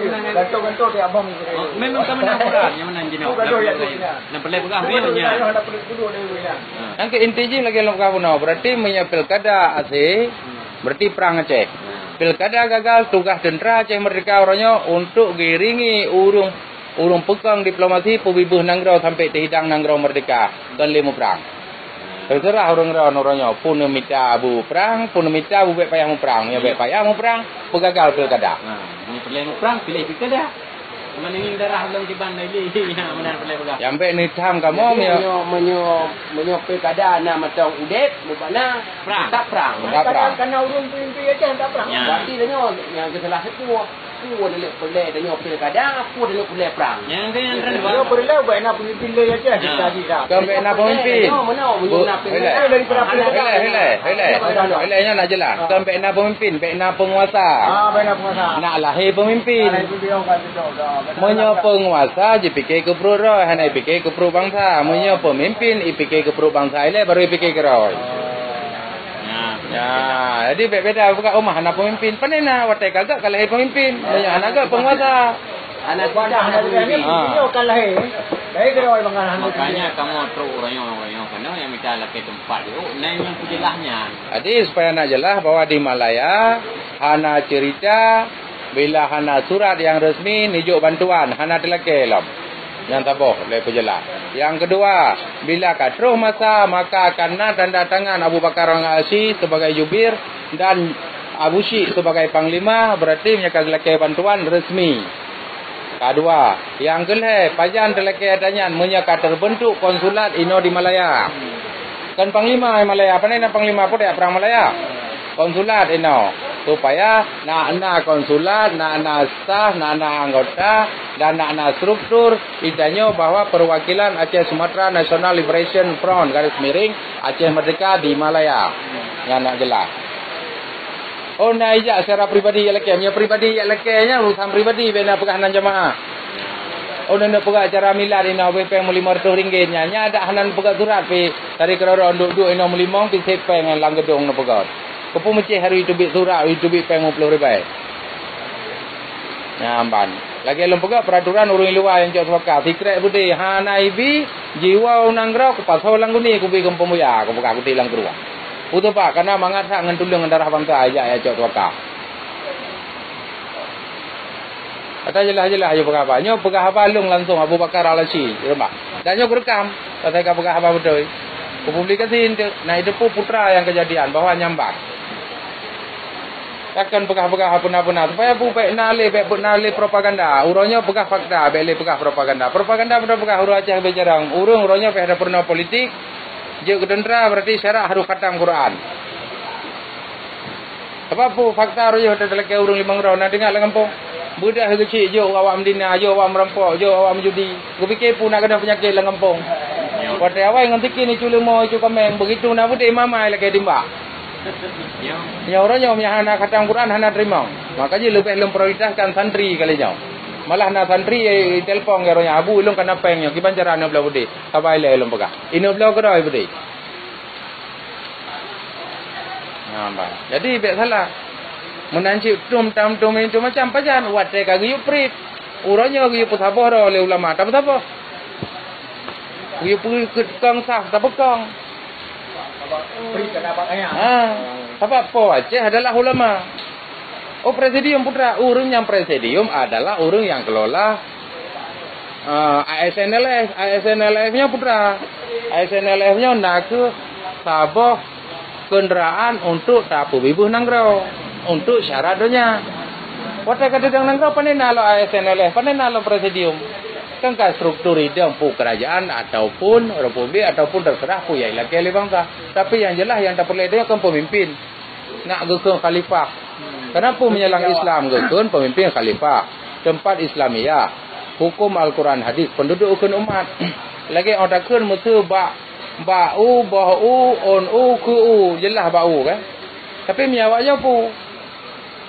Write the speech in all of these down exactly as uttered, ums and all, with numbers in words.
Gantoh-gantoh di abang. Oh, memang ka menang kurang, nyang menang jinoe. Bukan doh, ya, tu, ya. Nyang peureulèe peugah, memang nya. Nyang ke inti jih lagèe lôn peugah bunoe. Berarti meunyoe pilkada Aceh, berarti perang Aceh. Pilkada gagal, tugas tentera Aceh Merdeka uroe nyoe untuk geuiringi ureueng, ureueng peukong diplomasi peubibeuh nanggroe sampai teuhidang nanggroe merdeka, kon lé muprang. Teuseurah ureueng droen uroe nyoe, peue neumita beuprang, peue neumita beubèk payah muprang. Meunyoe bèk payah muprang, peugagal pilkada. Ha, meunyoe peureulèe muprang, piléh pilkada. Meuningin darah lôn kiban lé, ha, meunan peureulèe peugah. Nyang bèk neutham kamoe. Jadi, meunyoe, meunyoe, meunyoe pilkada na mantong udép, meumakna tetap perang. Tetap perang. Karena ureueng peumimpin Aceh tetap perang. Ya. Berarti tanyoe nyang geusalah teupeu. Peue neulheueh peureulèe tanyoe pilkada, peue neulheueh peureulèe prang. Nyang keu nyang keu dua. Nyoe peureulèe bèk na peumimpin lé Aceh. Ya. Jadi dah. Kon bèk na peumimpin. Nyoe meunoe, meunyoe na peumimpin. Hilai, hilai, hilai. Hilai, nyoe nak jeulaih. Kon bèk na peumimpin, bèk na peunguasa. Ah, bèk na peunguasa. Nak lahé peumimpin. Meunyoe peunguasa jipike keu pruet droe, hana jipike keu pruet bansa. Meunyoe peumimpin jipike keu pruet bansa ilèe, baru jipike keu droe. Ya, jadi bèk beda buka rumah hana peumimpin. Pane na watèe ka gèt ka lahé peumimpin. Meunyoe hana gèt peunguasa. Hana kuasa, hana peumimpin. Ha. Nyoe ka lahé. Lahé keu droe bangai hana peumimpin. Makanya kamoe trok uroe nyoe, uroe nyoe keunoe nyang mita lakèe teumpat jih. Oh, na nyang peujeulaih nyan. Jadi supaya nak jeulaih bahwa di Malaya hana cerita bila hana surat nyang resmi neujok bantuan, hana teulakèe lom. Nyang saboh lé peujeulaih. Nyang keudua, bila ka troh masa, maka akan na tanda tangan Abu Bakar Al-Aksi sebagai jubir dan Abu Syik sebagai panglima, berarti meunyoe ka geulakèe bantuan resmi. Kadua, nyang keulhèe, pajan teulakèe ata nyan meunyoe ka teubeuntuk konsulat inoe di Malaya. Kon panglima Malaya, pane na panglima, peue dak prang Malaya? Konsulat inoe. Supaya nak na konsulat, nak na staf, nak na anggota, dan nak na struktur, itanyoe bahwa perwakilan Aceh Sumatra National Liberation Front, garis miring, Aceh Merdeka di Malaya. Nyan nak jeulaih. Oh, na ijak secara pribadi jak lakèe. Meunyoe pribadi jak lakèe nyan urusan pribadi, bèk na peugah nan jamaah. Oh, na peugah acara milad inoe, beuh pèng meulimong reutôh ringgit nyan. Nyan dak hana peugah surat pih. Tadi keudroe-droe duek-duek inoe meulimong pih sép pèng lam geudong neupeugah. Keupeue meucéh harôh jiteubiet surat, jiteubiet pèng limong ploh ribèe. Nyan ban. Lagèe lôn peugah peraturan ureueng luwa nyang cok suaka. Sikrek beudé hana ibi, jiwoe u nanggroe kupasoe lam guni kubi keu peumulia, kupeugah kutéh lam keuruwa. Peue teuma kana mangat that ngon tuleueng darah bansa ijak jak cok suaka. Ata jeulaih-jeulaih ayo peugah haba. Nyoe peugah haba lôn langsong Abu Bakar Al-Aksi, di rumoh. Dan nyoe kurekam, pasai ka peugah haba beutôi. Kupublikasi enteuk, na jiteupeue putra nyang keujadian bahwa nyan ban. Takon peugah-peugah peuna-peuna, supaya peue bèk na lé, bèk na lé propaganda. Uroe nyoe peugah fakta, bèk lé peugah propaganda. Propaganda beuna peugah ureueng Aceh leubeh jarang. Ureueng uroe nyoe bèk ada peurunoe politik, jeuet keu teuntra, berarti syarat harôh khatam Quran. Sabab peue fakta roh yoh teulakèe ureueng limong droe na teuingat lam gampông. Beudôh geuchik jok awak meudina, jok awak meurampok, jok awak meujudi. Geupike peue na keunong peunyakét lam gampông. Watèe awai ngon sikin icu leumo, icu kaméng, begitu na beudé mamai lakèe timbak. Nyoe uroe nyoe meunyo hana khatam Quran hana teurimong. Maka jih leubeh lôn prioritaskan santri kali nyoe. Malah na santri, eh, telepon keu uroe nyoe, "Abu, ulôn kana péng nyoe, kiban cara neubloe beudé?" Sabai lé lôn peugah. Inoe bloe keudroe beudé. Nah, bah. Jadi bèk salah. Meunan cit tum tam tum itu macam pajan watèe ka geuyue prit. Uroe nyoe geuyue peusaboh droe lé ulama, tapeusaboh. Geuyue peukeukong sah, tapeukong. Ha, sabab Po Aceh adalah ulama. Oh, presidium putra, ureueng nyang presidium adalah ureueng nyang kelola, eh, A S N L F. A S N L F nyoe putra. A S N L F nyoe na kheueh saboh kenderaan untuk tapeubibeuh nanggroe, untuk syarat donya. Watèe ka teudong nanggroe, pane na lom A S N L F, pane na lom presidium. Kan ka struktur idong peue kerajaan ataupun republik ataupun terserah peue nyang ilakèe lé bansa. Tapi nyang jeulaih nyang tapeureulèe donya kan pemimpin. Nak geukheun khalifah. Kenapa meunyoe lam Islam geukheun pemimpin khalifah? Tempat Islamiyah, hukum Al-Quran hadis, penduduk geukheun umat. Lagèe awak takheun meuseu bak, bak u, boh u, ôn u, keu u, jeulaih bak u kan. Tapi meunyoe awak nyoe peue?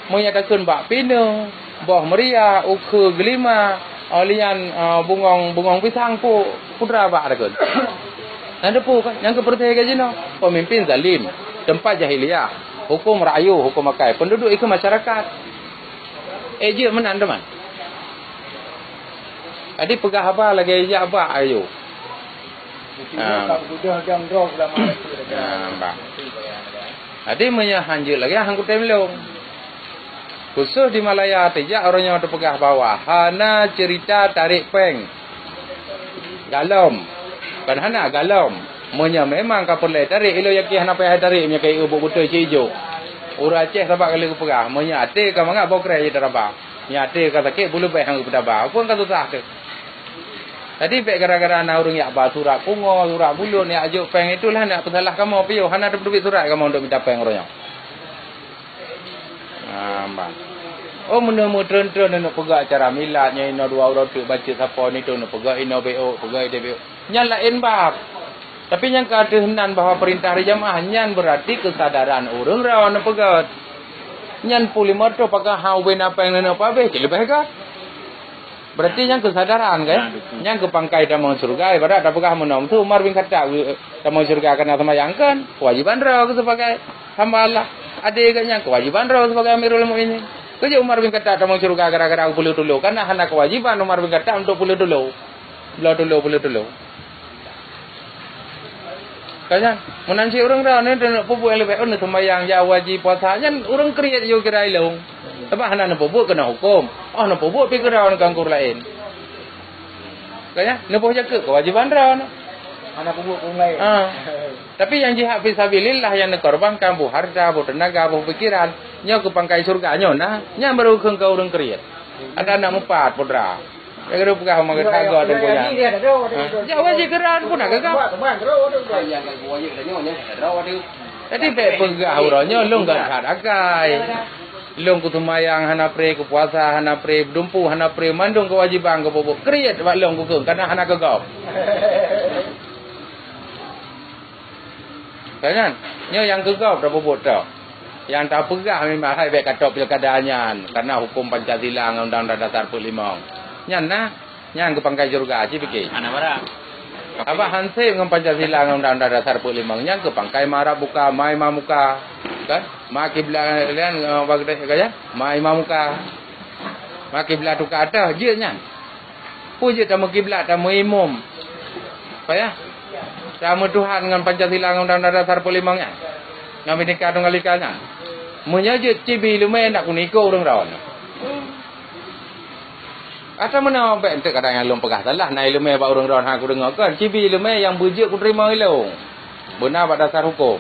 Meunyoe takheun bak pineung, boh meuria, ukheue geulima, oh, lian, ah, bungong, bungong pisang peue, putra bak takheun. Nyan teupeue kan, nyang keu peureulèe jinoe, pemimpin zalim, tempat jahiliyah, hukum ra'yu, hukum akai, penduduk ikeu masyarakat. Eh, jeuet meunan teuma. Jadi peugah haba lagée jak bak ayue. Ha. Ha, bah. Jadi meunyoe hanjeuet lagée han kutem lôn. Khusos di Malaya tijak uroe nyoe teupeugah bahwa hana ceurita tarek péng. Galom. Kon hana, galom. Meunyoe memang ka peureulée tarek, ilôn yakin hana payah tarek meunyoe ka ié buet beutôi cit ijok. Ureuëng Aceh sabab ka lheueh geupeugah, meunyoe até ka mangat boh kreh jeuet taraba. Meunyoe até ka sakét, beuleubeh han geupeutaba. Peue ka susah teuh? Jadi bék gara-gara na ureuëng yak ba surat pungo, surat buleuen, yak jok péng, itulah nak peusalah kamoe piôh, hana teupeubiet surat kamoe untuk mita péng uroe nyoe. Ha, bah. Oh, meuneu meutreun-treun neuk peugah acara milad, nyan inoe dua uroe teuk bacut sapo nito neuk peugah inoe B O, peugah ideh B O. Nyan laén bab. Tapi nyang ka ateueh nan bahwa peurintah ri jamaah, nyan beurati keusadaran ureuëng droe neuk peugah. Nyan peulimong toh pakon hana ubé na péng neuneuek pabéh, cit leubeh gét. Berarti nyang keusadaran, kan? Nah, betul. Nyang keupangkai tamong syeuruga, ibarat tapeugah meunoe, tu Umar bin Khattab, eh, tamong syeuruga kana seumayang, kan? Kewajiban droe keu sebagai hamba Allah. Adé geuh nyang kewajiban droe sebagai Amirul Mukminin. Keujeuet Umar bin Khattab tamong syeuruga gara-gara peuleueh tulo, kana hana kewajiban Umar bin Khattab untuk peuleueh tulo. Bloe tulo, peuleueh tulo. Ka nyan, meunan cit ureuëng droe nyoe, neuk peubuet nyang leubeh, oh, neuseumayang, jak haji, puasa, nyan ureuëng kriet yue kira ilong. Sabab hana neupeubuet keunoe huköm. Oh, neupeubuet pi keudroe ngon ureuëng laén. Ka nyan, neuboh jakeuet kewajiban droe nyoe. Hana peubuet keu ureuëng laén. Ha. Tapi nyang jihad fisabilillah nyang neukorbankan boh hareuta, boh teunaga, boh pikiran, nyoe keu pangkai syeuruga nyoe na, nyan baru kheun keu ureuëng kriet. Ada aneuk meupat putra. Ya, kena peugah sama kata agak tu punya. Ha? Ya, wajib keran pun nak gagal. Jadi, bék peugah uroe nyoe, lôn gak that akai. Lôn keu seumayang hana pre, keu puasa hana pre, dumpu hana pre, mandum kewajiban keu peubuet. Kriet bak lôn keu kheun, karena hana keu gob. Kan? Nyoe nyang keu gob tapeubuet teuh. Nyang tapeugah memang hai bék katop pilkada nyan, karena huköm Pancasila ngon Undang-Undang Dasar peuet limong. Nyan na, nyan keu pangkai syeuruga, ci pike. Hana barang. Abah hanseb ngon Pancasila ngon Undang-Undang Dasar peuet limong, nyan keu pangkai ma rabbuka, ma imamuka. Kan? Ma kiblat lian, eh, bak deh, kan, ya? Ma imamuka. Ma kiblat tuka ateuh, jeuet nyan. Peue jeuet tameu kiblat, tameu imum? Payah. Tameu Tuhan ngon Pancasila ngon Undang-Undang Dasar peuet limong nyan. Ngon Bhinneka Tunggal Ika nyan. Meunyoe jeuet cibi ileumé nak keuneuk ikot ureuëng droe. Ata meunan bék enteuk kadang nyang lôn peugah salah, na ileumé bak ureuëng droe hana kudeungoe kon. Cibi ileumé nyang beujeuet kuteurimong ilôn. Beuna bak dasar huköm.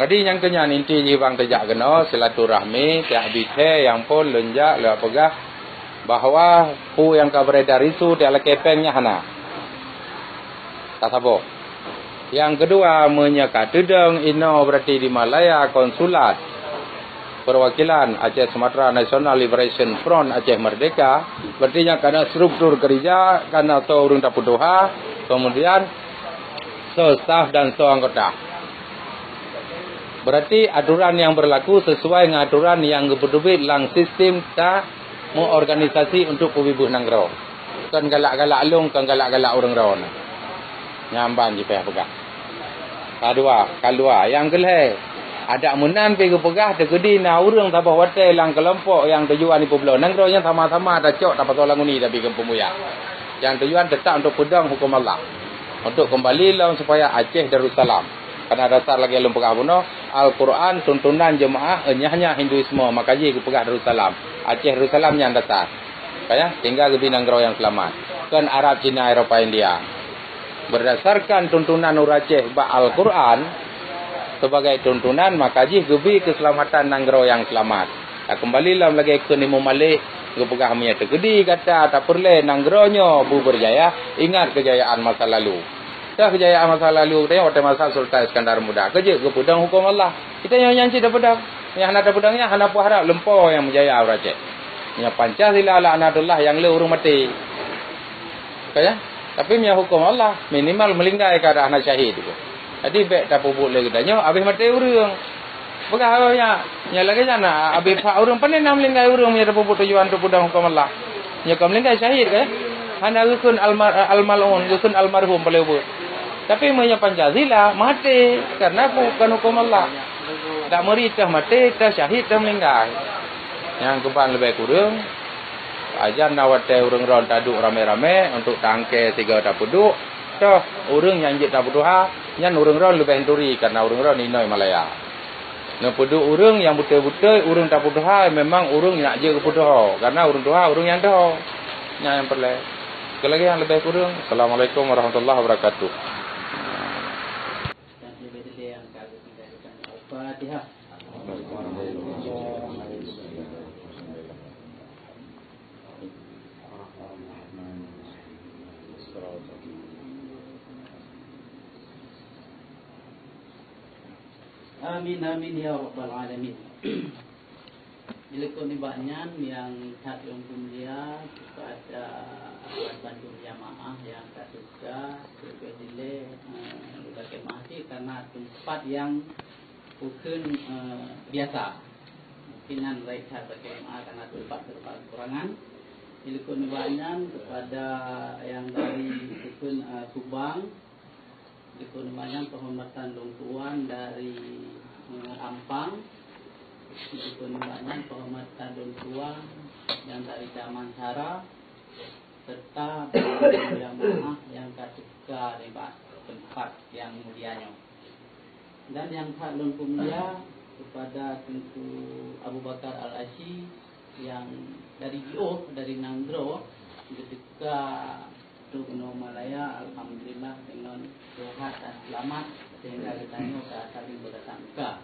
Jadi nyang keu nyan inti jih bang teujak keunoe silaturahmi, tiak bithée nyang phon lôn jak lôn peugah bahwa peue nyang ka beredar isu tiak lakée péng nyan hana. Tasaboh. Nyang keudua, meunyoe ka teudong inoe berarti di Malaya konsulat perwakilan Aceh Sumatra National Liberation Front Aceh Merdeka, berarti nyan kana struktur keurija, kana soe ureuëng tapeutuha, kemudian soe staf dan soe anggota. Berarti aturan nyang berlaku sesuai ngon aturan nyang geupeuteubiet lam sistem ta meuorganisasi untuk peubiet nanggroe. Kon galak-galak lôn, kon galak-galak ureuëng droe. Nyan ban jipayah peugah. Ka dua, ka dua. Nyang keulhée, adak meunan pih geupeugah teukeudi na ureuëng saboh watée lam keulompok nyang tujuan jipeubloe nanggroe nyan sama-sama tacok tapasoe lam uni tapi keu peumuya. Nyang tujuan teutap untuk peudong huköm Allah. Untuk keumbali lom supaya Aceh Darussalam. Karena dasar lagée lôn peugah bunoe, Al-Quran tuntunan jeumaáh, eh, nyan-nyan Hinduisme, maka jih geupeugah Darussalam. Aceh Darussalam nyan dasar. Ka nyan, tinggai geubi nanggroe nyang seulamat. Kon Arab, Cina, Eropa, India. Berdasarkan tuntunan ureuëng Aceh bak Al-Quran, sebagai tuntunan, maka jih geubi keuseulamatan nanggroe nyang seulamat. Takeumbali lom lagée kheun Imum Malik, geupeugah meunyoe teukeudi gata tapeureulée nanggroe nyoe beubeurjaya, ingat keujayaan masa lalu. Teuh keujayaan masa lalu geutanyoe watée masa Sultan Iskandar Muda. Keujeuet geupeudong huköm Allah. Geutanyoe nyan cit tapeudong. Nyang hana tapeudong nyan hana peuharab lumpoe nyang meujaya uroe Aceh. Nyang Pancasila laknatullah nyang le ureuëng maté. Ka nyan? Tapi meunyoe huköm Allah, minimal meulinggai ka hana syahid. Jadi bék tapeubuet lé geutanyoe habéh maté ureuëng. Peugah awak nyan, nyan lagée nyan na, habéh phak ureuëng, pane na meulinggai ureuëng meunyoe tapeubuet tujuan untuk peudong huköm Allah. Nyoe ka meulinggai syahid, kan? Hana geukheun almar-, almal'un, geukheun almarhum paléng ubeut. Tapi meunyoe Pancasila, maté, karena bukan huköm Allah. Dak meuri teuh maté, teuh syahid, teuh meulinggai. Nyang keuban leubeh kureueng, Sajan na watée ureuëng droen taduek ramé-ramé untuk tangke sigoe tapeuduek, toh ureuëng nyang jeuet tapeutuha, nyan ureuëng droen leubeh turi, karena ureuëng droen inoi malaya. Neupeuduek ureuëng nyang beutôi-beutôi ureuëng tapeutuha, memang ureuëng nyang jeuet geupeutuha, karena ureuëng tuha ureuëng nyang tuha. Nyan nyang peureulée. Sekali lagi nyang leubeh kureueng, Assalamualaikum warahmatullahi wabarakatuh. Dan lebih detail yang kami tinggalkan Al-Fatihah. Amin, amin, ya rabbal alamin. Dilikot nibak nyan nyang that lôn peumulia kepada awak bandum jamaah nyang ka teuka, leubeh dilée, eh, leubeh maaf karena teumpat nyang bukon, eh, biasa. Mungkin nan rayek that bagi jamaah karena teumpat, teumpat kekurangan. Dilikot nibak nyan kepada nyang dari bukon, eh, Subang, Dikon banyan penghormatan lôn tuan dari, eh, Ampang. Dikon banyan penghormatan lôn tuan yang dari Damansara, serta banyak jamaah yang ka teuka nibak tempat yang mulia nyoe. Dan nyang that lôn peumulia kepada Teungku Abu Bakar Al-Asyi yang dari jiôh, dari nanggroe, geuteuka Trok keunoe Malaya, alhamdulillah, deungon sehat dan selamat, sehingga geutanyoe ka saling beutatap muka.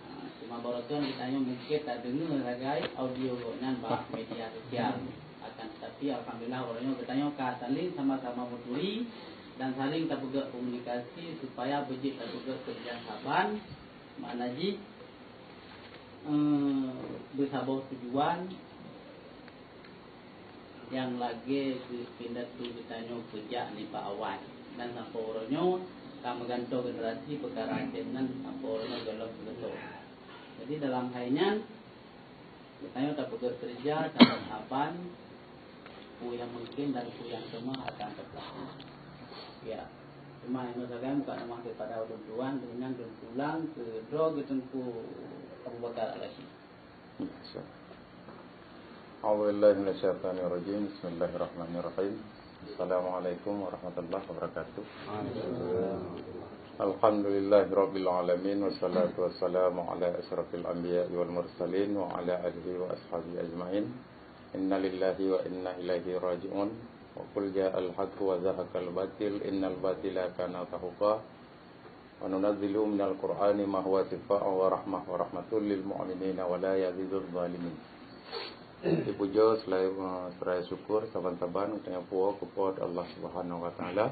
Ah, teuma baroe nyoe geutanyoe mungken tadeungoe sagai audio gobnyan bak media sosial. Akan tetapi, alhamdulillah, baroe nyoe geutanyoe ka saling sama-sama meuturi dan saling tapeugah komunikasi supaya beujeuet tapeugah keureuja saban, makna jih, eh, beusaboh tujuan, nyang lagée geupidato geutanyoe peujak nibak awai, dan sampoe uroe nyoe ka meugantoe generasi peukara jeuet nyan sampoe uroe nyoe gohlom geugantoe. Jadi, dalam hai nyan, geutanyoe tapeugét keureuja saban-saban peue nyang mungken dan peue nyang teuma akan teupeulah. Ya, teuma inoe sagai muka nama kepada ulôn tuan, deungon lôn pulang keu droe geuteungku Abu Bakar Al-Asyik. A'udzubillahi minasyaitonirrajim. Bismillahirrahmanirrahim. Assalamualaikum warahmatullahi wabarakatuh. Alhamdulillahirabbil alamin, wassalatu wassalamu ala asyrafil anbiya'i wal mursalin wa ala alihi wa ashabihi ajmain. Innalillahi wa inna ilaihi raji'un. Wa qul ja'al haqqu wa zahaqal batil, innal batila kana zahuqa. Wa nunazzilu minal Qur'ani ma huwa syifaa'un wa rahmah wa rahmatul lil mu'minina wa la yaziduz zalimin. Dipujoe seulai, eh, seuraya syukur saban-saban geutanyoe puwoe keu Po teu Allah Subhanahu wa Taala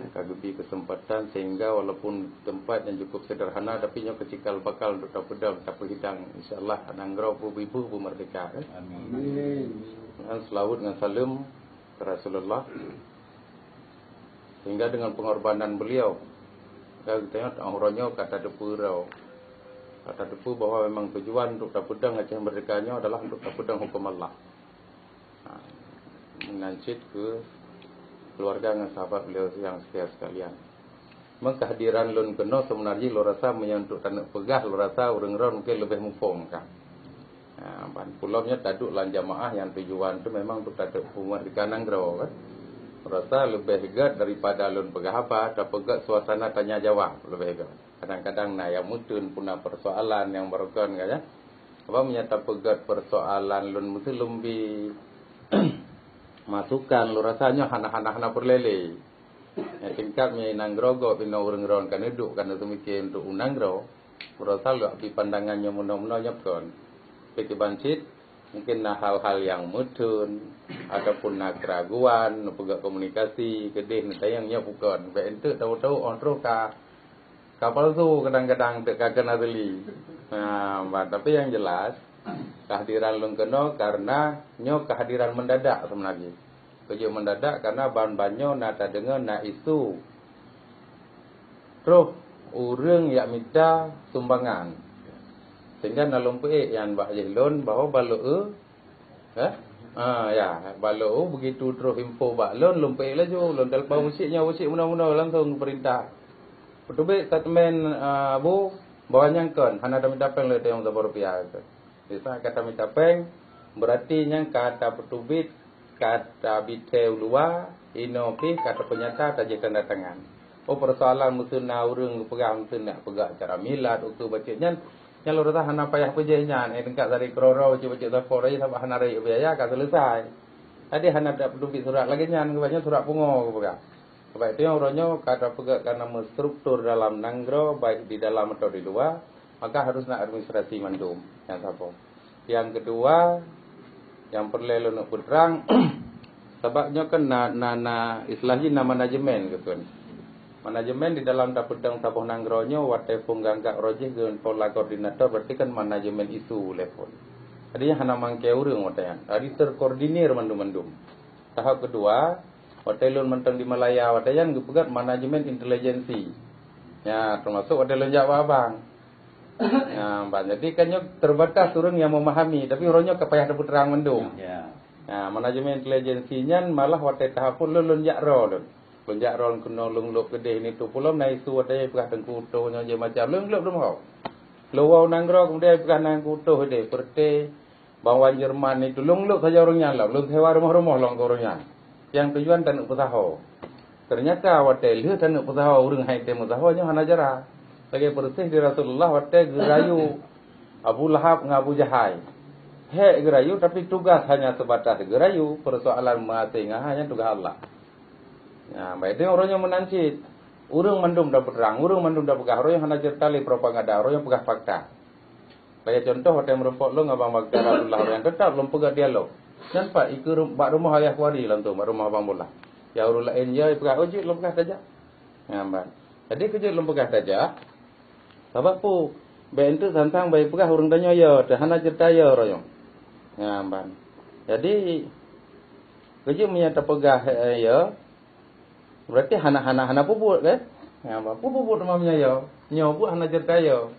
ka geubri keuseumpatan sehingga walaupun teumpat nyang cukup seuderhana, tapi nyoe keu cikal bakal untuk tapeudong, tapeuhidang, insya Allah, nanggroe beubibu beumeurdeka, kan? Amin. Dan seulaweuet ngon saleuem keu Rasulullah. Sehingga dengan pengorbanan beliau, ka geutanyoe uroe nyoe ka tateupeue, ka tateupeue bahwa memang tujuan untuk tapeudong Aceh Merdeka nyoe adalah untuk tapeudong huköm Allah. Ha, meunan cit keu keuluwarga ngon sahabat beliau nyang seutia sekalian. Meukeureuja kehadiran lôn keunoe seubeuna jih lôn rasa meunyoe untuk taneuk peugah, lôn rasa ureuëng droe mungken leubeh muphom ka. Ha, ban pulo nyoe taduek lam jamaah nyang tujuan tu memang untuk taduek peumerdeka nanggroe, kan. Rasa leubeh gét daripada lôn peugah haba, tapeugét suasana tanya jawab leubeh gét. Kadang-kadang na nyang meuteun, puna persoalan nyang barokon, kan, ya. Apa meunyoe tapeugét persoalan lôn meuteun lôn bi masukan, lôn rasa nyoe hana, hana, hana peureulée lé. Nyang tingkat meunyoe nanggroe gob inoe ureuëng droe ka neuduek, ka neuseumiké untuk u nanggroe. Beurasa lôn pi pandangan nyoe meunoe-meunoe nyoe kon. Tapi kiban cit, mungkin na hal-hal nyang meuteun ataupun na keuraguan, neupeugah komunikasi keudeh neutanyong nyoe bukon. Bék enteuk tahu-tahu oh troh ka, ka palsu kadang-kadang teuk ka keuneuk asli. Nah, tapi yang jelas, kehadiran lôn keunoe karena nyoe kehadiran mendadak sebenarnya. Keujeuet mendadak karena ban-ban nyoe na tadeungoe na isu troh ureuëng jak mita sumbangan. Sehingga na lôn peuék nyan bak jih lôn bahwa baloe, eh? Ah, ya, baloe begitu troh info bak lôn, lôn peuék laju, lôn telepon usiek nyoe, usiek meunoe-meunoe langsung perintah. Peuteubiet statement, ah, Abu, bahwa nyang kon hana tamita péng lé tayong saboh rupiah. Di saat ka tamita péng, Berarti nyan ka tapeuteubiet, ka tabithée u luwa, inoe pih ka tapeunyata tajih tanda tangan. Oh, persoalan meuteuna ureuëng geupeugah meuteuna peugah acara milad, ukeue bacut nyan, nyan lôn rasa hana payah peujeuet nyan, eh, deungon dari keudroe-droe bacut-bacut sapo raya sabab hana rayeuk biaya ka selesai. Jadi hana tapeuteubiet surat lagée nyan, geupeugah nyan surat pungo geupeugah. Sabab itu nyang uroe nyoe ka tapeugah kana meustruktur dalam nanggroe, baik di dalam atau di luwa, maka harus na administrasi mandum nyang sapo. Nyang keudua, nyang peureulée lôn peutrang, sabab nyoe kan na, na, na istilah jih na manajemen, gitu kan. Manajemen di dalam tapeudong saboh nanggroe nyoe watée phon geunggak roh jih keu pola koordinator, berarti kan manajemen isu lé phon. Jadi hana mangke ureuëng watée nyan. Jadi terkoordinir mandum-mandum. Tahap keudua, watée lôn mantong di Malaya, watée nyan geupeugah manajemen intelijensi. Ya, termasuk watée lôn jak bak abang. Nah, bah, jadi kan nyoe terbatas ureuëng nyang memahami, tapi uroe nyoe ka payah tapeutrang mandum. Ya. Nah, manajemen intelijensi nyan malah watée tahap phon lôn, lôn jak droe lôn. Lôn jak droe lôn keunoe lôn lôb keudeh nyan, tu pulom na isu watée peugah Teungku Utoh nyoe je macam lôn lôb dum ho. Lôn woe nanggroe kemudian peugah Teungku Utoh deh, peureuté bang wan Jerman nyan tu lôn lôb saja ureuëng nyan lom, lôn sewa rumoh-rumoh lom keu ureuëng nyan. Nyang tujuan taneuk peusaho. Ternyata watée lheueh taneuk peusaho ureuëng hai tém meusaho nyoe hana jara. Lagée peureuséh di Rasulullah watée geurayu Abu Lahab ngon Abu Jahai. Hék geurayu, tapi tugas hanya sebatas geurayu, persoalan meuhasé ngon hai nyan tugas Allah. Nah, baik itu uroe nyoe meunan cit. Ureuëng mandum tapeutrang, ureuëng mandum tapeugah, uroe nyoe hana ceurita lé propaganda, uroe nyoe peugah fakta. Kaya contoh watée meurumpok lôn ngon Abang Baghdad Abdullah nyang teutap lôn peugah dialog. Nyan pat ikeue rum-, bak rumoh Ayah Kuari langsung, bak rumoh Abang Bola. Ya ureuëng laén ya peugah, "Oh, jeuet lôn peugah tajak." Nyan ban. Jadi keu jeuet lôn peugah tajak, sabab peue? Bék enteuk santang bai peugah ureuëng tanyoe ya, teuh hana ceurita ya uroe nyoe. Nyan ban. Jadi keu jeuet meunyo tapeugah, eh, ya, berarti hana, hana, hana peubuet, kan? Nyan ban. Peue peubuet teuma meunyo ya? Nyoe buet hana ceurita ya.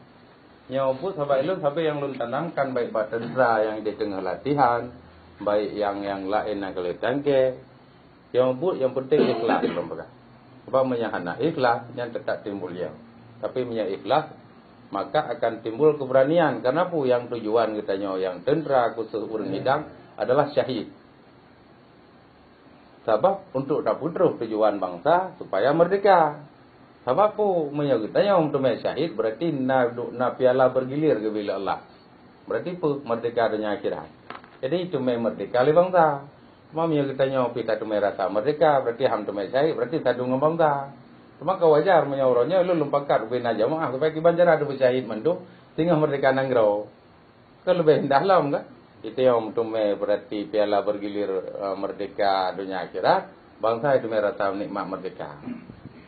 Nyoe buet sabab ilôn sabe nyang lôn tanamkan, baik bak teuntara nyang di teungoh latihan, baik nyang, nyang laén nyang ka lheueh tangke. Nyang buet nyang penting ikhlas lôn peugah. Sebab meunyo hana ikhlas, nyan teutap timbul ya. Tapi meunyo ikhlas, maka akan timbul keberanian. Karena peue? Nyang tujuan geutanyoe nyang teuntara khusus ureuëng idang adalah syahid. Sabab untuk tapeutrôh tujuan bansa supaya merdeka. Sabab peue? Meunyo geutanyoe meuteumé syahid, berarti na du-, na piala bergilir geubri lé Allah. Berarti peue? Merdeka donya akhirat. Jadi teumé merdeka lé bansa. Cuma meunyo geutanyoe pih tateumé rasa merdeka, berarti han teumé syahid, berarti sadum ngon bansa. Cuma ka wajar meunyo uroe nyoe lôn lôn pakat ubé na jamaah supaya kiban cara teupeusyahid mandum singoh merdeka nanggroe. Kan leubeh indah lom kan? Kita nyang teumé berarti piala bergilir, eh, merdeka donya akhirat, bansa teumé rasa nikmat merdeka.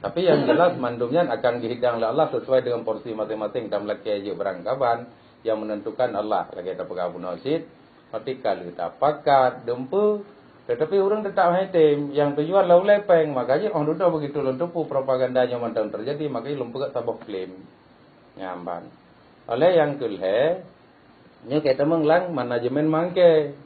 Tapi yang jelas mandum nyan akan geuhidang lé Allah sesuai dengan porsi masing-masing dan meulakée jeuet barangkaban yang menentukan Allah lagée tapeugah bunoe cit. Mati ka lheueh tapakat, dumpeue, tetapi ureuëng teutap hai tém, nyang tujuan lam ulée péng, maka jih óh dudoe begitu lôn teupeu propaganda nyoe mantong teujadi, maka jih lôn peugah saboh klaim. Nyan ban. Oleh nyang keu lhée, nyoe ka tamong lam manajemen mangke.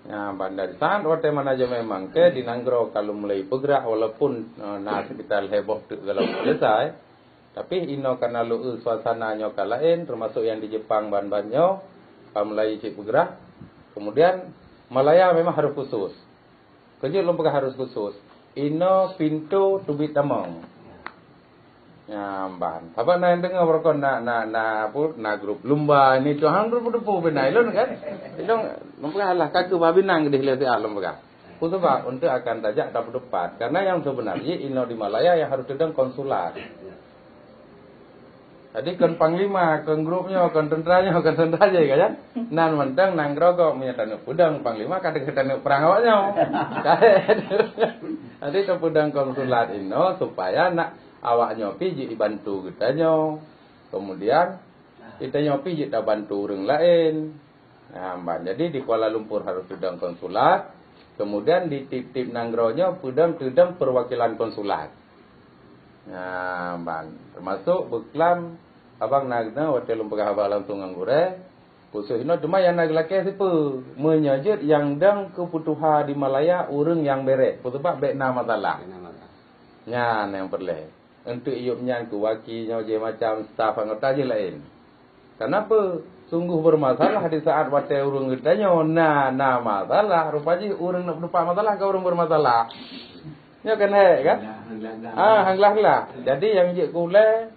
Nyan ban dari saat watée manajemen mangke di nanggroe ka lôn mulai peugrak walaupun, eh, na sekitar lhée boh teuk golom selesai. Tapi inoe kana lôn eu suasana nyoe ka laén, termasuk nyang di Jepang ban-ban nyoe, ka mulai cit peugrak. Kemudian Malaya memang harus khusus. Keu jeuet lôn peugah harus khusus. Inoe pintoe teubiet tamong. Nyan ban. Sabab na nyang deungoe beurukon na, na, na, ape, na grup lumba, ini tu han grup depu bina ilôn kan. Ilôn lôn peugah lah ka keu babinang deh lé siat lôn peugah. Peue sabab? Untuk akan tajak tapeuteupat. Karena yang sebenarnya inoe di Malaya yang harus teudong konsulat. Jadi kon panglima, kon grup nyoe, kon tentara nyoe, kon tentara je kan? Nan mantong nanggroe gob meunyo taneuk peudong panglima ka deuh taneuk perang awak nyoe. Jadi tapeudong konsulat inoe supaya nak awak nyoe pi jeuet dibantu geutanyoe. Kemudian geutanyoe pi jeuet tabantu ureuëng laén. Nah, ban. Jadi di Kuala Lumpur harus teudong konsulat, kemudian di tiep-tiep nanggroe nyoe peudong teudong perwakilan konsulat. Nah, ban. Termasuk beuklam abang na geutanyoe watée lôn peugah haba langsung ngon gurée, khusus inoe cuma nyang na geulakée sipeue. Meunyo jeuet nyang dong keubutuhan di Malaya ureuëng nyang bereh, peue sabab bék na masalah. Bék na masalah. Nyan nyang peureulée. Untuk iyup nyan keu waki nyoe je macam staf anggota je laén. Kenapa? Sungguh bermasalah di saat watée ureuëng geutanyoe na, na masalah, rupa jih ureuëng nak meutupat masalah ka ureuëng bermasalah. Nyoe kan hek kan? Ah, hanglah-hlah. Jadi nyang jeuet keu ulée,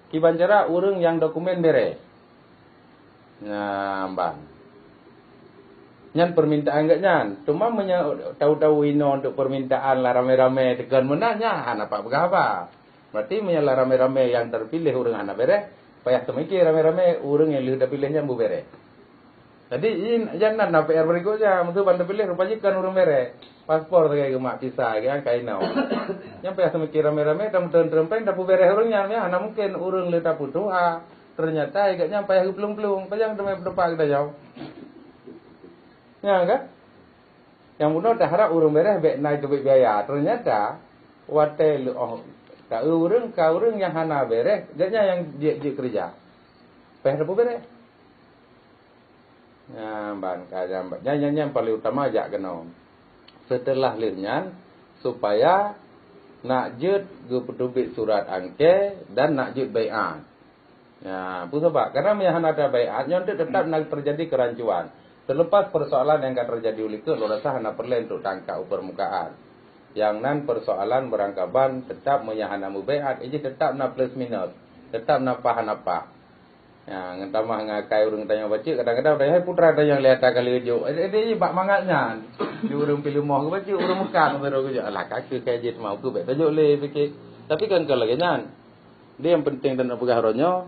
kiban cara ureuëng nyang dokumen bereh. Nah, ban. Nyan permintaan geuh nyan. Cuma meunyoe tahu-tahu inoe untuk permintaan lah ramé-ramé teukon meunan, nyan hana pat peugah haba. Berarti meunyoe lah ramé-ramé nyang terpilih ureuëng hana bereh, payah teumikir ramé-ramé ureuëng nyang lheueh tapiléh nyan beubereh. Jadi, in, nyan na P R berikutnya, meuseu ban teupilih rupa jih kon ureuëng bereh. Paspor sagai geumat, visa sagai, kainoe. Nyan payah teumikir ramé-ramé, dan meuteun-teun peng tapeubereh ureuëng nyan, nyan hana mungken ureuëng lheueh tapeutuha. Ternyata gobnyan payah geuplueng-plueng, panyang teumé peutupat geutanyoe. Nyan kan? Nyang bunoe taharap ureuëng bereh bék na keubiet biaya. Ternyata watée leuoh taeu ureuëng ka ureuëng nyang hana bereh, gobnyan nyang jeuet-jeuet keureuja. Payah tapeubereh. Nyan ban ka nyan, nyan, nyan, nyan paling utama jak keunoe. Seuteulah lheueh nyan, supaya nak jeuet geupeuteubiet surat angke dan nak jeuet baiat. Ya, peue sabab? Karena meunyo hana ada baiat, nyoe teutap na terjadi kerancuan. Terlepas persoalan nyang ka terjadi ulikeu, lôn rasa hana peureulée untuk taangkat u permukaan. Nyang nan persoalan beurangkaban teutap meunyo hana meubaiat, ijih teutap na plus minus, teutap na paih hana paih. Ya, ngon tamah ngon akai ureuëng tanyoe bacut, kadang-kadang tanyoe, "Hai putra tanyoe lé ata kali jok." Eh, eh, eh, bak mangat nyan. Di ureuëng pileumah geubacut, ureuëng Mekah geubacut. Alah, ka keuh ka jeuet mau keuh bék tajok lé sikit. Tapi kan ka lagée nyan. Dia nyang penting taneuk peugah uroe nyoe,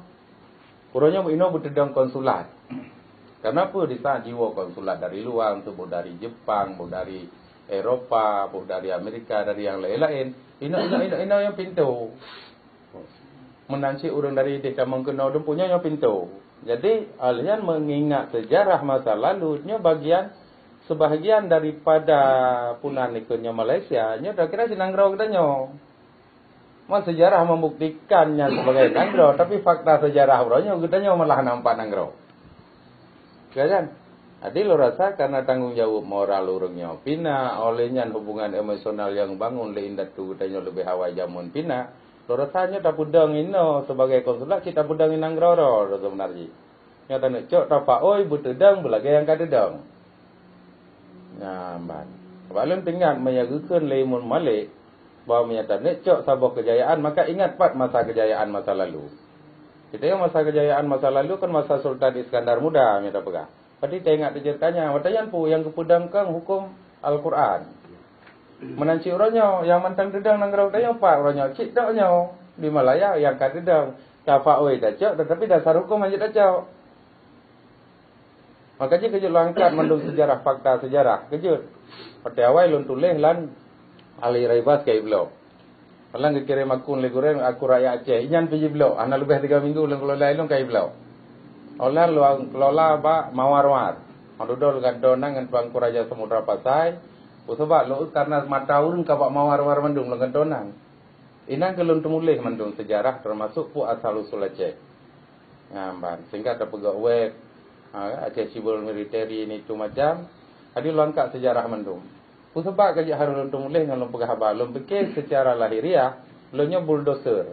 uroe nyoe inoe beuteudong konsulat. Kenapa di saat jiwoe konsulat dari luar, untuk boh dari Jepang, boh dari Eropa, boh dari Amerika, dari nyang laén-laén. Inoe, inoe, inoe, inoe nyang pintoe. Meunan cit ureuëng dari ideh tamong keunoe dum punya nyoe pintoe. Jadi, alih nyan mengingat sejarah masa lalu, nyoe bagian, sebahagian daripada punan ikeu nyoe Malaysia, nyoe kira-kira sinanggroe geutanyoe. Mon sejarah membuktikan nyan sebagai nanggroe, tapi fakta sejarah uroe nyoe geutanyoe malah nampak nanggroe. Ya kan? Jadi lôn rasa karena tanggung jaweueb moral ureuëng nyoe pina, oleh nyan hubungan emosional nyang bangun lé indatu geutanyoe leubeh awai jameun pina, lôn rasa nyoe tapeudong inoe sebagai konsulat, cit tapeudong inong keudroe-droe sebenar jih. Nyoe taneuk cok tapaôi beuteudong beulagée nyang ka teudong. Nyan ban. Sabab lôn teuingat meunyoe geukheun lé Imam Malik, bahwa meunyoe taneuk cok saboh keujayaan, maka ingat pat masa keujayaan masa lalu. Kita nyang masa keujayaan masa lalu kan masa Sultan Iskandar Muda, meunyoe tapeugah. Berarti taingat teuh ceritanya. Watée nyan peue nyang geupeudong keu huköm Al-Quran. Meunan cit uroe nyoe, nyang mantong teudong nanggroe geutanyoe pat uroe nyoe, cit tok nyoe di Malaya nyang ka teudong. Tapaôi tacok, tetapi dasar huköm hanjeuet tacok. Maka jih keujeuet lôn angkat mandum sejarah, fakta sejarah. Keujeuet. Watée awai lôn tuléh lam Ali Raibas ka ibloe. Malah geukirém akun lé gurée, akun rakyat Aceh. Inyan pih jibloe, hana leubeh tiga minggu lôn kelola ilong ka ibloe. Óh lheueh lôn kelola bak Mawar-War. Meududoe lôn gantoe nan ngon Tuanku Raja Samudra Pasai. Peue sabab lôn, karena mata ureuëng ka bak Mawar-War mandum lôn gantoe nan. Inan keu lôn teumuléh mandum sejarah, termasuk peue asal usul Aceh. Nyan ban, sehingga tapeugah web, ha, Aceh Civil Military ni tu macam. Jadi lôn angkat sejarah mandum. Peue sabab ka jeuet harôh lôn teumuléh ngon lôn peugah haba? Lôn pike secara lahiriah, lôn nyoe bulldozer.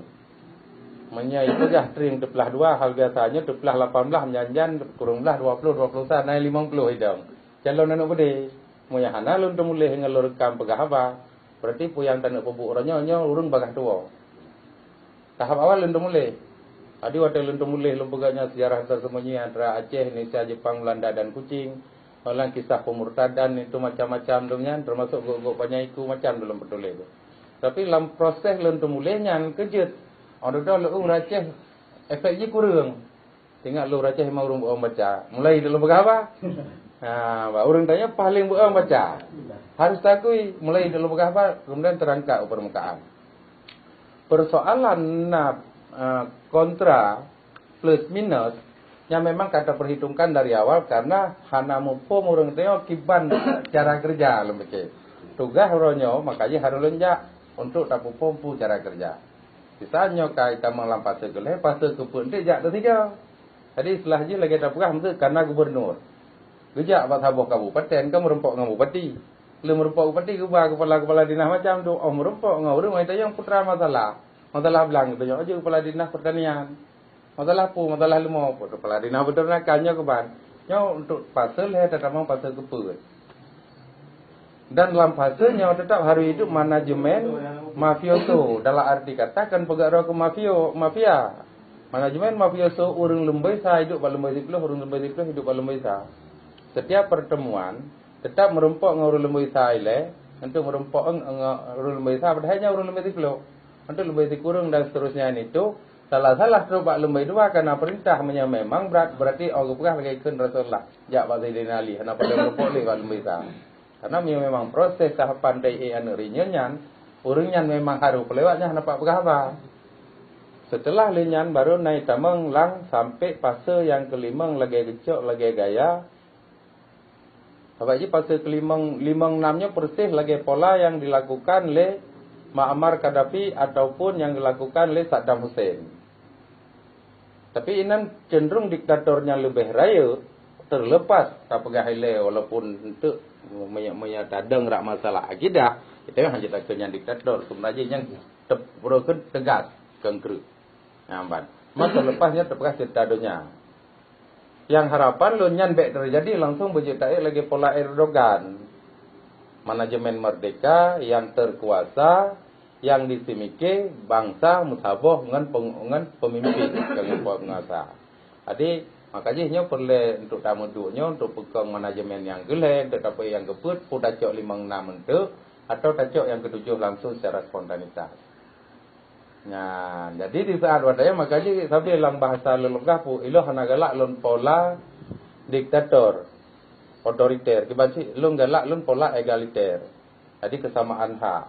Meunyoe ipeugah tring teuplah dua, hal biasa nyoe teuplah lapan blah, meujan-jan kureueng blah dua ploh, dua ploh sa, na limong ploh idong. Calon aneuk beudé. Meunyoe hana lôn teumuléh ngon lôn reukam peugah haba, berarti peue nyang taneuk peubuet uroe nyoe, nyoe ureuëng bagaih tuwoe. Tahap awal lôn teumuléh. Jadi watée lôn teumuléh, lôn peugah nyoe sejarah tersembunyi antara Aceh, Indonesia, Jepang, Belanda dan Kuching. Malah kisah pemurtadan itu macam-macam dum nyan, termasuk gok-gok panyai iku macam dum lôn peutuléh tu. Tapi lam proses lôn teumuléh nyan keujeuet. Orang tu lôn ureuëng Aceh, efek jih kureueng. Ingat lôn Aceh memang ureuëng beuong baca. Mulai lôn peugah haba? Ha, bak ureuëng tanyoe paléng beuong baca. Harus takui, mulai lôn peugah haba, kemudian terangkat u permukaan. Persoalan na, eh, kontra plus minus, nyan memang ka taperhitungkan dari awal karena hana muphom ureuëng tanyoe kiban cara kerja lôn pike. Tugaih uroe nyoe, maka jih harôh lôn jak untuk tapeupom peue cara kerja. Misal nyoe ka itamong lam fase keulhée, fase keupeuet enteuk jak teusigoe. Jadi istilah jih lagée tapeugah meuseu kana gubernur. Geujak bak saboh kabupaten ka meurumpok ngon bupati. Lé meurumpok bupati geuba kepala-kepala dinas macam tu, oh meurumpok ngon ureuëng wanita nyang putra masalah. Masalah blang geutanyoe jeuet kepala dinas pertanian. Masalah peue? Masalah leumo. Peue teupeulah dina beutôi na kan nyoe keuban. Nyoe untuk fase lhèe tatamong fase keupeuet. Dan lam fase nyoe tetap harus hidup manajemen mafioso. Dalam arti kata kan peugah droe keu mafio, mafia. Manajemen mafioso, ureuëng lumboi sa hidup bak lumboi siplôh, ureuëng lumboi siplôh hidup bak lumboi sa. Setiap pertemuan tetap meurumpok ngon ureuëng lumboi sa ilée, untuk meurumpok ngon ureuëng lumboi sa, padahai nyan ureuëng lumboi siplôh. Untuk lumboi sikureueng dan seterusnya itu, salah-salah trok bak lumboi dua karena perintah, meunyoe memang brat, berarti oh geupeugah lagée kheun Rasulullah, jak bak Saidina Ali, hana padub meurumpok lé bak lumboi sa. Karena meunyoe memang proses tahapan dari eh aneuk rinyeun nyan, ureuëng nyan memang harôh peulewat nyan hana pat peugah haba. Setelah lé nyan baru na itamong lam sampai fase nyang keulimong lagée geucok lagée gaya. Sabab jih fase keulimong, limong nam nyoe persis lagée pola nyang dilakukan lé Muammar Gaddafi ataupun nyang dilakukan lé Saddam Hussein. Tapi inan cenderung diktator nyang leubeh rayeuk, terlepas tapeugah ilée walaupun enteuk meunyoe, meunyoe tadong rak masalah akidah, kita hana takheun nyan diktator, sebenarnya nyang teupeureukeun tegas, konkret. Nyan ban. Maka lepas nyan teupeugah cerita donya. Nyang harapan lôn nyan bék teujadi langsung beujeuet taék lagée pola Erdogan. Manajemen merdeka nyang terkuasa, nyang disimike bansa meusaboh ngon peng-, ngon pemimpin, ngon penguasa. Jadi, maka jih nyoe peureulée untuk tameuduek nyoe, untuk peukong manajemen nyang geulhée, untuk dapet nyang geupeuet, peue tacok limong nam enteuk, atau tacok nyang ketujoh langsung secara spontanitas. Nah, jadi di saat watée nyan, maka jih sabe lam bahasa lôn peugah peue, ilôn hana galak lôn pola diktator, otoriter. Kiban cit lôn galak lôn pola egaliter. Jadi kesamaan hak.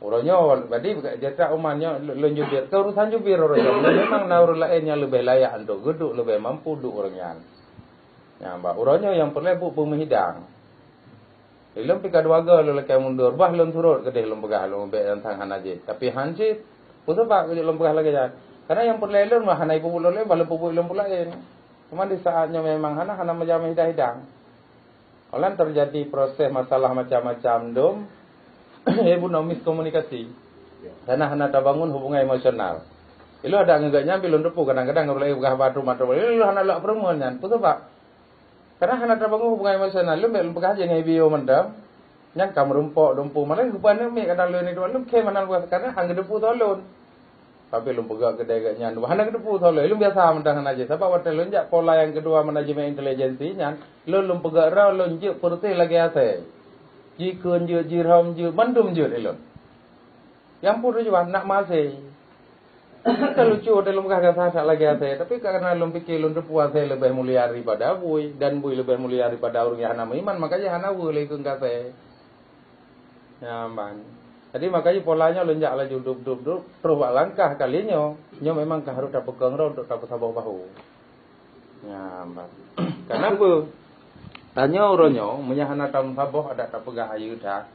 Uroe nyoe, jadi jatra umat nyoe lôn jubir. Keu urusan jubir uroe nyoe, memang na ureuëng laén nyang leubeh layak untuk geuduek, leubeh mampu duek ureuëng nyan. Nyan, bak uroe nyoe nyang peureulée buet peumeuhidang. Ilôn pih ka dua goe lôn lakée mundur, bah lôn surot keudeh lôn peugah lôn ubek tantang hana jih. Tapi han cit, peue sabab keu jeuet lôn peugah lagée nyan? Karena nyang peureulée lôn mah hana ipeubuet lôn lé, bah lôn peubuet lôn peulaén. Cuma di saat nyoe memang hana, hana meujamé hidang-hidang. Olan terjadi proses masalah macam-macam dum, ibu no miskomunikasi. Karena hana tabangun hubungan emosional. Ilôn ada ngeugak nyang bilôn teupeu kadang-kadang ureuëng laén peugah batu mantong, ilôn hana lak peureumeun nyan. Peue sabab? Karena hana tabangun hubungan emosional, lôn bék lôn peugah aja ngon I B O mantong. Nyang ka meurumpok dumpu malah geupeue aneuk miet kadang lôn itu lôn khe mana lôn karena hana geuteupeue tho lôn. Tapi lôn peugah keudeh gak nyan, hana geuteupeue tho lôn. Lôn biasa mantong hana jih. Sabab watée lôn jak pola nyang keudua manajemen intelijensi nyan, lôn lôn peugah rau lôn jeuet peureuseh lagée asée. Jikheun jeuet, jirhom jeuet, mandum jeuet ilôn. Nyang pun tujuan nak maséh. Ka lucu watée lôn peugah gata that lagée asée, tapi karena lôn pike lôn teupeu asée leubeh mulia daripada bui, dan bui leubeh mulia daripada ureuëng nyang hana meuiman, makanya hana weueh lé keu asée. Nyan ban. Jadi makanya pola nyoe lôn jak laju dup, dup, dup, terus bak langkah kali nyoe, nyoe memang ka harôh tapeukong droe untuk tapeusaboh bahu. Nyan, bah. Kenapa? Tanyoe uroe nyoe, meunyoe hana tameusaboh adak tapeugah ayeue that.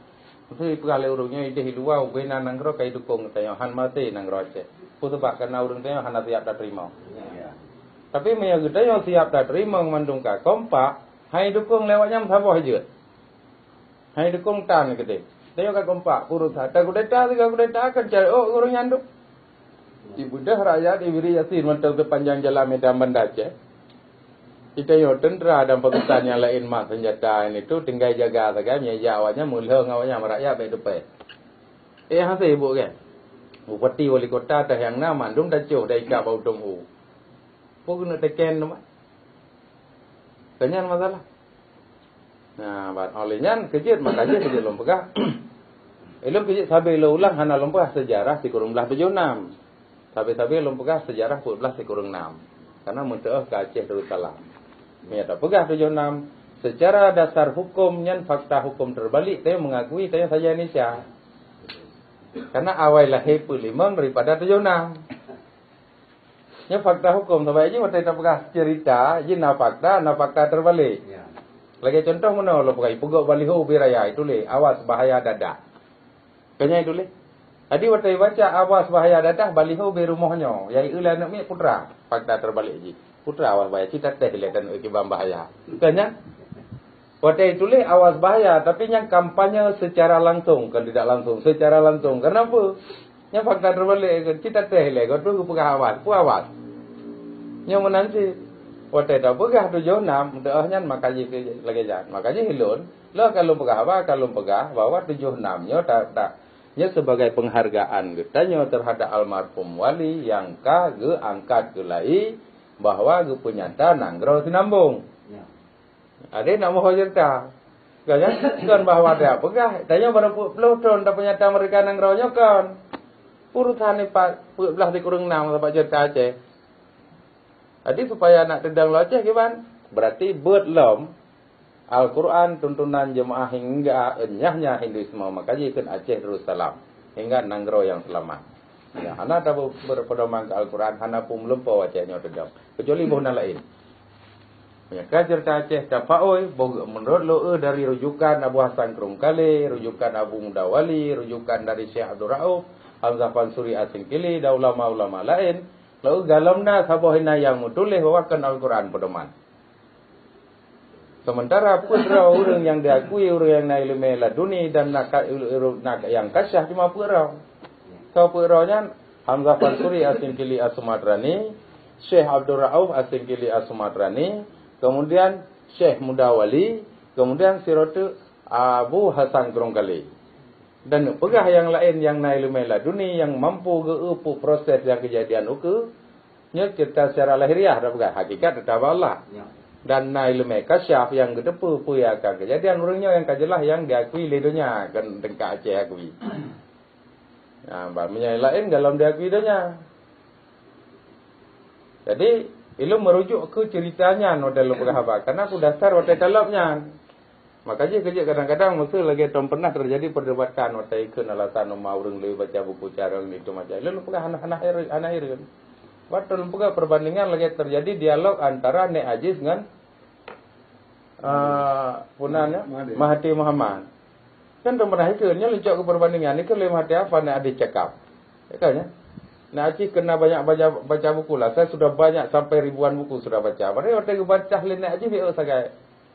Meusti peugah lé ureuëng nyoe ideh i luwa ubena nanggroe ka idukong tanyoe han maté nanggroe Aceh. Peue sabab? Karena ureuëng tanyoe hana siap tateurimong. Ya. Tapi meunyoe geutanyoe siap tateurimong mandum ka kompak, hai dukong lé awak nyan meusaboh jeuet. Hai dukong tan keudeh. Tanyoe ka kompak, peue urusan. Takudeta sigoe kudeta akan cari oh ureuëng nyan tu. Dibeudôh rakyat Ibri Yasin mantong teupanjang jalan Medan Banda Aceh. Ditanyoe teuntra dan pasukan nyang laén mat seunjata nyan itu tinggai jaga sagai meunyoe jak awak nyan meulhong awak nyan rakyat bék teupée. Eh hase ibu kan? Bupati wali kota tah nyang na mandum tacoh dari ka bak udom u. Peue keuneuk teken teuma? Kan nyan masalah. Nah, ban oleh nyan keujeuet makajih keujeuet lôn peugah. Ilôn keujeuet sabe lôn ulang hana lôn peugah sejarah sikureueng blaih tujoh nam. Sabe-sabe lôn peugah sejarah peuet blaih sikureueng nam. Karena meuteuoh ke Aceh Darussalam. Meunyoe tapeugah tujoh nam, secara dasar hukum nyan fakta hukum terbalik tanyoe mengakui tanyoe saja Indonesia. Karena awai lahé peuet limong daripada tujoh nam. Nyoe fakta hukum, sabab jih watée tapeugah cerita, jih na fakta, na fakta terbalik. Ya. Lagée contoh meunoe lôn peugah, ipeugok baliho ubé raya, ituléh, "Awas bahaya dadah." Kan nyan ituléh. Jadi watée ibaca, "Awas bahaya dadah," baliho ubé rumoh nyoe, nyang ieu lé aneuk miet putra, fakta terbalik jih. Putra awas bahaya, cit tatéh ilée taneuk kiban bahaya. Kan nyan? Watée ituléh awas bahaya, tapi nyan kampanye secara langsung, kan tidak langsung, secara langsung. Kenapa? Nyan fakta terbalik, cit tatéh ilée, gob tu geupeugah awas, peue awas? Nyoe meunan cit. Watée tapeugah tujoh nam, teuh nyan maka jih lagée nyan. Maka jih ulôn, lôn ka lôn peugah haba, ka lôn peugah bahwa tujoh nam nyoe ta, ta, nyoe sebagai penghargaan geutanyoe terhadap almarhum wali nyang ka geuangkat keulai bahwa geupeunyata nanggroe Sinambong. Ya. Ada nak mohon cerita. Kan, ya? Kan bahwa dia peugah, tanya baru puluh tahun dah peunyata merdeka nanggroe nyoe kan. Urusan ni pat peuet belas sikureueng nam sapat cerita Aceh. Jadi supaya nak teudong lom Aceh kiban, berarti buet lom Al-Quran tuntunan jeumaah hingga nyan-nyan Hinduisme, maka jih kheun Aceh Darussalam hingga nanggroe nyang seulamat. Ya, hana tabe-, berpedoman ke Al-Quran, hana pun meulumpo Aceh nyoe teudong, kecuali boh nan laén. Ya, ka cerita Aceh tapaoi, boh menurut lôn dari rujukan Abu Hasan Krueng Kalé, rujukan Abu Muda Wali, rujukan dari Syekh Abdul Rauf, Hamzah Pansuri Asingkili dan ulama-ulama laén, lôn galom na saboh inan nyang meutuléh bahwa kon Al-Quran pedoman. Sementara peuet droe ureuëng nyang diakui ureuëng nyang na ileumé laduni dan na ka-, na nyang kasyaf cuma peuet droe. Soe peuet droe nyan? Hamzah Pansuri Asingkili As-Sumatrani, Syekh Abdul Rauf Asingkili As-Sumatrani, kemudian Syekh Muda Wali, kemudian sirote Abu Hasan Krueng Kalé. Dan peugah nyang laén nyang na ileumé laduni nyang mampu geueu peue proses nyang keujadian ukeue, nyoe cerita secara lahiriah dah peugah, hakikat tetap Allah. Ya. Dan na ileumé kasyaf nyang geuteupeue peue nyang akan keujadian ureuëng nyoe nyang ka jeulaih nyang diakui lé donya, kon teungku Aceh akui. Nah, bah, meunyoe laén galom diakui donya. Jadi, ilôn merujuk ke cerita nyan watée lôn peugah haba, karena ku dasar watée kalop nyan. Maka jih keujeuet kadang-kadang meusu lagée tom pernah terjadi perdebatan watée ikheun alasan umat ureuëng lé baca buku carong itu macam. Ilôn peugah hana, hana, hana hireuen. Watée lôn peugah perbandingan lagée terjadi dialog antara Nek Aziz ngon, ah, punan ya, Mahathir. Mahathir Muhammad. Kan tom pernah ikheun, nyoe lôn cok ke perbandingan, ikheun lé Mahathir apa Nek Aziz cakap. Ya kan ya? Nek Aziz kena banyak baca, baca buku lah. Saya sudah banyak sampai ribuan buku sudah baca. Padahal watée geubaca lé Nek Aziz, dia sagai.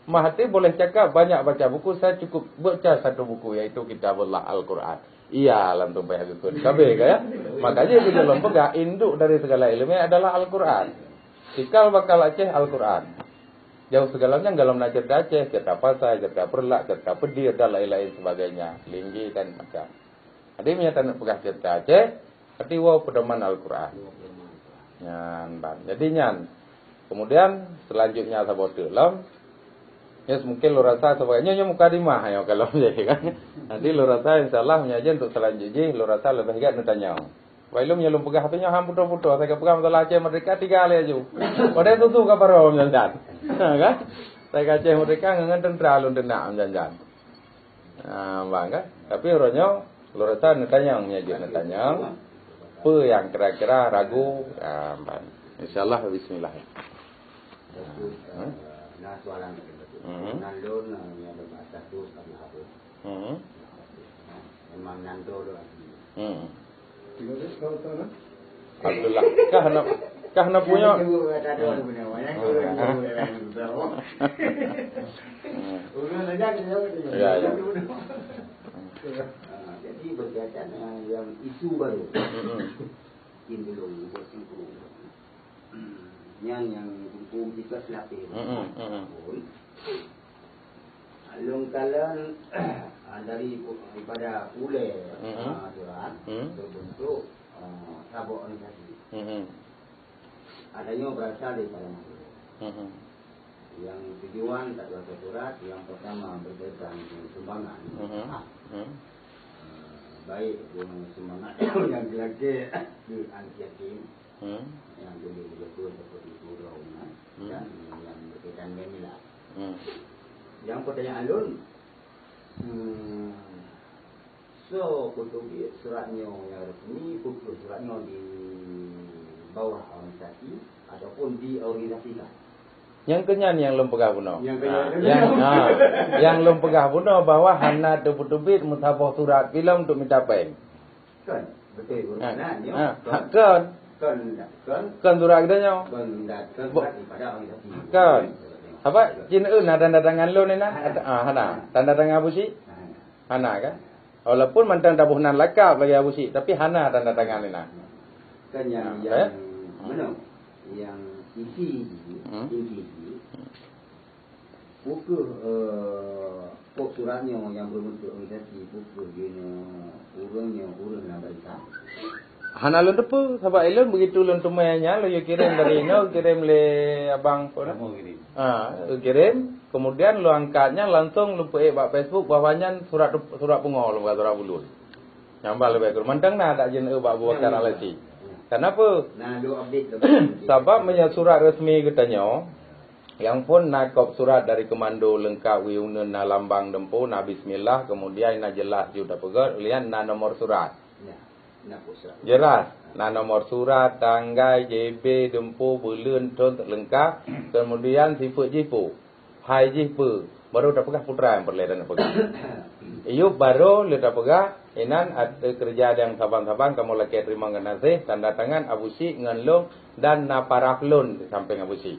Mahathir boleh cakap banyak baca buku, saya cukup baca satu buku, iaitu Kitabullah, Al-Quran. Iya, lam tumpah aku kun. Kabeh kan, ya? Makanya kita lom peugah, induk dari segala ilmu adalah Al-Quran. Cikal bakal Aceh, Al-Quran. Jauh segala macam, galom na cerita Aceh, cerita Pasai, cerita Peureulak, cerita Peudir, dan lain-lain sebagainya. Linggi dan macam. Jadi, meunyo taneuk peugah cerita Aceh, berarti woe peudoman Al-Quran. Nyan ban. Jadi nyan. Kemudian selanjutnya saboh teuk lom. Ya, mungkin lôn rasa saboh nyoe, nyoe mukadimah nyoe kalau jadi kan. Nanti lôn rasa insyaallah meunyo jeuet untuk selanjut jih, lôn rasa leubeh gét neutanyong. Wai lôn nyoe lôn peugah tu nyoe ham putoh-putoh, saya peugah masalah Aceh Merdeka tiga kali aju. Padahal tu tu ka baroe nyan. Ha kan? Saya Aceh Merdeka ngon tentera lôn teunak nyan. Ah, bang kan? Tapi uroe nyoe, lôn rasa neutanyong, meunyo jeuet neutanyong, peue nyang kira-kira ragu, ah, bang. Insyaallah, bismillah. Bagus, eh, na soalan laén. Mhm. Nan lôn, eh, nyang ada bahasa tu kami hapus. Mhm. Memang nan tu tu lagi. Mhm. Abdullah, kah na, kah na punya? Ibu kata tu, hmm, punya mana? Hmm. Urus saja dia. Ya, ya. Ah, jadi berkaitan dengan yang isu baru. Hmm. Mungkin belum buat simpul. Hmm. Yang, yang hukum kita selapih. Hmm, hmm, hmm. Lôn kalon, ah, dari pu-, daripada ulée, mm-mm, ah, surat, mm, berbentuk, ah, saboh organisasi. Mm-mm. Adanya berasal daripada masyarakat. Mm-mm. Yang tujuan tak berasal surat, yang pertama berkaitan dengan sumbangan. Mm-mm. Ah. Mm. Ah, baik sumbangan yang dilakukan di yatim, hmm, yang dulu betul seperti itu, hmm, dan yang berkaitan dengan milad. Hmm. Yang pertanyaan lôn, hmm, so, peuteubiet surat nyoe nyang resmi, peue surat nyoe di bawah organisasi ataupun diorganisasikan? Nyang keunyan nyang lôn peugah bunoe. Nyang keunyan. Ha, nyang, ha, nyang lôn peugah bunoe bahwa hana teupeuteubiet meusaboh surat filem untuk minta péng. Kan, betul. Ha, urusan nyoe. Ha, kan, ha, kan. Kan, kan. Kan surat kita nyoe. Kan, kan. Bo-, surat daripada organisasi. Kan. Apa? Cina na tanda tangan lôn ni na? Hana. Ah, hana. Tanda tangan Abu Syik? Hana. Hana kan? Walaupun mantong taboh nan lakab lagi Abu Syik, tapi hana tanda tangan ni na. Kan yang, ha, yang, eh? Mana? Yang Inti jih, Hmm. inti jih, peu kheueh, eh, kop surat nyoe nyang berbentuk organisasi, peu kheueh jih nyoe, ureuëng nyoe, ureuëng nyang dari sana? Hana lôn teupeue, sabab ilôn begitu lôn teumé nyan, lôn yue kirém dari inoe, kirém lé abang apa nama? Kamu kirim. Ha, kirém, kemudian lôn angkat nyan langsung lôn peuék bak Facebook bahwa nyan surat, surat pungo lôn bukan surat bulut. Nyang bah leubeh kureueng mantong na dak jeuet bak Abu Bakar Al-Asyik. Kenapa? Nah, dua update tu. Sabab meunyoe surat resmi geutanyoe, nyang phon na kop surat dari komando leungkap, wiyuneun na lambang dempo, na bismillah, kemudian na jeulaih ju tapeugah, lian na nomor surat. Ya, na kop surat. Jeulaih, na nomor surat, tanggai, J B, dempo, buleuen, thon leungkap, kemudian sifeuet jih peue. Hai jih peue, baru tapeugah putra nyang peureulée tapeugah. Iyup baru lé tapeugah, inan ateueh keureuja nyang saban-saban kamoe lakée teurimong geunaséh, tanda tangan Abu Syik ngon lôn dan na paraf lôn di sampéng Abu Syik.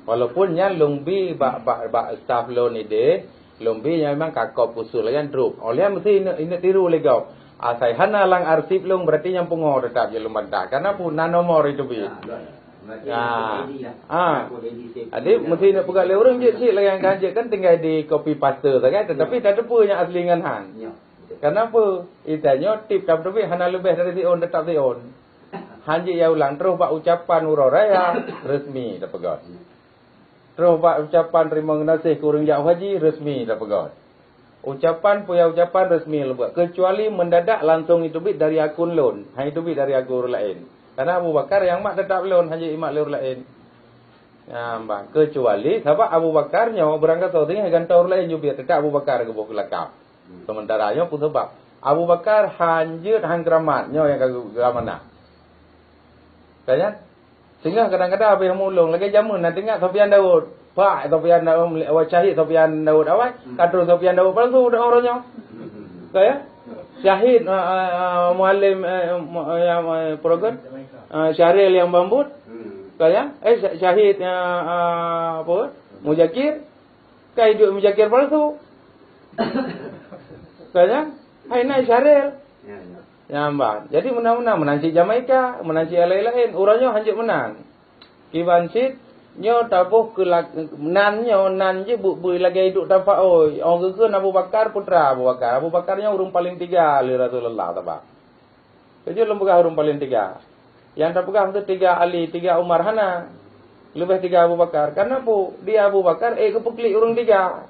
Walaupun nyan lôn bi bak, bak, bak staf lôn idéh, lôn bi nyan memang ka kop khusus lagée nyan drup. Óh lheueh meusti ineuk, ineuk tiru lé gob. Asai hana lam arsip lôn, berarti nyang pungo teutap jeuet lôn bantah. Karena pun na nomor itu bi. Ya, betul. Berarti Ah. itu I D lah. Ah. Kode I D safe. Jadi, Ya, mesti nak betul. peugah lé ureuëng jeuet cit lagée nyang ka jeuet kan tinggai di copy paste sagai, tetapi Ya. tak teupeue nyang asli ngon han. Ya, betul. Kenapa? Itanyoe tip tam teubiet hana leubeh dari siôn, tetap siôn. Han jeuet ya ulang terus bak ucapan uroe raya, resmi tapeugah. Ya. Terus bak ucapan terima geunaséh keu ureuëng jak haji, resmi tapeugah. Ucapan peue nyang ucapan resmi leubeh, kecuali mendadak langsung jiteubiet dari akun lôn, hana jiteubiet dari akun ureuëng laén. Karena Abu Bakar nyang mat teutap lôn, hana jimat lé ureuëng laén. Nyan bah, kecuali sabab Abu Bakar nyoe beurangkasoe singoh gantoe ureuëng laén jiteubiet, teutap Abu Bakar geuboh keu lakab. Sementara nyoe peue sabab? Abu Bakar han jeuet han keuramat, nyoe nyang ka geu-, geuamanah. Ka nyan? Singoh kadang-kadang habéh mulông lagée jameun na teuingat Sofyan Daud. Pak Sofyan Daud, awai syahid Sofyan Daud awai, Hmm. ka troh Sofyan Daud palsu dak uroe nyoe. Ka ya? Syahid, ah, ah, ah, Mualem, eh, mu-, eh, yang, eh, program, ah, Syahril yang Bambut. Hmm. Ka ya? Eh, sya-, syahid, ah, ah, apa? Muzakir. Ka hidup Muzakir palsu. Ka ya? Hai na Syahril. Ya, ya. Nyan bah. Jadi meunan-meunan, meunan cit Jamaika, meunan cit laén-laén. Uroe nyoe hanjeuet meunan. Kiban cit nyoe taboh keu la-, nan nyoe, nan jih bu-, bui lagée iduek tapak oi. Ong geukheun Abu Bakar putra Abu Bakar. Abu Bakar nyoe ureuëng paling tiga lé Rasulullah sabab. Keujeuet lôn peugah ureuëng paling tiga. Nyang tapeugah meusti tiga Ali, tiga Umar hana. Leubeh tiga Abu Bakar. Karena pu, di Abu Bakar ék geupeuklik ureuëng tiga.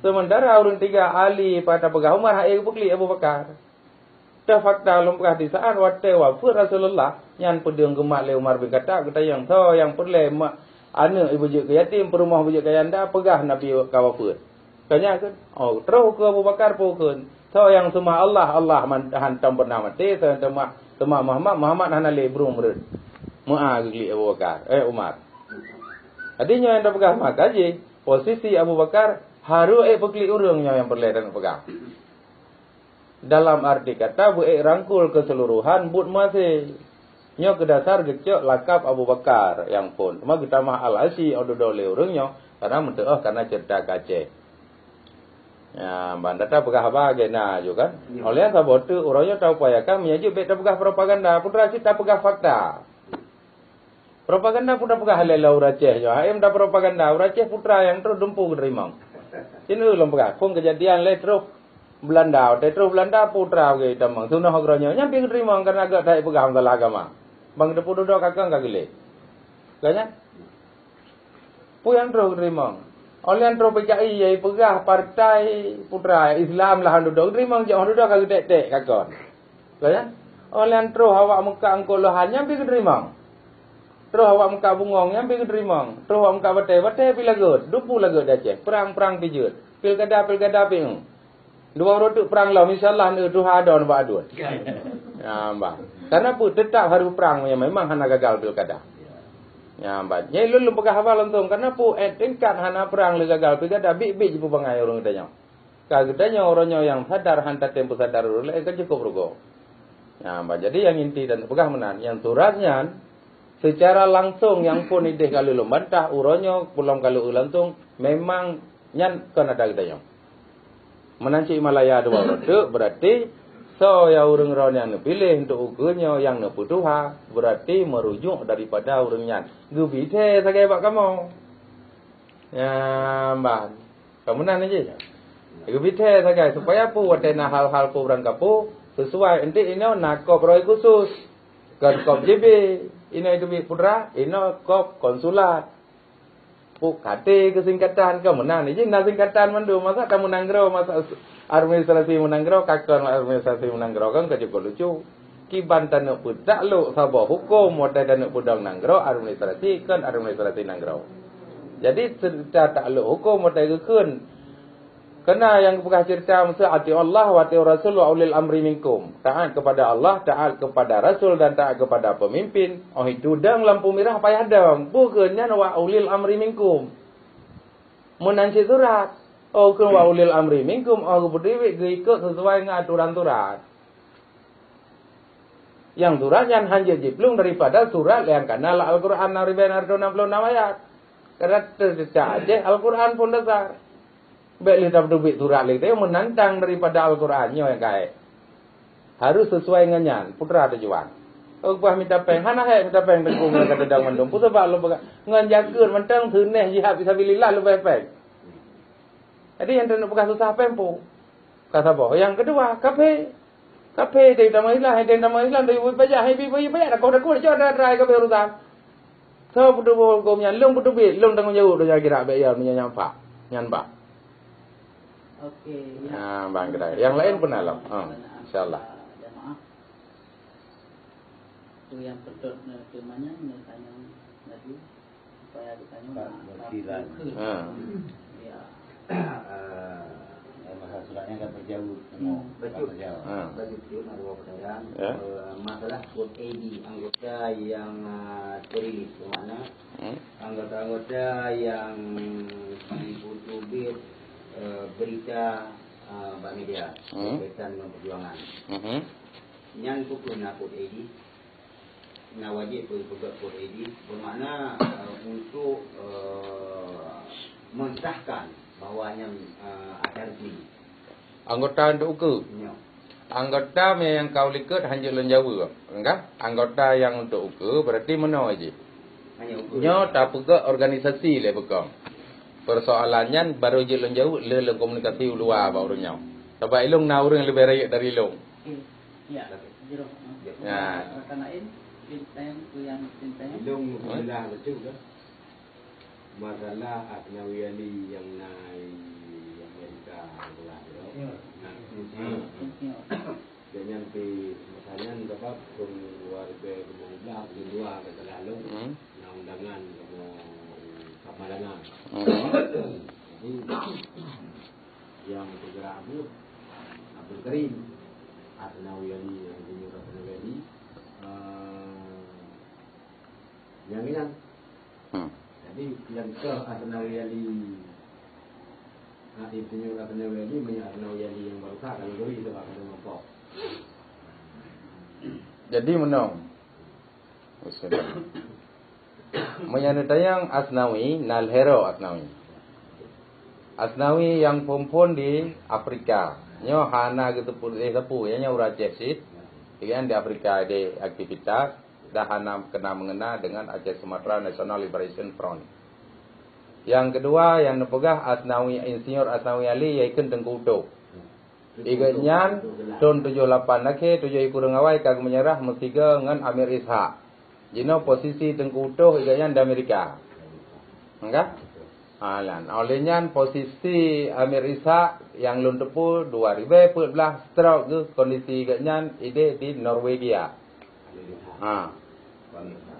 Sementara ureuëng tiga Ali, pat tapeugah Umar, han ék geupeuklik Abu Bakar. Teuh fakta lôn peugah di saat watée wafeuet Rasulullah, nyan peudeueng geumat lé Umar bin Khattab geutanyong, "Soe nyang peureulée ma-, aneuëk ibeujeuet keu yatim, peurumoh beujeuet keu janda, peugah Nabi ka wafeuet." Ka nyan kheun, oh, troh keu Abu Bakar peue kheun, "Soe nyang seumah Allah, Allah man-, hantom pernah maté, soe nyang seumah, seumah Muhammad, Muhammad hana lé brung meureun." Meu'a geuklik Abu Bakar, eh, Umar. Jadi nyoe nyang tapeugah maka jih, posisi Abu Bakar harôh ék peuklik ureuëng nyoe nyang peureulée tapeugah. Dalam arti kata, beuék rangkul keseluruhan buet maté. Nyoe keudasar geucok lakab Abu Bakar nyang phon. Teuma geutamah Al-Asyi, oh, dudoe lé ureuëng nyoe, karena meuteuoh karena ceurita keu Aceh. Ya, ban data peugah haba lagée na ju kan. Ya. Oleh saboh teuk uroe nyoe taupayakan meunyoe jeuet bék tapeugah propaganda, peue teuma cit tapeugah fakta. Propaganda pun tapeugah lé lôn ureuëng Aceh nyoe. Hai meuda propaganda, ureuëng Aceh putra nyang troh dumpeue geuteurimong. Cit lôn peugah, phon keujadian lé troh Belanda, watée troh Belanda putra geutamong. Tunoh uroe nyoe, nyan pih geuteurimong karena geuh that peugah masalah agama. Ban geuteupeue dudoe kakang ka geulée. Ka nyan? Peue nyang troh geuteurimong? Oleh nyang troh P K I, nyang peugah partai putra Islam lah dudoe geuteurimong, jeuet dudoe ka geutek-tek kakon. Ka nyan? Oleh nyang troh awak meukat eungkôt lohan nyan pih geuteurimong. Troh awak meukat bungöng nyan pih geuteurimong. Troh awak meukat batée, batée pih lagot. Dumpeue lagot di Aceh. Prang-prang pih jeuet. Pilkada-pilkada pih, hmm. Dua uroe teuk prang lom, insya Allah, tuha adon bak aduen. Ya, bah. Karena peue? Teutap harôh prang, memang hana gagal pilkada. Ya, bah. Nyai lôn, lôn peugah haba langsung. Karena peue? Eh, tingkat hana prang lé gagal pilkada, biet-biet jipeubangai ureuëng geutanyoe. Ka geutanyoe uroe nyoe nyang sadar, han tatem peusadar ureuëng laén, ka cukôp rugoe. Nah, bah, jadi nyang inti dan peugah meunan, nyang surat nyan secara langsung nyang phon idéh ka lheueh lôn bantah, uroe nyoe peulom ka lheueh langsung, memang nyan kon atra geutanyoe. Meunan cit Malaya dua uroe teuk, berarti Soe ya ureuëng droe nyang neupiléh untuk ukeue nyoe nyang neupeutuha, beurati meurujuk daripada ureuëng nyan. Geubi thée sagai bak kamoe. Nyang ban. Ka meunan jih. Geubi thée sagai supaya peue watée na hal-hal peue barangkapeue, sisuai. Enteuk inoe na kop roh khusus. Kon kop J B. Inoe geubi putra, inoe kop konsulat. P K T keu singkatan, ka meunan. Jih na singkatan mandum. Masa tamu nanggroe, masa administrasi meunanggroe, ka kon administrasi meunanggroe, kan ka cukôp lucu. Kiban taneuk peutaklok saboh huköm watée taneuk peudong nanggroe administrasi, kon administrasi nanggroe. Jadi, seureuta taklok huköm watée geukheun. Keunan nyang geupeugah ceurita Musa, "Ati'u Allah wa ati'u Rasul wa ulil amri minkum." Taat kepada Allah, taat kepada Rasul dan taat kepada pemimpin. Oh, itu dong lampu merah payah dong. Bukon nyan wa ulil amri minkum. Meunan cit surat. Oh, keu wa ulil amri minkum, oh, geupeuduek geuikot sesuai ngon aturan surat. Nyang surat nyan hana jeuet jiplueng daripada surat nyang kana lam Al-Quran enam ribu enam ratus enam puluh enam ayat. Karena teucak Aceh Al-Quran pun dasar. Bék lé tapeuduek surat lé teuh menantang daripada Al-Quran nyoe nyang kait. Harus sesuai ngon nyan, putra tujuan. Oh, bah mita péng, hana hék mita péng teungku ngon kata dang mandum. Peue sabab lôn peugah ngon jakeuet mantong seuneh jihad fisabilillah leubeh péng. Jadi nyang taneuk peugah susah péng pu. Ka saboh. Nyang keudua, kaphé. Kaphé, teuh tamong Islam, hai teuh tamong Islam, teuh beubayak, hai beubayak, dakoh-dakoh, cok atra-atra kaphé urusan. Soe peutuboh huköm nyan, lôn peuteubiet, lôn tanggong jaweueb donya akhirat, bék ya meunyo nyan pak, nyan bah. Oke, ya. Ah, bang kedai. Yang lain pun alam. Ah, insyaallah. Jamaah. Tu yang pedot, eh, firman nyan, tanya lagi. Supaya kita nyoe Pak nak, nak Wakilan. Ikut. Ha. Ya. Eh, bahasa suratnya kan berjauh, hmm, tengok, betul. Bahasa Jawa. Ha. Bagi betul nak dua pertanyaan. Ya. Eh, masalah kode A D anggota yang, eh, terilis, bermakna, hmm, anggota-anggota yang ditutup, eh, berita, eh, bak media, hmm, berkaitan dengan perjuangan. Mhm. Nyan pun kena kode A D. Na wajéb peugöt kode A D, bermakna, eh, untuk, eh, mensahkan bahwa nyan, eh, acara resmi. Anggota untuk ukeue? Nyo. Anggota nyang ka u likot hanjeuet lôn jaweueb, enggak? Anggota nyang untuk ukeue berarti meunoe jih. Hanya ukeue. Nyoe tapeugöt organisasi lé beukong. Persoalan nyan baru jeuet lôn jaweueb lé lôn komunikasi u luwa bak ureuëng nyoe. Sabab ilôn na ureuëng leubeh rayeuk dari ilôn. Oke. Ya, jroh. Ya. Rakan lain, Cinteng, Kuyang Cinteng. Ilung, hmm, jeulaih beutôi dah. Masalah Asnawi Ali nyang na di Amerika, itulah, you know. Ya. Nah, hmm. Gobnyan pi masa nyan sabab tahun dua ribu lima belas, buleuen dua, kalau tak salah lôn, hmm, na undangan kamoe Kamalangan. Hmm. Jadi, nyang peugerak buet Abdul Karim Asnawi Ali, nyang jinoe Asnawi Ali, eh, nyang ingat. Hmm. Jadi, nyang keu Asnawi Ali, ah, Insinyur Asnawi Ali, meunyo Asnawi Ali nyang baru ka, kalau doi itu akan nampak. Jadi, meunoe. Meunyoe neutanyong Asnawi, na lhèe droe Asnawi. Asnawi nyang phôn-phôn di Afrika. Nyoe hana geuteupeue lé sapeue, nyoe ureueng Aceh cit. Di Afrika di aktivitas, dah hana kena mengena dengan Aceh Sumatra National Liberation Front. Nyang keudua, nyang neupeugah Asnawi, Insinyur Asnawi Ali, yaitu Teungku Utoh. Gobnyan thon tujoh lapan lakèe tujoh iku ureueng awai ka geumeunyeurah meusigoe ngon Amir Ishak. Jinoe posisi Teungku Utoh gobnyan di Amerika. Enggak? Ha, lan. Oleh nyan posisi Amir Ishak nyang lôn teupeu dua ribu peuet blah stroke geuh kondisi gobnyan ideh di Norwegia. Ha.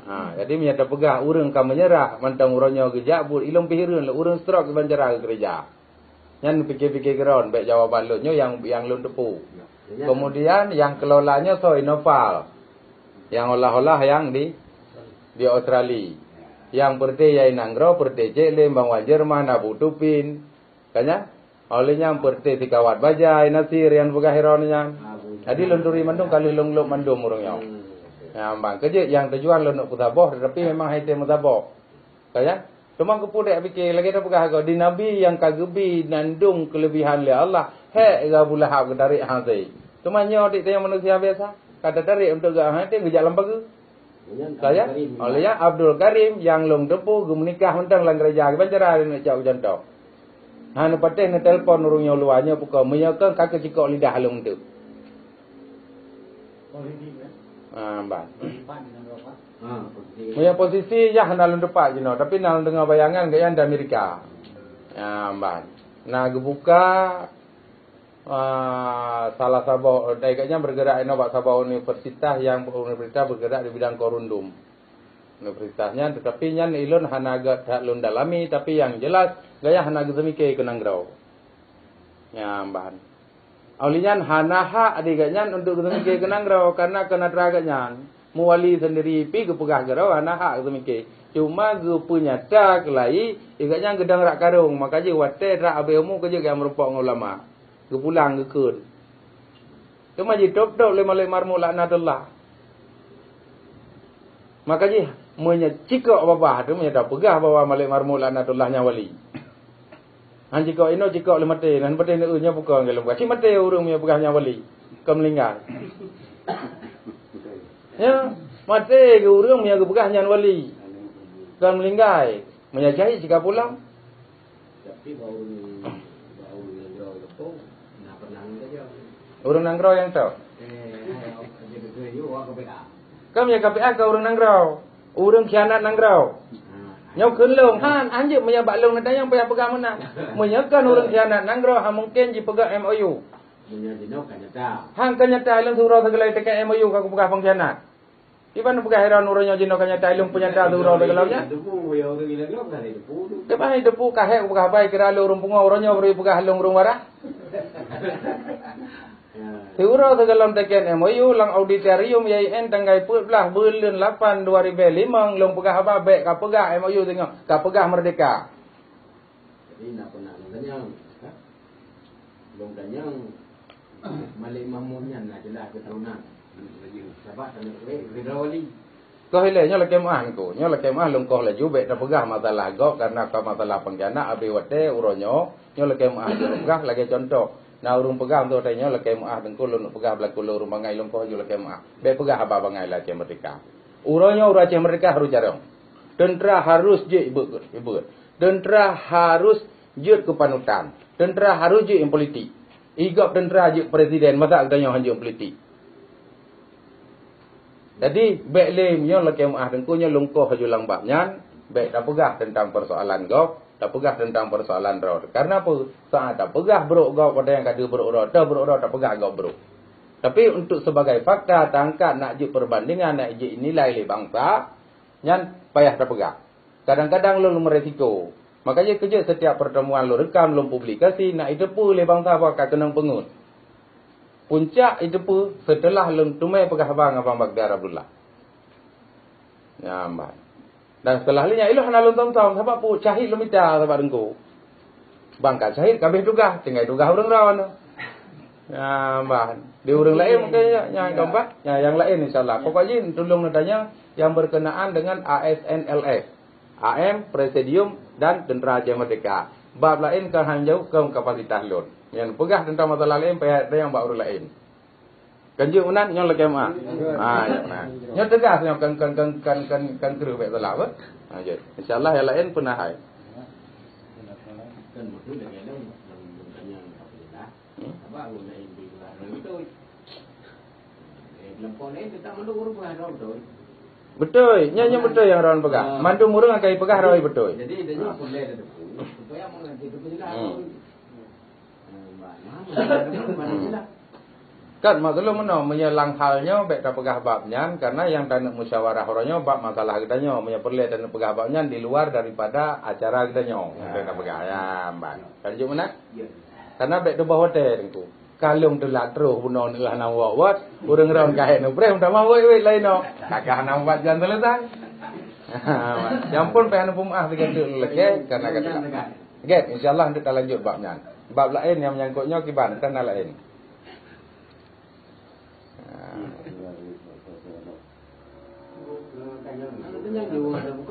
Ha, jadi meunyo tapeugah ureueng ka meunyeurah mantong uroe nyoe geujak buet ilôn pih hireuen lé ureueng stroke kiban cara geukeureuja. Nyan pikir-pikir keudroe, bèk jawaban lôn nyoe nyang, nyang lôn teupeu. Ya, ya. Kemudian nyang kelola nyoe soe? Noval. Nyang olah-olah nyang di, di Australia. Nyang peureuté nyang nanggroe, peureuté cék lé, Bang Wan Jerman, Abu Tupin. Ka nyan? Oleh nyan peureuté sikawat bajai, Nasir nyang peugah hireuen nyan. Jadi lôn turi mandum ka lheueh lôn lok mandum ureueng nyoe. Hmm. Nyang bang keujeuet nyang tujuan lôn neuk peusaboh, tetapi memang hai tém meusaboh. Ka nyan? Teuma keupeue dek pike lagèe tapeugah goe, di Nabi nyang ka geubi mandum keuleubihan lé Allah, hék Abu Lahab geutarek hase. Teuma nyoe dik tanyoe manusia biasa, ka teutarek untuk geuhai teuh geujak lam pageue. Nyan Abdul Karim. Oleh nyan Abdul Karim nyang lôn teupeu geumeunikah mantong lam gereja, kiban cara lôn cok contoh. Hana patéh neutelepon ureuëng nyang luwa nyoe pukon, meunyoe kon ka keucikok lidah lôn teuk. Ah, ban. Meunyoe posisi yah hana lôn teupat jinoe, tapi na lôn deungoe bayangan geuh nyan di Amerika. Ah, ban. Na geubuka Ah, salah saboh, dai gobnyan bergerak inoe bak saboh universitas nyang universitas bergerak di bidang korundum. Universitas nyan, tetapi nyan ilôn hana gét that lôn dalami, tapi nyang jelas gobnyan hana geuseumiké keu nanggroe. Nyan ban. Oleh nyan hana hak di gobnyan untuk geuseumiké keu nanggroe, karena keu atra gobnyan. Meuwali sendiri pi geupeugah keudroe hana hak geuseumiké. Cuma geupeunyata keulayi, di gobnyan geudong rak karong, maka jih watée rak abée umu keujeuet gobnyan meurumpok ngon ulama. Geupulang geukheun. Teuma jitôb-tôb lé Malik Marmuk laknatullah. Maka jih meunyoe cikok babah tu, meunyoe tapeugah bahwa Malik Marmuk laknatullah nyan wali. Han cikok inoe, cikok lé maté, nan patéh neu nyoe bukon galom. Cit maté ureuëng meunyoe peugah nyan wali, kon meuninggai. Ya, maté keu ureuëng meunyoe geupeugah nyan wali, kon meuninggai. Meunyoe jahé sika pulang. Tapi bak ureuëng, bak ureuëng nanggroe gapo, na pernah ngon tajam. Ureuëng nanggroe nyang tôb? Eh, eh, jadi betul juga K P A. Kan ya K P A ka ureuëng nanggroe. Ureuëng khianat nanggroe. Ha. Nyoe kheun lôn, han, anjeuet meunyoe bak lôn na tanyong payah peugah meunan. Meunyoe kon ureuëng khianat nanggroe, ha mungken jipeugah M O U. Meunyoe jinoe ka nyata. Han ka nyata, lôn siuroe sigohlom teuka M O U ka kupeugah pengkhianat. Kiban peugah heran uroe nyoe jinoe ka nyata, ilôn peunyata siuroe sigohlom nyan. Teupeu, ya, ureuëng ilôn lom ka teupeu tu. Kiban teupeu ka hék peugah bai kira lôn ureuëng pungo, uroe nyoe baru peugah lôn ureuëng waras. Ya. Siuroe sigohlom teken M O U lam auditorium I A I N tanggai peuet blaih buleuen lapan dua ribèe limong lôn peugah haba bék ka peugah M O U singoh, ka peugah meurdeka. Jadi, na pernah lôn tanyong, ha? Lôn tanyong, Malik Mahmud nyan na jeulaih keuturonan. Sabab tanyoe keu, keu Drawali. Koh ilée nyoe lakée meuáh Teungku. Nyoe lakée meuáh lôn koh laju bék tapeugah masalah gob karena ka masalah pengkhianat abéh watée uroe nyoe, nyoe lakée meuáh lôn peugah lagée contoh. Na ureuëng peugah untuk watée nyoe lakée meuáh Teungku lôn peugah beulaku lôn ureuëng bangai lôn koh laju lakée meuáh. Bék peugah haba bangai lam Aceh Merdeka. Uroe nyoe ureuëng Aceh Merdeka harôh carông. Teuntra harôh jeuet ibeut, ibeut. Teuntra harôh jeuet keu panutan. Teuntra harôh jeuet nyang politik. Igob teuntra jeuet presiden, masa geutanyoe han jeuet politik. Jadi, bék lé nyoe lakée meuáh Teungku nyoe lôn koh laju lam bab nyan, bék tapeugah teuntang peusoalan gob, tapeugah teuntang peusoalan droe. Karena peue? Saát tapeugah brok gob, watée nyang ka deuh brok droe, toh brok droe tapeugah gob brok. Tapi untuk sebagai fakta, taangkat nak jeuet perbandingan, nak jeuet nilai lé bansa, nyan payah tapeugah. Kadang-kadang lôn meuresiko. Makajih keujeuet setiap pertemuan lôn rekam, lôn publikasi, nak jiteupeue lé bansa bahwa ka keunong peungeut. Puncak jiteupeue seuteulah lôn teumé peugah haba ngon Abang Baghdad Abdullah. Nyan ban. Dan seuteulah lheueh nyan, ilôn hana lôn tom-tom, sabab peue? Syahid lôn mita sabab Teungku. Bang ka syahid, ka abéh tugaih, tinggai tugaih ureuëng droe. Nyan ban. Di ureuëng laén mungken nyan, nyan keumpat, nyan nyang laén insya Allah. Pokok jih tulông neutanyong nyang berkenaan dengan A S N L S, A M, Presidium, dan Teuntra Aceh Merdeka. Bab laén ka han jaweueb kon kapasitas lôn. Nyang peugah teuntang masalah laén, payah tanyong bak ureuëng laén. Kan jeuet meunan nyoe lakée meuáh. Ha, ya, nah. Nyoe teugas nyoe kan, kan, kan, kan, kan, kan kreueh bék salah, apa? Ha, jeuet. Insya Allah nyang laén peunahan. Hmm? Beutôi, nyan, nyan beutôi nyang Rawan peugah. Ah. Mandum ureuëng akai peugah Rawan beutôi. Jadi, dia nyoe peureulée teupeue, supaya mengerti teupeue jeulaih. Hmm. Hmm. Kan maklum meunoe, meunyoe lam hal nyoe bék tapeugah bab nyan, karena nyang taneuk musyawarah uroe nyoe bab masalah geutanyoe. Meunyoe peureulée taneuk peugah bab nyan di luar daripada acara geutanyoe, bék tapeugah. Ya, ban. Kan jeuet meunan? Ya. Karena bék teuboh watée Teungku. Ka lôn teulat troh bunoe neuh hana wot-wot, ureuëng ron ka hék neupreh meutamah wot-wot laén nyoe. Ka, ka hana ubat jan teuleusai. Ya ampôn, payah neupeumaáh sigoe teuk lakée karena ka teulat. Gét, insya Allah, untuk talanjut bab nyan. Bab laén nyang menyangkut nyoe kiban, kan na laén.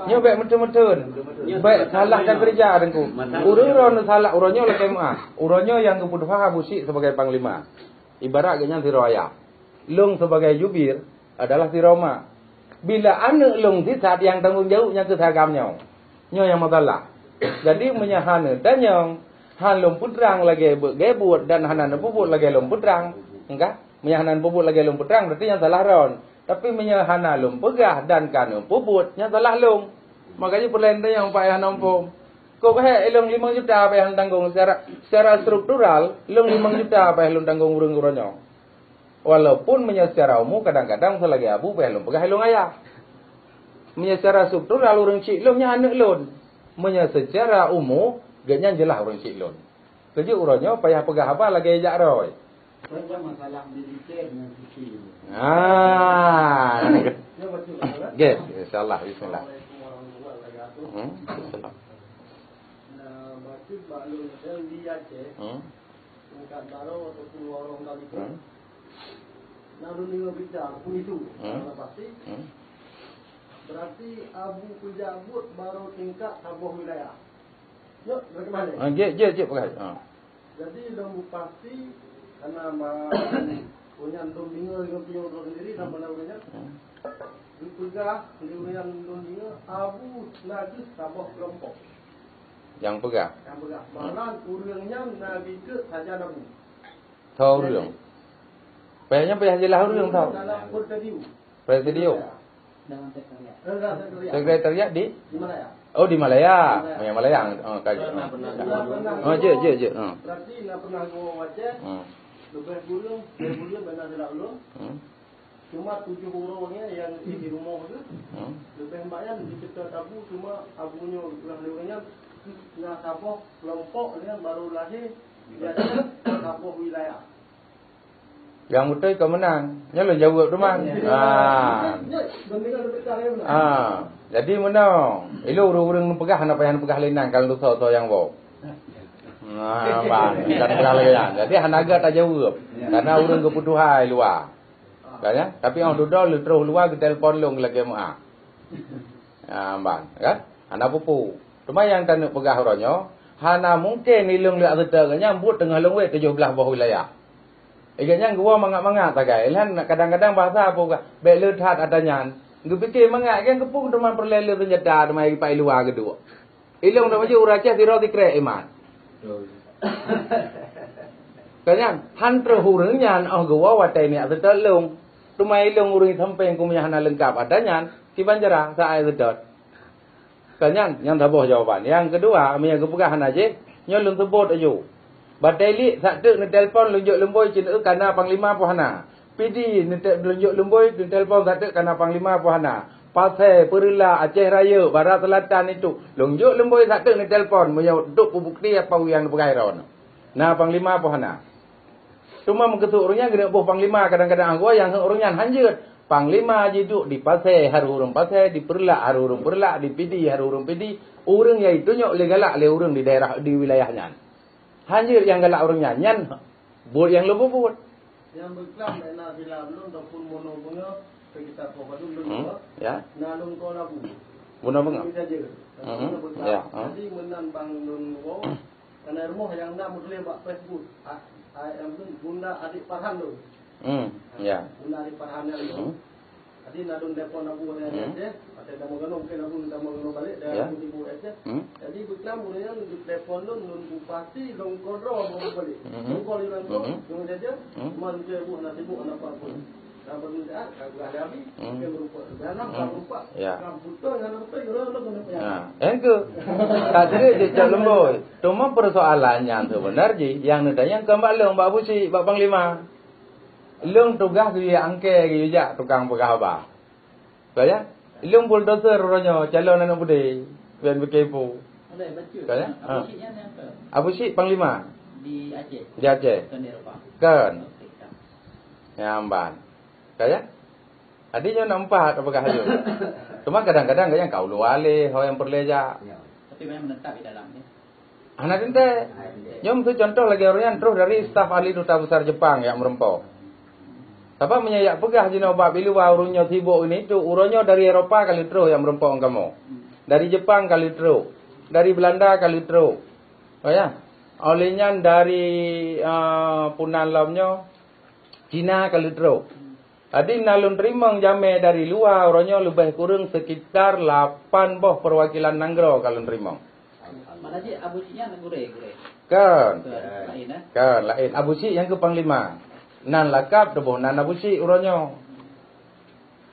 Nyoe bék meuteun-meuteun. Bék salah takeureuja Teungku. Ureuëng droe salah, uroe nyoe lakée meuáh. Uroe nyoe nyang geupeutuha Abu Syik sebagai panglima. Ibarat geuh nyan sidroe ayah. Lôn sibagai jubir adalah sidroe ma. Bila aneuk lôn sisat, nyang tanggong jaweueb nyan keuh si agam nyoe. Nyoe nyang masalah. Jadi, meunyoe hana tanyong, han lôn peutrang lagée beuet geubuet dan hana neupeubuet lagée lôn peutrang, engka? Meunyoe hana neupeubuet lagée lôn peutrang, berarti nyang salah droen. Tapi meunyoe hana lôn peugah dan ka neupeubuet, nyang salah lôn. Makajih peureulée tanyong, Pak, nyang hana muphom. Kok bahé lôn limong juta payah lôn tanggong secara, secara struktural, lôn limong juta payah lôn tanggong ureuëng uroe nyoe. Walaupun meunyoe secara umu kadang-kadang seulagée abu payah lôn peugah lôn ayah. Meunyoe secara struktural ureuëng chik lôn nyan aneuk lôn. Meunyoe secara umu, geuhnyan jeulaih ureuëng chik lôn. Keujeuet uroe nyoe payah peugah haba lagée jak roe. Kan masalah militer ngon sipil. Ah. Ya, betul, kan? Oke, insyaallah, bismillah. Assalamualaikum warahmatullahi wabarakatuh. Hmm, insyaallah. Nah, bacut bak lôn di Aceh, Hmm. tingkat baroe ataupun warong kali tu. Hmm. Nah, lôn deungoe berita, aku itu, Hmm. kalau pasti. Hmm. Berarti Abu Peujak Buet baru tingkat saboh wilayah. Yuk, bagaimana? Ah, jeuet, jeuet, jeuet, peugah. Ah. Jadi, lôn bupati, karena ma-, punya lôn bingung dengan punya orang sendiri, sama nama dia. Hmm. Dipeugah, dengan lôn bingung, Abu Najis saboh kelompok. Nyang peugah? Nyang peugah. Hmm. Malah ureuëng nyan Nabi ke saja Nabi. Tho ureuëng. Payah nyan payah jeulaih ureuëng tho. Dalam presidium. Presidium. Dalam sekretariat. Eh, dalam sekretariat. Sekretariat di? Di Malaya. Oh, di Malaya. Di Malaya. Meunyo Malaya, oh, ka jeuet. Pernah, pernah. Oh, jeuet, jeuet, jeuet. Oh. Berarti na pernah geuwoe u Aceh. Hmm. Leubeh kureueng, leubeh kureueng bana sira ulôn. Hmm. Cuma tujoh uroe nyan nyang di rumoh tu. Hmm. Leubeh mak nyan diceupet abu, cuma abu nyoe ulah lewat nyan na saboh kelompok nyan baru lahé, di Aceh saboh wilayah. Nyang beutôi kon meunan. Nyoe lôn jaweueb teuma. Ha. Ha. Jadi meunoe, ilôn ureuëng-ureuëng neupeugah hana payah neupeugah lé nan, kalon soe-soe nyang woe. Nah, ban, bukan peugah lagée nyan. Jadi hana gét tajaweueb. Karena ureuëng geupeutuhai luwa. Kan, ya? Tapi óh dudoe leutroh luwa geutelepon lôn lagée meu'ah. Ha, ban, kan? Hana peue-peue. Teuma nyang taneuk peugah uroe nyoe, hana mungken ilôn leuak seutôt geuh nyan buet teungoh lôn wéh tujoh blaih boh wilayah. Geuhnyan geuwoe mangat-mangat sagai. Ilhan kadang-kadang bahasa peugah, bék le that ata nyan. Geupike mangat kan keupeue teuma peureulée le seunjata teuma ipai luwa geuduek. Ilôn dak baju ureuëng Aceh sidroe sikrek iman. Betul. Kan nyan, han troh ureuëng nyan óh geuwoe watée nyak seutôt lôn. Teuma ilôn ureuëng sampéng keu meunyo hana leungkab ata nyan, kiban cara saai seutôt. Kan nyan, nyang saboh jawaban. Nyang keudua, meunyo geupeugah hana jih, nyoe lôn seubot aju. Batée liek sak teuk neutelepon lôn jok lumboi cit eu kana panglima poh hana. Pidie neute-, lôn jok lumboi neutelepon sak teuk kana panglima poh hana. Pasé, Peureulak, Aceh Rayeuk, Barat Selatan itu. Lôn jok lumboi sak teuk neutelepon meunyoe untuk peubukti apa nyang neupeugah droeneuh. Na panglima poh hana. Teuma meukeusut ureuëng nyan geuneuk boh panglima kadang-kadang anggô nyang ureuëng nyan hanjeuet. Panglima jiduek di Pasé harôh ureuëng Pasé, di Peureulak harôh ureuëng Peureulak, di Pidie harôh ureuëng Pidie. Ureuëng nyang jitunyok lé galak lé ureuëng di daerah, di wilayah nyan. Hanjeuet nyang galak ureuëng nyan, nyan buet nyang lôn peubuet. Nyang beuklam na sila lôn ataupun bunoe beungoh, sekitar poh padum lôn Hmm, dua, ya. Na lôn ko labu. Bunoe beungoh? Lôn jaja. Hmm, lôn beuklam. Ya, hmm. Jadi meunan bang lôn woe, karena rumoh nyang na meutuléh bak Facebook, a, a, bunda adik Farhan lôn. Hmm, ya. Bunda adik Farhan nyan lôn. Hmm. Jadi na lôn telepon abu nyan Hmm. Aceh, ateueh Damaganong, mungkin abu Damaganong balik, dan Ya. abu tibu Aceh. Hmm. Jadi beuklam ureuëng nyan telepon lôn, lôn bupati, lôn ko droe abu balik. Hmm. Lôn ko lé langsung, Hmm. lôn jaja, Hmm. man ke abu na sibuk, na apa pun. Hmm. Dan berminta, ka geulah Nabi, Hmm. ke merupakan, dan Hmm. nampak, Ya. kan beutôi, hana beutôi, ureuëng lôn kena payah. Nah, engke. Tak serius je cak lemboi. Cuma persoalan nyan sebenar jih, nyang neutanyong kon bak lôn, bak Abu Syik, bak Panglima. Lôn tugaih geuyue angke geuyue jak tukang peugah haba. Ka ya? Lôn bulldozer uroe nyoe calon aneuk beudé, ban beukepo. Ka ya? Abu Ha. Syik nyan apa? Abu Syik panglima. Di Aceh? Di Aceh. Bukan di Eropa? Bukan. Okey, tak. Nyang ban. Ka ya? Jadi nyoe nak empat peugah lôn. Cuma kadang-kadang ka nyang ka ulôn aleh, ho nyang peureulée jak. Ya. Tapi memang menetap di dalam, ya? Hana teuntée. Nyoe meusu contoh lagée ureuëng nyan troh dari staf ahli duta besar Jepang jak meureumpok. Sabab meunyoe jak peugah jinoe bak biluwa ureuëng nyoe sibok ini tu, uroe nyoe dari Eropa ka lheueh troh jak meureumpok ngon kamoe. Dari Jepang ka lheueh troh. Dari Belanda ka lheueh troh. Oh ya. Oleh nyan dari, ah, punan lom nyoe, Cina ka lheueh trok. Jadi na lôn teurimong jamé dari luwa, uroe nyoe leubeh kureueng sekitar lapan boh peuwakilan nanggroe ka lôn teurimong. Mana cit Abu Cik nyan gurée, gurée? Kan. Kan, laén, eh? Kan, laén. Abu Cik nyang keu panglima. Nan lakab tuboh nan Abu Cik uroe nyoe.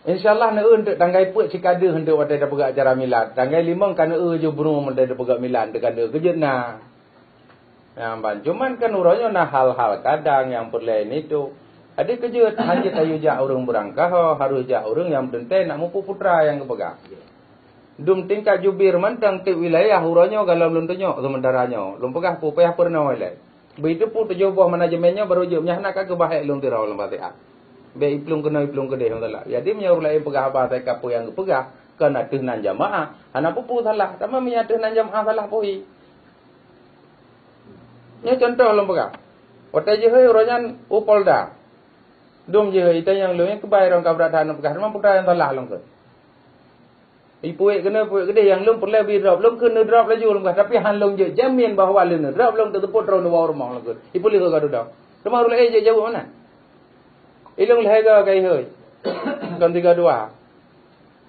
Insya Allah, neueu teuk tanggai peuet cit ka deuh teuk watée tapeugah acara milad. Tanggai limong ka neueu ju brung watée tapeugah milad, teuk ka deuh keujeuet na. Nyang ban, cuman kan uroe nyoe na hal-hal kadang nyang peureulée nito. Jadi keujeuet, hana jeuet ayue jak ureuëng beurangkaho, harôh jak ureuëng nyang meuteuntée nak mupu putra nyang geupeugah. Dum tingkat jubir mantong tieb wilayah uroe nyoe gohlom lôn tunyok seumeuntara nyoe. Lôn peugah peue payah peurunoe ilée. Beuteupeue tujoh boh manajemen nyoe barô jeuet, meunyoe hana ka keubah hék lôn tiroe lôn Fatihah. Bék iplueng keunoe iplueng keudeh lôn talak. Jadi meunyoe ureuëng laén peugah haba asai ka peue nyang geupeugah, kon ateueh nan jamaah, hana peue-peue salah. Teuma meunyoe ateueh nan jamaah salah peue hi. Nyoe cuntoh lôn peugah. Watée jihôi uroe nyan u Polda. Dum jihôi itanyong lôn, nyan keubai rong ka brat that lôn peugah, teuma peue nyang salah lôn kheun. Ipuék keunoe, ipuék keudeh, nyang lôn peureulée bri drop, lôn kheun neudrop laju lôn peugah, tapi han lôn jeuet jamin bahwa lôn neudrop, lôn teuteupot droe neuwoe u rumoh lôn kheun. Ipuléh ka dudoe. Teuma ureuëng laén jeuet jaweueb meunan. Ilôn lhée goe ka ihôi. Kon tiga dua.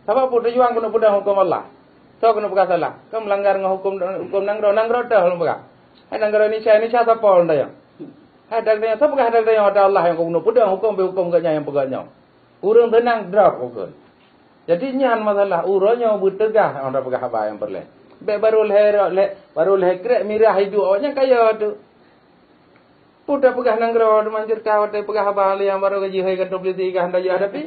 Sabab peue tujuan keuneuk peudong huköm Allah? Soe keuneuk peugah salah? Kon meulanggar ngon huköm, huköm nanggroe, nanggroe toh lôn peugah. Hai nanggroe Indonesia, Indonesia sapo lôn tanyong? Hai dak tanyong, soe peugah dak tanyong ata Allah nyang keuneuk peudong huköm, beu huköm geuh nyan nyang peugah nyoe. Ureuëng teunang drop huköm. Jadi nyan masalah uroe nyoe beuteugah orang peugah haba nyang peureulée. Bék barô lhée, lhée, barô lhée krek mirah iduek awak nyan kaya tu. Peue tapeugah nanggroe teuma jeuet ka watée peugah haba lé nyang barô gaji hai kantô polisi ka hana jeuet hadapi.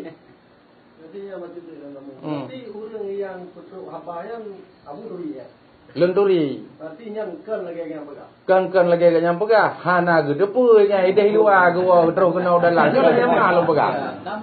Jadi nyang bacut lé dalam. Hmm. Tapi ureuëng nyang peutrok haba nyan Abu turi ya. Lôn turi. Berarti nyan kon lagée nyang peugah. Kon, kon lagée nyang peugah. Hana geuteupeue nyan ideh luwa geuwoe troh keunoe dalam. Nyoe lagée ma lôn peugah.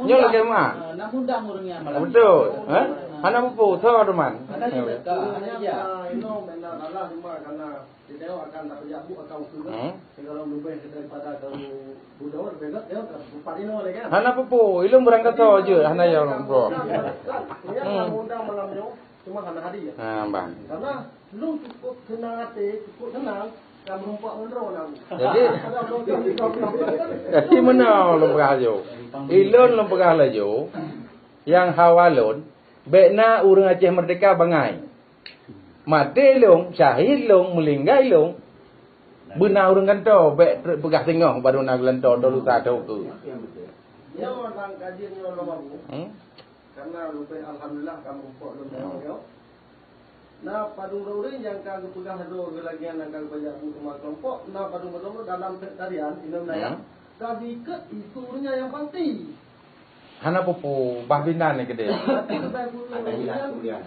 Nyoe lagée ma. Namun dang ureuëng nyang malam. Betul. Ha? Hana peue-peue, soe teuma. Hana jeuet ka, hana jeuet. Inoe mena salah cuma karena Kita akan tak payah buat atau usul. Hmm. Kalau lebih daripada kamu budak, lebih dekat, dia akan empat lima lagi kan? Hana peue-peue, ilôn beurangkasoe jeuet, hana nyang, bro. Dia akan undang malam nyoe, cuma hana hadir. Ha, bang. Karena lu cukup senang hati, cukup senang, dan merumpok ngendro nak. Jadi, jadi meunoe lôn peugah laju. Ilôn lôn peugah laju, nyang hawa lôn, bék na ureuëng Aceh Merdeka bangai. Maté lôn, syahid lôn, meulinggai lôn. Beuna ureuëng gantoe, bék trok peugah singoh baru na geulantoe, dua lusa teuh ukeue. Nyoe lam kajian nyoe lom aku. Hmm? Karena leubeh alhamdulillah ka meurumpok lôn nyoe. Na padum droe ureuëng nyang ka geupeugah droe geulagian nyang ka geupajak bu teuma kelompok, na padum droe dalam sektarian inong dayah. Hmm. Ka diikot isu ureuëng nyang pasti. Hana peue-peue, bah binan ni keudeh. Tapi leubeh ureuëng nyang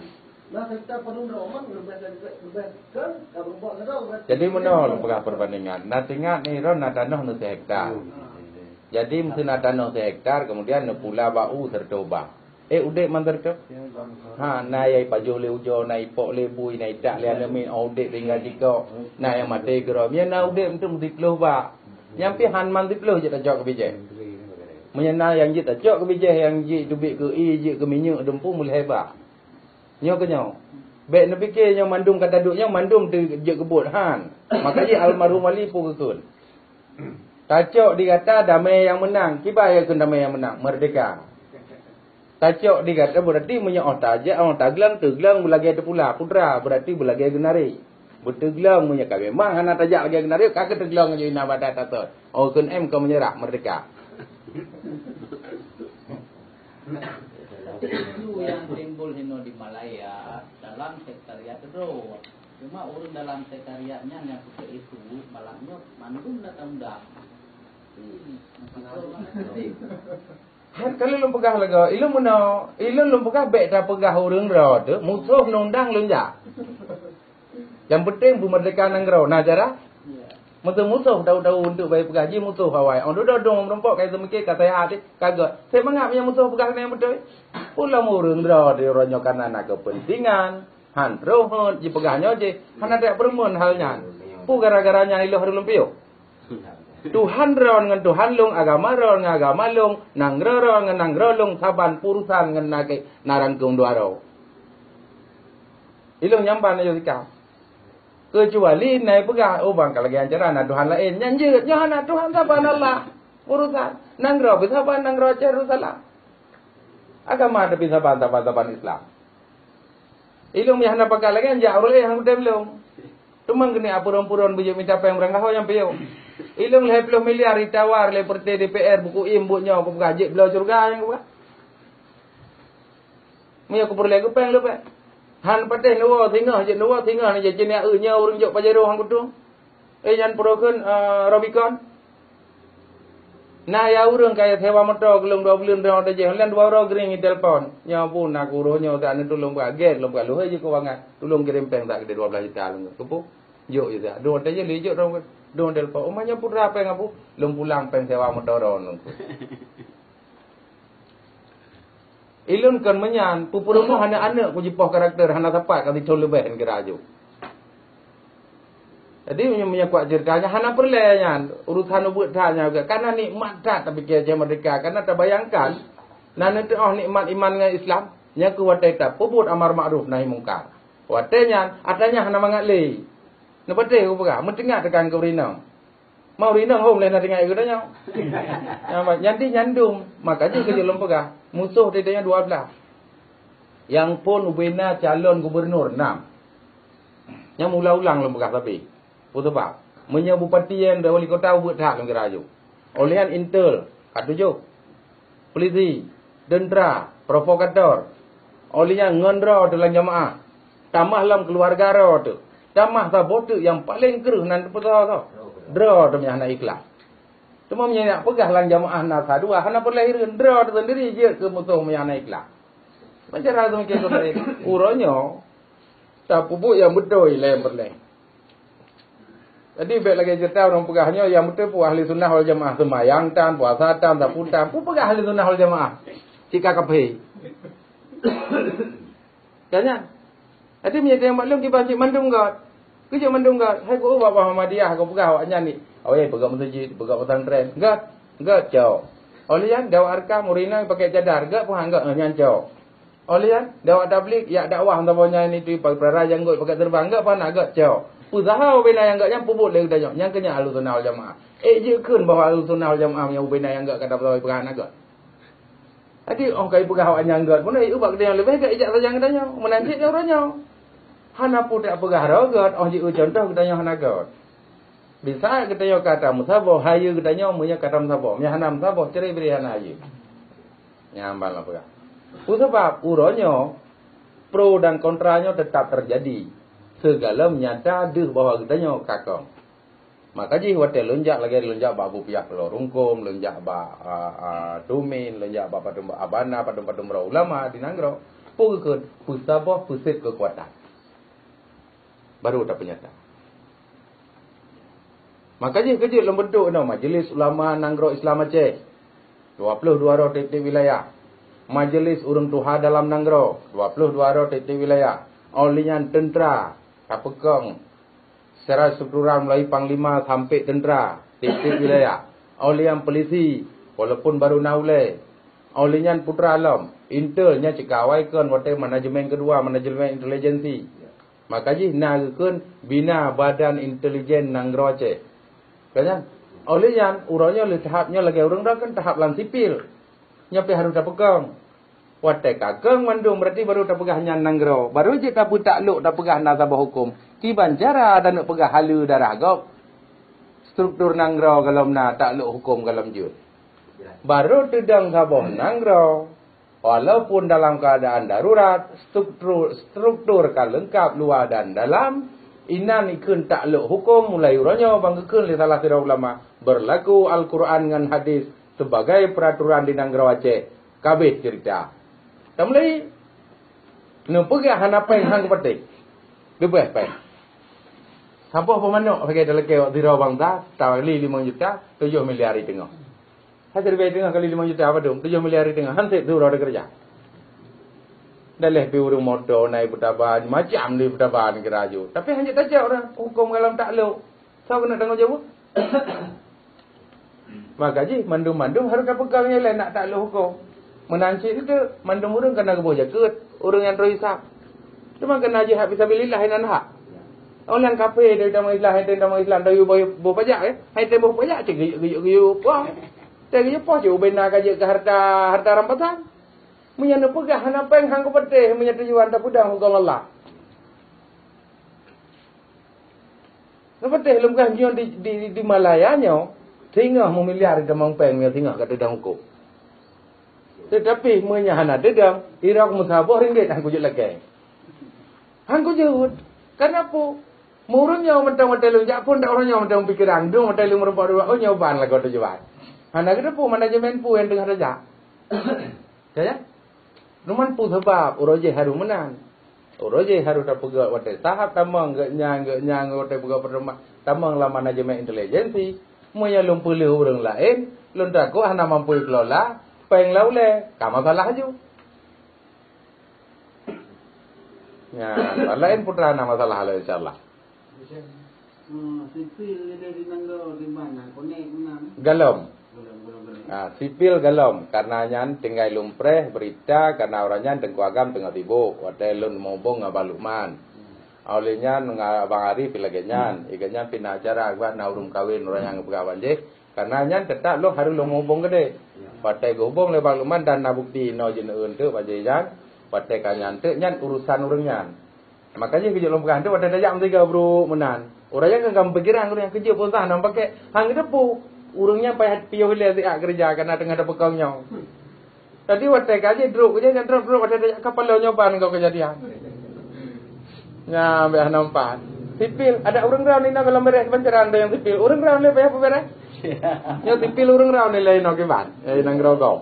Nah, kita padum droe man leubeh dari leubeh kan ka berubah ke droe berarti. Jadi meunoe lôn peugah perbandingan. Na teuingat ni droe na tanoh neu sehektar. Jadi meuseu na tanoh sehektar, kemudian neupula bak u serta ubah. Eh, udeb man serta? Ha, na nyang ipajoh lé ujoe, na ipok lé bui, na itak lé aneuk miet, oh, udeb tinggai sikok. Na nyang maté keudroe. Meunyoe na udeb meuteumé siploh bak. Nyang pih han man siploh jeuet tacok keu bijéh. Meunyoe na nyang jeuet tacok keu bijéh, nyang jeuet teubiet keu ie, jeuet keu minyeuk, dumpeue meulhèe bak. Nyoe keuh nyoe. Bék neupike nyoe mandum ka taduek nyoe mandum teu-, jeuet keu buet, han. Maka jih almarhum Wali peue geukheun. Tacok di gata damé nyang meunang. Kiban geukheun damé nyang meunang? Merdeka. Tacok di gata berarti meunyoe oh tajak, oh taglang, teuglang beulagée teupula, putra, berarti beulagée geunari. Beuteuglong meunyoe ka memang hana tajak lagée geunari, ka keuh teuglong laju inan badat tatot. Oh, kheun em ka meunyeurah, merdeka. Isu nyang timbul hinoe di Malaya dalam sekretariat keudroe. Cuma ureuëng dalam sekretariat nyan nyang peubuet isu malam nyoe mandum na undang-undang. Hmm. Hai, ka lheueh lôn peugah lagée, ilôn meunoe, ilôn lôn peugah bék tapeugah ureuëng droe teuh, musoh undang-undang lôn jak. Nyang penting peumeurdeka nanggroe, na cara? Meuseu musoh tahu-tahu untuk bayi peugah jih musoh awai. Oh, dudoe dong meurumpok ka seumiké ka sehat, ka gét. Seumangat meunyoe musoh peugah keuneuk beutôi. Ulôn ureuëng droe di uroe nyoe kana na keupeuntengan. Han troh hot jipeugah nyoe jih, hana tajak peureumeun hal nyan. Peue gara-gara nyan ilôn harôh lôn piôh? Tuhan droe ngon Tuhan lôn, agama droe ngon agama lôn, nanggroe droe ngon nanggroe lôn, saban peurusan ngon na keu-, na rangkong dua droe. Ilôn nyang ban laju sikap. Keucuali na peugah, "Oh, bang, ka lagée ajaran na Tuhan laén." Nyan jeuet, nyoe hana Tuhan saban Allah. Urusan nanggroe pih saban, nanggroe Aceh Darussalam. Agama tapi saban, saban, saban Islam. Ilôn meuhana pakat lagèe nyan jak ureueng laén han kutem lôn. Teuma keuneuk apuron-puron beujeuet mita péng ureueng gaho nyang piôh. Ilôn lhèe ploh miliar jitawa lé Partai D P R buku im buet nyoe kupeugah jeuet bloe syeuruga nyang kupeugah. Meunyoe kupeureulèe keu péng leubeh. Han patéh neuwoe singoh jeuet neuwoe singoh neujak ceunek eu nyoe ureueng jok Pajero han kutem. Eh, nyan peurukeun, eh, Rubicon. Na ya ureueng kaya sewa moto keu lôn dua buleuen droe tajeh, lôn dua uroe geuring i telepon. Nyoe pun aku roh nyoe tak neutulông bak gét lôn bak luhai jeuet keu bangai. Tulông kirém péng tak geude dua belas juta lôn. Keupeue? Jok je tak. Dua tajeh li jok dong. Dong telepon. Uma nyoe putra péng apu. Lôn pulang péng sewa moto droe lôn. Ilôn kon meunyan, peurumoh aneuk-aneuk kujipoh karakter hana sapat ka sithon leubeh neugara aju. Jadi, meunyoe, meunyoe kuat ceurita nyan hana peureulèe nyan, urusan ubeut that nyan, kana nikmat that tapike Aceh Merdeka, kana tabayangkan, na neuteu'oh nikmat iman ngon Islam, nyan keuh watèe tapeubuet amar ma'ruf nahi mungkar. Watèe nyan, atra nyan hana mangat lé. Neupatéh kupeugah, meuteungat teuka keu ureueng inong. Mau rinong hom lé na tinggai geutanyoe. Nyan, nyan di nyandum, maka jih keu lôn peugah, musoh di tanyoe dua blah. Nyang phon ubena calon gubernur nam. Nyang ulang-ulang lôn peugah sabe. Peue sabab? Meunyoe bupati nyang wali kota ubeut that lôn kira aju. Oleh nyan intel, ka tujoh. Polisi, teuntera, provokator. Oleh nyan ngon droe teuh lam jamaah. Tamah lam keuluwarga droe teuh. Tamah saboh teuk nyang paleng kreueh nan teupeusoe-soe. Droe teuh nyang hana ikhlas. Teuma meunyoe jak peugah lam jamaah na sa dua, hana peureulèe hireuen. Droe teuh sendiri jeuet keu musoh meunyoe hana ikhlas. Macam mana tu mikir keu laén? Uroe nyoe, tapeubuet nyang beutôi lé peureulèe. Jadi, bèk lagèe ceurita ureueng peugah nyoe, nyang beutôi peue ahli sunnah wal jamaah seumayang tan, puasa tan, sapu tan. Peue peugah ahli sunnah wal jamaah? Cit ka kaphé. Kan nyan? Jadi, meunyoe teuh maklum kiban cit mandum göt. Keu cit mandum göt. Hai ku ubak Muhammadiyah, ku peugah awak nyan ni. Awai, peugah meuseujid, peugah pesantren. Göt. Göt, cok. Oleh nyan, dawat arkam, ureueng inong pakai cadar. Göt, peue han göt, nyan cok. Oleh nyan, dawat tablig, yak dakwah saboh nyan itu, peurara janggot pakai seureuban, göt pana göt cok. Peusaha ubena nyang göt nyan peubuet lé geutanyoe, nyang keu nyan Ahlussunnah wal Jamaah. Eh, jeuet kheun bahwa Ahlussunnah wal Jamaah nyang ubena nyang göt ka tapeusaha peugah hana göt. Jadi, oh, kai peugah awak nyang göt, meunan ubak geutanyoe leubeh göt ijak sajan geutanyoe, meunan cit nyoe uroe nyoe. Hana putéh peugah droe göt, oh, jieu contoh geutanyoe hana göt. Bisa geutanyoe ka tameusaboh, hayeue geutanyoe meunyoe ka tameusaboh, meunyoe hana meusaboh, cre bri hana hayeue. Nyan ban lôn peugah. Peue sabab? Uroe nyoe, pro dan kontra nyoe teutap teujadi. Sigohlom nyata deuh bahwa geutanyoe ka kong. Maka jih watèe lôn jak lagèe lôn jak bak Abu Piah Pulo Rungkôm, lôn jak bak, a, a, Tumin, lôn jak bak padum, Abana, padum-padum droe ulama di nanggroe. Peue geukheun? Peusaboh, peusét keukuatan. Baru tapeunyata. Maka jih keujeuet lôn beudôh inoe Majelis Ulama Nanggroe Islam Aceh, dua ploh dua droe tiep-tiep wilayah. Majelis Ureueng Tuha Dalam Nanggroe, dua ploh dua droe tiep-tiep wilayah. Óh lheueh nyan teuntra, tapeukong secara struktural mulai panglima sampai teuntra, tiep-tiep wilayah. Óh lheueh nyan pulisi, walaupun baru na ulèe. Óh lheueh nyan putra lom, intel nyan cit ka awai kon watèe manajemen keudua, manajemen intelijensi. Maka jih na geukheun bina Badan Intelijen Nanggroe Aceh. Ka nyan? Óh lheueh nyan, uroe nyoe lé tahap nyoe lagèe ureueng droe kan tahap lam sipil. Nyoe pih harôh tapeukong. Watèe ka kong mandum, berarti baru tapeugah nyan nanggroe. Baru jeuet tapeutaklok tapeugah na saboh huköm. Kiban cara taneuk peugah haleue darah gob. Struktur nanggroe gohlom na, taklok huköm gohlom jeuet. Baru teudong saboh nanggroe. Walaupun dalam keadaan darurat, struktur, struktur ka leungkap luwa dan dalam, inan ikheun taklok huköm mulai uroe nyoe ban geukheun lé salah sidroe ulama, berlaku Al-Quran ngon hadis sebagai peraturan di nanggroe Aceh. Ka abéh cerita. Tamulai neupeugah hana péng han kupatéh. Leubeh péng. Saboh peumanök sagai talakée wak sidroe bansa, tali limong juta, tujoh miliar iteungoh. Hana ribèe teungoh kali limong juta padum, tujoh miliar iteungoh, han sép sidroe teukeureuja. Daleh pi ureueng moto na ipeutaban, macam na ipeutaban keu laju. Tapi hana tajak ureueng huköm gohlom taklok. Soe keuneuk tanggong jaweueb? Maka jih mandum-mandum harôh tapeugah nyan lé nak taklok huköm. Meunan cit teuk, mandum ureueng kana geuboh jakeuet, ureueng nyang troh hisab. Teuma kana jih hak fisabilillah inan hak. Orang kafé dari agama Islam, dari agama Islam, dari boh, boh pajak, eh. Hai teuboh pajak, cit geuyue-geuyue puang. Lagèe nyoe poh jeuet ubena ka jeuet keu harta, harta rampasan. Meunyoe neupeugah hana péng han kupatéh, meunyoe tujuan tapeudong huköm Allah. Neupatéh lôn peugah nyoe di, di, di Malaya nyoe, singoh meumiliar tamong péng nyoe singoh ka teudong huköm. Teutapi meunyoe hana teudong, irok meusaboh ringgit han kujeuet lakèe. Han kujeuet. Karena peue? Meureueng nyoe mantong watèe lôn jak phôn, dak uroe nyoe mantong pikiran, dum watèe lôn meurumpok dua, oh, nyoe ban lagoe tujuan. Hana geuteupeue manajemen peue nyang teungoh tajak. Ka ya? Numan peue sabab uroe jih harôh meunan. Uroe jih harôh tapeugah watèe sahab tamong, geuh nyan, geuh nyan, watèe peugah peurumoh tamong lam manajemen intelijensi. Meunyoe lôn peuleueh ureueng laén, lôn takot hana mampu jikelola, péng lam ulèe, ka masalah aju. Nyan, laén putra na masalah lom, insya Allah. Hmm, sipil jadi di nanggroe di mana? Konek mana? Galom. Galom, galom, galom. Ah, sipil galom. Karena nyan tinggai lôn preh berita, karena uroe nyan Teungku Agam teungoh sibuk. Watèe lôn meuhubong ngon Abang Lukman. Hmm. Oleh nyan, ngon Abang Arif lagèe nyan. Lagèe nyan pih na acara, bah na ureueng kawen, ureueng nyang geupeugah banjih. Karena nyan teutap lôn harôh lôn meuhubong keudéh. Ya. Watèe geuhubong lé Bang Lukman dan na bukti inoe jeuneuen teuk bajèe nyan, watèe ka nyan teuk nyan urusan ureueng nyan. Maka jih keu jeuet lôn peugah teuk watèe tajak meusigoe brôk meunan. Ureueng nyan ka meupikiran ureueng nyan keu jeuet peue sah nyang pakai, han geuteupeue. Ureueng nyan payah piôh ilèe siat keureuja karena teungoh tapeukong nyoe. Jadi watèe ka jih drop, jih nyan drop, drop, watèe ka paloe nyoe ban ngon keujadian. Nyan, bèk hana meupat. Sipil, adak ureueng droe inoe goh lom beres pancaran nyang sipil. Ureueng droe lé payah peubèrèh. Nyoe sipil ureueng droe lé inoe kiban. Eh, nanggroe gob.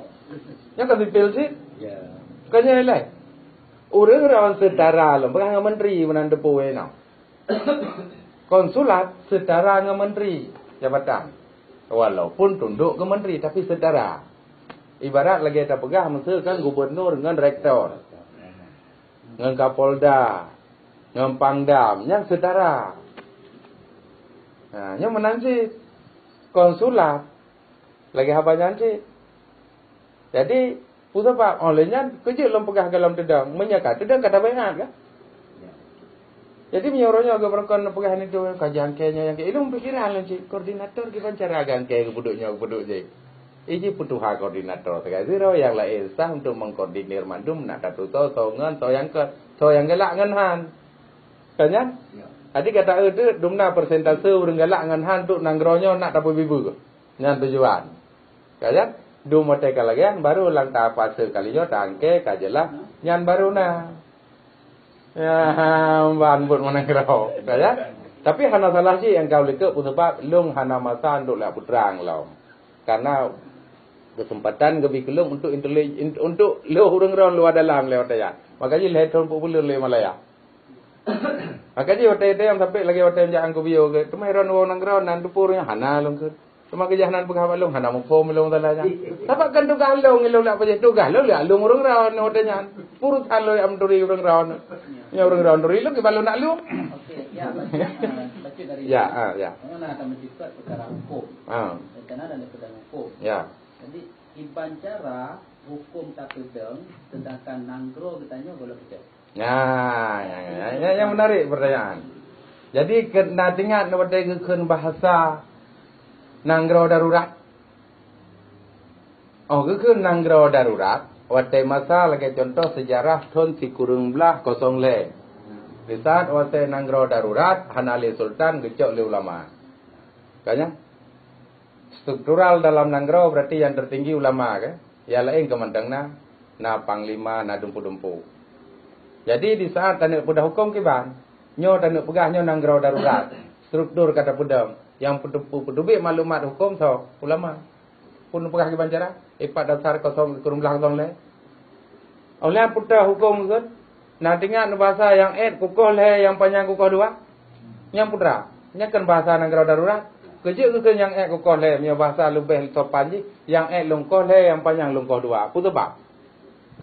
Nyoe kan sipil cit. Ya. Bukan nyoe lé. Ureueng droe setara lom, peugah ngon menteri meunan teupeu inoe. Konsulat setara ngon menteri jabatan. Walaupun tunduk keu menteri, tapi setara. Ibarat lagèe tapeugah miseue kan gubernur ngon rektor. Ngon Kapolda, ngon Pangdam, nyan setara. Nah, nyan meunan cit. Konsulat, lagèe haba nyan cit. Jadi, peue sabab? Oh, lé nyan, keu jeuet lôn peugah goh lom teudong. Meunyoe ka teudong, ka tabeuingat, kan? Jadi, meunyoe uroe nyoe geupeureukan peugah nyan tu, ka jangkée nyoe, jangkée. Ilôn pikiran lôn cit, koordinator kiban cara jangkée geupeuduek nyoe, geupeuduek jih. Iji peutuha koordinator sagai sidroe, nyang laén sah untuk mengkoordinir mandum, nak tatutoe soe ngon soe nyang ke, soe nyang galak ngon han. Ka nyan? Ya. Jadi gata eu teuk, dumna persentase ureueng galak ngon han untuk nanggroe nyoe nak tapeubeubaih. Nyan tujuan. Ka nyan? Dum watée ka lagée nyan, baru lam tahap fase kali nyoe, tangke ka jeulaih, nyan baru na. Ya, ban buet meunan keudroe, ka ya? Tapi hana salah cit nyang ka ulikeuk, peue sabab lôn hana masa untuk lheueh peutrang lom. Karena keuseumpatan geubri keu lôn untuk inteli-, in-, untuk lheueh ureuëng droe luwa dalam lé watée nyan. Maka jih lhée thon peuet buleuen lé Malaya. Maka jih watée-watée nyang sampai lagée watée jak Angku Bio ke, teuma droe woe nanggroe nan teupeu ureuëng nyan hana lôn kheun. Teuma keujah nan peugah bak lôn, hana muphom lôn salah nyan. Sabab kan tugaih lôn, lôn lak pajoh tugaih lôn, lôn ureuëng droe watée nyan. Urusan lôn jak meuturi ureuëng droe. Ya, ureuëng droe turi lôn, kiban lôn nak lôn. Okey, ya, bacut, ah, bacut dari Ya, ah, ya. Karena akan mencipta perkara hukum. Ah. Rencana dan perkara hukum. Ya. Jadi, kiban cara hukum tapeudong, sedangkan nanggroe geutanyoe golom peucok. Nah, ya, ya, ya, yang menarik pertanyaan. Jadi, kena ingat watée geukheun bahasa nanggroe darurat. Oh, geukheun nanggroe darurat, watée masa lagée contoh sejarah thon sikureueng blaih kosong lhée. Di saat watée nanggroe darurat, hana lé sultan geucok lé ulama. Ka nyan? Struktural dalam nanggroe berarti yang tertinggi ulama ke? Yang lain ke mantong na, na panglima, na dumpu-dumpu. Jadi di saat taneuk peudah hukum kiban, nyoe taneuk peugah nyoe nanggroe darurat. Struktur ka tapeudong, yang peutu-, peuteubiet maklumat hukum soe? Ulama. Pun peugah kiban cara, ipat dasar kosong kureueng blaih kosong lhée. Oleh peutah hukum geukheun, na teuingat bahasa nyang ék kukoh lhée, nyang panyang kukoh dua? Nyang putra, nyan kan bahasa nanggroe darurat. Keujeuet geukheun nyang ék kukoh lhée, meunyoe bahasa leubeh sopan jih, nyang ék lôn koh lhée, nyang panyang lôn koh dua. Peue sabab?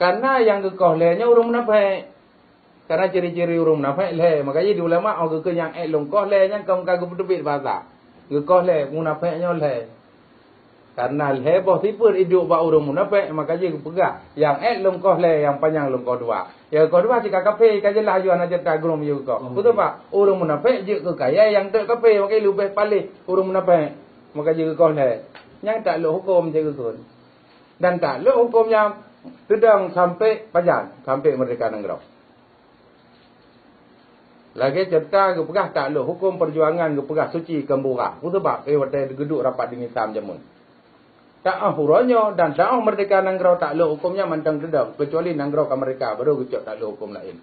Karena nyang geukoh lhée nyoe ureuëng munafék. Karena ciri-ciri ureuëng munafék lhée, maka jih di ulama, oh, geukheun nyang ék lôn koh lhée, nyan kon ka geupeuteubiet bahasa. Geukoh lhée, munafék nyoe lhée. Karena lhée boh sifeuet iduek bak ureuëng munafék, maka jih geupeugah, nyang ék lôn koh lhée, nyang panyang lôn koh dua. Nyang koh dua cit ka kafé, ka jeulaih aju hana jeuet ka geurom yue koh. Peue sabab? Ureuëng munafék jeuet keu kayée nyang teuk kafé, maka jih leubeh paléh ureuëng munafék. Maka jih geukoh lhée. Nyang taklok huköm cit geukheun. Dan taklok huköm nyan teudong sampoe pajan, sampoe meurdeka nanggroe. Lagée ceurita geupeugah taklok huköm peujuangan geupeugah suci keu murah. Peue sabab? Eh, watée geuduek rapat deungon Islam jameun. Taoh uroe nyoe dan taoh meurdeka nanggroe taklok huköm nyan mantong teudong, keucuali nanggroe ka meurdeka baru geucok taklok huköm laén.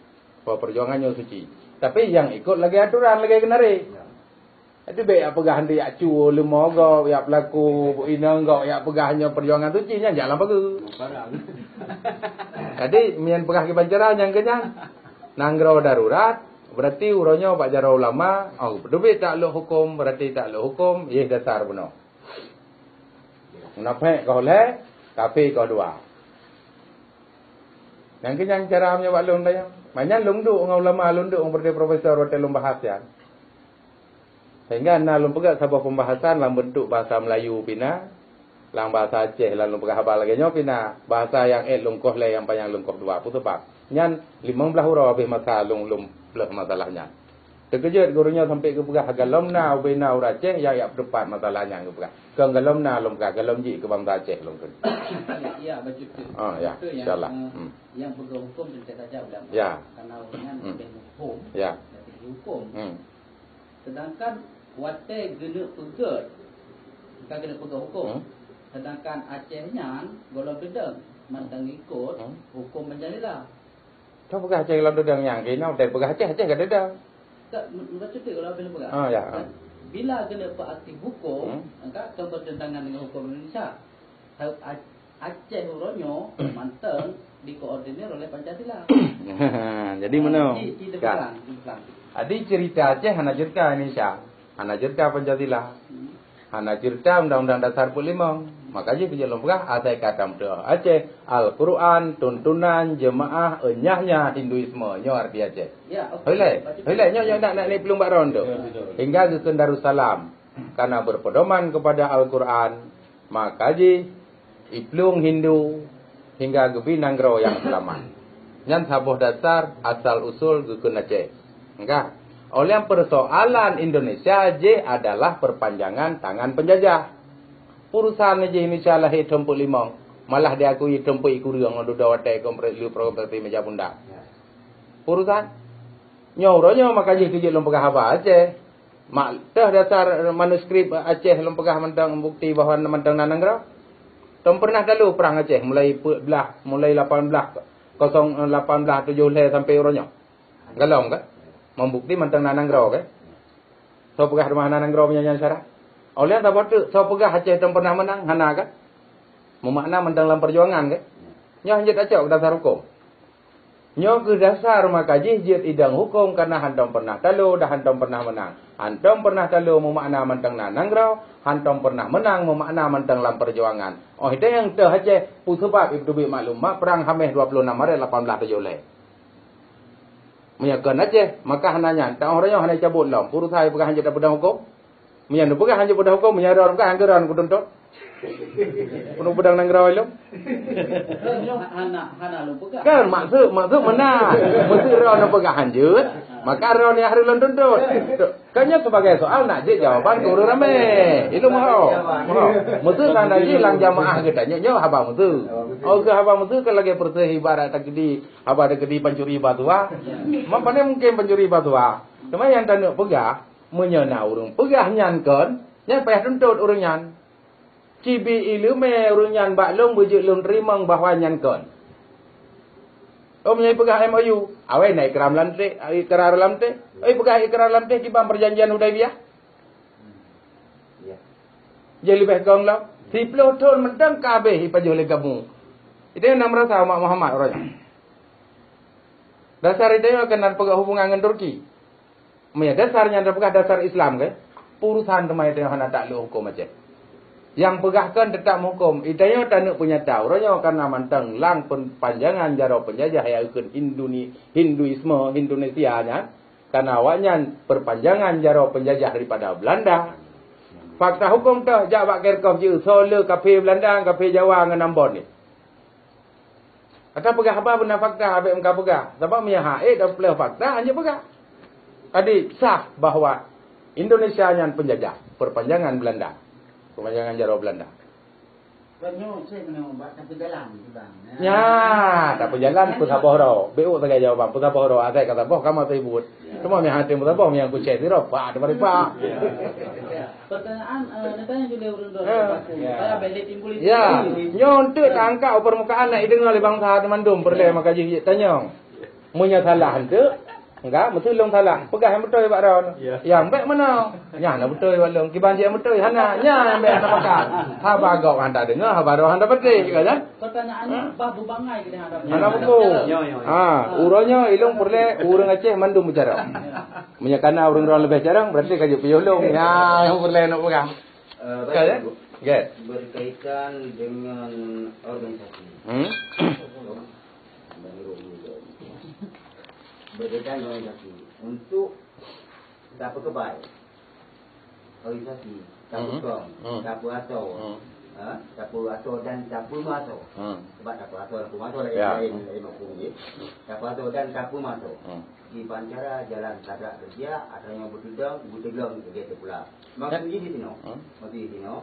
Bahwa peujuangan nyoe suci. Tapi nyang ikot lagée atoran, lagée geunarek. Jadi bék jak peugah hana jak cu leumo gob, jak peulaku inong gob, jak peugah nyoe peujuangan suci, nyan jak lam pageue. Jadi meunyan peugah kiban cara nyang keu nyan. Nanggroe darurat, berarti uroe nyoe bak jaroe ulama, oh, beuteubiet taklok huköm, berarti taklok huköm, yeh dasar bunoe. Munafék koh lhée, kafé koh dua. Nyang keu nyan cara meunyoe bak lôn tanyong. Manyan lôn duek ngon ulama, lôn duek ngon berbagai profesor watée lôn bahas nyan. Sehingga na lôn peugah saboh pembahasan lam bentuk bahasa Melayu pih na, lam bahasa Aceh lam lôn peugah haba lagée nyoe pih na, bahasa nyang ék lôn koh lhée nyang panyang lôn koh dua. Peue sabab? Nyan limong blaih uroe habéh masa lôn, lôn pleuh masalah nyan. Teukeujot gurée nyoe sampoe geupeugah galom na ubena ureuëng Aceh nyang jak peuteupat masalah nyan geupeugah. Kon galom na lôn peugah, galom jih keu bansa Aceh lôn kheun. Ya, ya, bacut tu. Ah, ya, insya Allah. Hmm. Yang peugah hukum teuntang saja ulama. Ya. Karena orang yang lebih hukum, ya, lebih hukum. Hmm. Sedangkan watée geuneuk peugah, bukan geuneuk peugah hukum. Hmm. Sedangkan Aceh nyan golom deudeng mantong ikut hukum Pancasila. Kau peugah Aceh golom deudeng nyang keunoe, dan peugah Aceh, Aceh ka deudeng. Tak, m-, macam tu kalau boleh peugah. Ah, ya. Dan bila kena beraktif hukum, hmm, maka akan bertentangan dengan hukum Indonesia. Aceh uroe nyoe mantong dikoordinir oleh Pancasila. Jadi, ah, meunoe. Jadi cerita Aceh hana cerita Indonesia. Hana cerita Pancasila. Hmm. Hana cerita Undang-Undang Dasar empat puluh lima. Maka jih keu lôn peugah, asai ka tameuteuoh Aceh, Al-Quran, tuntunan, jeumaah, enyah-nyah Hinduisme. Nyoe arti Aceh. Ya, oke. Hei lé, hei lé, nyoe, nyoe nak, nak ni peuleueng bak droen tu. Betul, betul. Hingga geukheun Darussalam. Karena berpedoman kepada Al-Quran, maka jih iplueng Hindu hingga geubi nanggroe nyang seulamat. Nyan saboh dasar asal usul geukheun Aceh. Enggak. Oleh persoalan Indonesia jih adalah perpanjangan tangan penjajah. Urusan jih Indonesia lahé thon peuet limong, malah diakui thon peuet kureueng dudoe watée konferensi, konferensi meja bunda. Urusan nyoe uroe nyoe maka jih keujeuet lôn peugah haba Aceh. Mak teuh dasar manuskrip Aceh lôn peugah mantong bukti bahwa mantong na nanggroe. Tom pernah talu perang Aceh mulai peuet blaih, mulai lapan blaih kosong, lapan blaih tujoh lhée sampai uroe nyoe. Galom ke? Membukti mantong na nanggroe ke? Soe peugah teuma hana nanggroe meunyan syarat? Oleh sabab tu, soe peugah Aceh tom pernah menang? Hana ke? Memakna mantong lam perjuangan ke? Nyoe hanjeuet tacok dasar hukum. Nyoe keuh dasar maka jih jeuet idong huköm, karena hantom pernah talo dan hantom pernah meunang. Hantom pernah talo meumakna mantong na nanggroe, hantom pernah meunang meumakna mantong lam peujuangan. Óh, itanyong teuh Aceh, peue sabab ipeuteubiet maklumat prang Haméh dua puluh enam Maret lapan blaih tujoh lhée? Meunyoe kon Aceh, maka hana nyan, ta óh roh nyoe hana icabot lom. Peue urusan ipeugah hanjeuet tapeudong huköm? Meunyoe neupeugah hanjeuet peudong huköm, meunyoe droe peugah, hanjeuet droe kutuntot. Peue peudong nanggroe lom? Hana, hana lôn peugah. Kan maksud, maksud meunan. Maksud droe neupeugah hanjeuet, maka droe nyang harôh lôn tuntot. Kan nyoe sebagai soal nak jeuet jawaban keu ureuëng ramé. Ilôn mohon. Mohon. Maksud tanda jih lam jamaah geutanyoe nyoe haba maksud. Oh, keu haba maksud kan lagée proses ibarat takdi, haba takdi pancuri basuah. Mak pane mungkin pancuri basuah. Cuma nyang taneuk peugah, meunyoe na ureuëng peugah nyan kon, nyan payah tuntot ureuëng nyan. Cibi ileumé ureuëng nyan bak lôn beujeuet lôn teurimong bahwa nyan kon. Oh, meunyoe peugah M O U, awai na ikrar lam teh, ikrar lam teh. Oh, peugah ikrar lam teh kiban perjanjian Hudaibiyah. Ya. Jadi leubeh gong lom. Siplôh thon mantong ka habéh ipajoh lé kamoe. Itu yang merasa Mak Muhammad orang. Dasar itu yang kena peugah hubungan dengan Turki. Meunyoe dasar nyan tapeugah dasar Islam ke, peue urusan teuma tanyoe hana taklok huköm Aceh. Nyang peugah kon teutap meuhuköm, itanyoe taneuk peunyata uroe nyoe karena mantong lam peupanjangan jaroe peunjajah nyang geukheun Hinduni-, Hinduisme Indonesia nyan, karena awaknyan peupanjangan jaroe peunjajah daripada Belanda. Fakta huköm teuh jak bak Kerkhoff jeuet soe le kafé Belanda, kafé Jawa ngon Ambon nyan. Ata peugah haba beuna fakta, abék meuka peugah. Sabab meunyoe hana ék dan peuleueh fakta, hanjeuet peugah. Jadi sah bahwa Indonesia nyan penjajah, perpanjangan Belanda. Perpanjangan jaroe Belanda. Kon nyoe cit keuneuk bak tapeujalan tu, Bang. Nya, tapeujalan peusaboh droe. Beuôt sagai jawaban peusaboh droe, asai ka saboh ka meuteubeuôt. Cuma meuhana teupeue saboh, meuhana kucek sidroe, pak, teuma ripak. Ya. Pertanyaan, eh, nak tanya dulu ureueng dua. Ya. Saya balik timbul itu. Ya. Nyoe untuk angkat permukaan nak didengar oleh bangsa mandum peureulèe maka jih tanyong. Meunyoe salah enteuk, enggak, meuteulong salah. Peugah nyang beutôi bak droe. Ya. Nyang bèk meunoe. Nyan na beutôi bak lôn. Kiban jih nyang beutôi hana. Nyan nyang bèk hana pakat. Haba gob hana deungoe, haba droe hana patéh, kan? Pertanyaan ni bah bubangai keuh hana. Hana buku. Ya, ya, ya. Ha, uroe nyoe ilôn peureulèe ureueng Aceh mandum bicara. Meunyoe kana ureueng droe leubeh carông, berarti ka jeuet piôh lôn. Ya, nyang peureulèe neuk peugah. Eh, kan, baik, ya? Baik. Berkaitan dengan organisasi. Hmm? Berkaitan dengan organisasi. Untuk tapeukebai organisasi, hmm, tapeukong, hmm, tapeuasoe, hmm, ha, tapeuasoe dan tapeumeuasoe. Hmm. Sebab tapeuasoe dan peumeuasoe laén, ya, laén, laén makna jih. Tapeuasoe dan tapeumeuasoe. Hmm. Kiban cara jalan tagak keureuja, atra nyoe beuteudong, beuteudong, lagèe teuh pula. Maksud jih di sinoe, hmm, maksud jih di sinoe,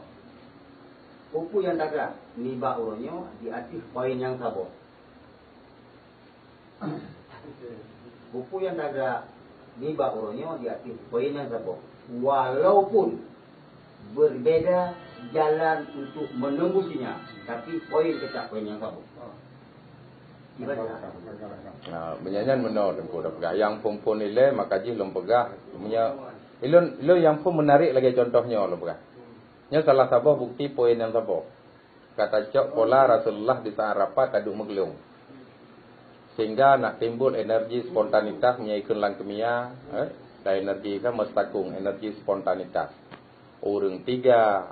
peue-peue nyang tagak nibak uroe nyoe di ateueh poin nyang saboh. Peue-peue nyang tagak nibak uroe nyoe di ateueh poin nyang saboh. Walaupun berbeda jalan untuk menembusinya, tapi poin tetap poin nyang saboh. Kiban cara. Nah, meunyoe nyan meunoe Teungku dah peugah. Nyang phon-phon ilèe maka jih lôn peugah. Meunyoe ilôn, ilôn nyang phon meunarék lagèe contoh nyoe lôn peugah. Nyoe salah saboh bukti poin nyang saboh. Ka tacok pola Rasulullah di saat rapat ka duek meuglong. Sehingga nak timbul energi spontanitas meunyoe ikheun lam kimia, eh, dan energi kan meuseutakong, energi spontanitas. Ureueng tiga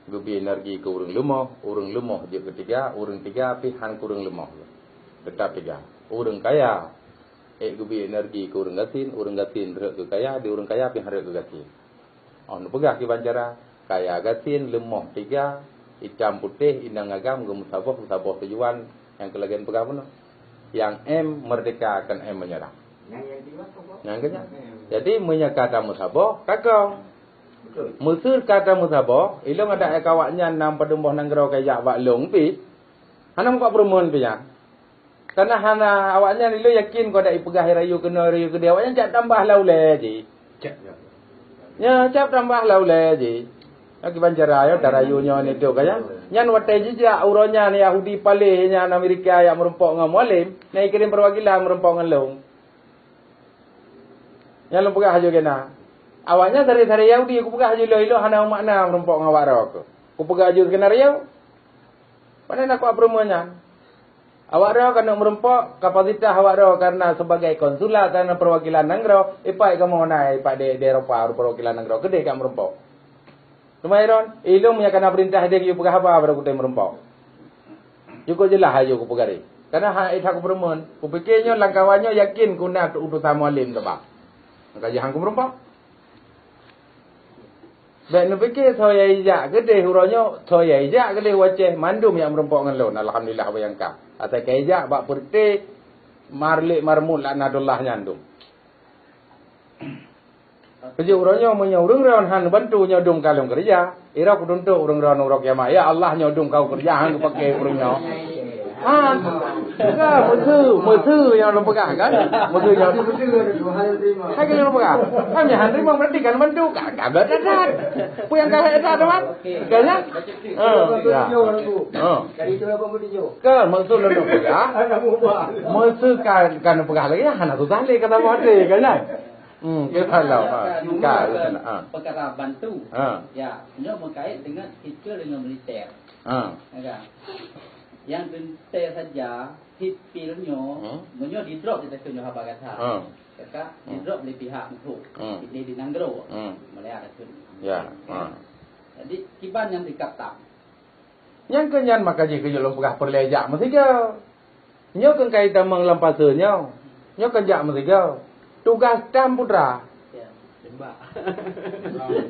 geubri energi keu ureueng leumoh, ureueng leumoh jeuet keu tiga, ureueng tiga pih han keu ureueng leumoh. Teutap tiga. Ureueng kaya, ék geubri energi keu ureueng gasien, ureueng gasien rhot keu kaya, di ureueng kaya pih han rhot keu gasien. Oh, neupeugah kiban cara, kaya gasien, leumoh tiga, itam putéh, inong agam, geumeusaboh, meusaboh tujuan, nyang keu lagèe neupeugah bunoe. Nyang M merdeka, kon M menyerah. Nyang, nyang tiga apa, Pak? Nyang keunyan. Jadi, meunyoe ka tameusaboh, ka kong. Betul. Meuseu ka tameusaboh, ilôn adak keu awaknyan nyang padum boh nanggroe ka jak bak lôn pih. Hana meukat peureumeun pih nyan. Kana hana, awaknyan ilôn yakin keu adak ipeugah rayeuk keunoe, rayeuk keudéh, awaknyan jak tambah lam ulèe jih. Cak. Nyoe, cab tambah lam ulèe jih. Nyoe kiban cara, nyoe, tarayeuk nyoe nidok, kan, nyan? Nyan watèe jijak uroe nyan Yahudi paléh nyan Amerika nyang meurumpok ngon Mualem, na ikirém peurwakilan meurumpok ngon lôn. Nyan lôn peugah laju keunan. Awaknyan sabe-sabe Yahudi, kupeugah laju lôn, ilôn hana makna meurumpok ngon awak droe keuh. Kupeugah laju skenario. Pane na kuat peureumeun nyan. Awak droe ka neuk meurumpok, kapasitas awak droe karena sebagai konsulat, karena perwakilan nanggroe, ipak kamoe na ipak di, di Eropa, perwakilan nanggroe, keudéh ka meurumpok. Teuma Iron, ilôn meunyo kana peurintah deh yue peugah haba baru kutem meurumpok. Cukup jeulaih laju kupeugah deh. Karena hana that kupeureumeun, kupike nyoe lam kawan nyoe yakin ku na utusan Mualem teuba. Maka jih han kumeurumpok. Bèk neupike soe nyang ijak keudeh uroe nyoe, soe nyang ijak keudeh u Aceh, mandum nyang meurumpok ngon lôn, alhamdulillah, bayangkan. Asai ka ijak bak peureuté Marlik Marmut laknatullah nyan dum. Keujeuet uroe nyoe, meunyoe ureueng droen han neubantu, nyoe dum ka lôn keureuja. Ira kutuntok ureueng droen uroe kiamat, "Ya Allah, nyoe dum ka kukeureuja, han kupaké ureueng nyoe." Han. Ka, meuseu, meuseu nyang lôn peugah kan? Meuseu nyang. Hai ka lôn peugah. Kan nyang han teurimong berarti kan bantu. Ka, ka, ka, ka, ka. Peue nyang ka hek that, teman? Kan, ya? Ha, ya. Ha. Kan, meuseu lôn peugah. Meuseu kan, kan peugah lagi, hana susah lé kata buat lé, kan, ya? Hmm, kita lah. Ha. Ka, ha. Perkara bantu. Ha. Ya, nyoe mengkait dengan sipil dengan militer. Ha. Ya kan? Yang teuntèe saja, sipil nyoe, hmm, meunyoe didrop di takheun nyoe haba gata. Hmm. Cakap, hmm, didrop lé pihak meuhok. Hmm. Ini di nanggroe. Hmm. Mulai ada tu. Ya. Ha. Jadi, kiban nyang sikap tam. Nyang keu nyan maka jih keu lôn peugah peureulèe jak meusigoe. Nyoe keuh kai tamong lam fase nyoe. Nyoe kan jak meusigoe. Tugaih tam putra. Ya, tembak.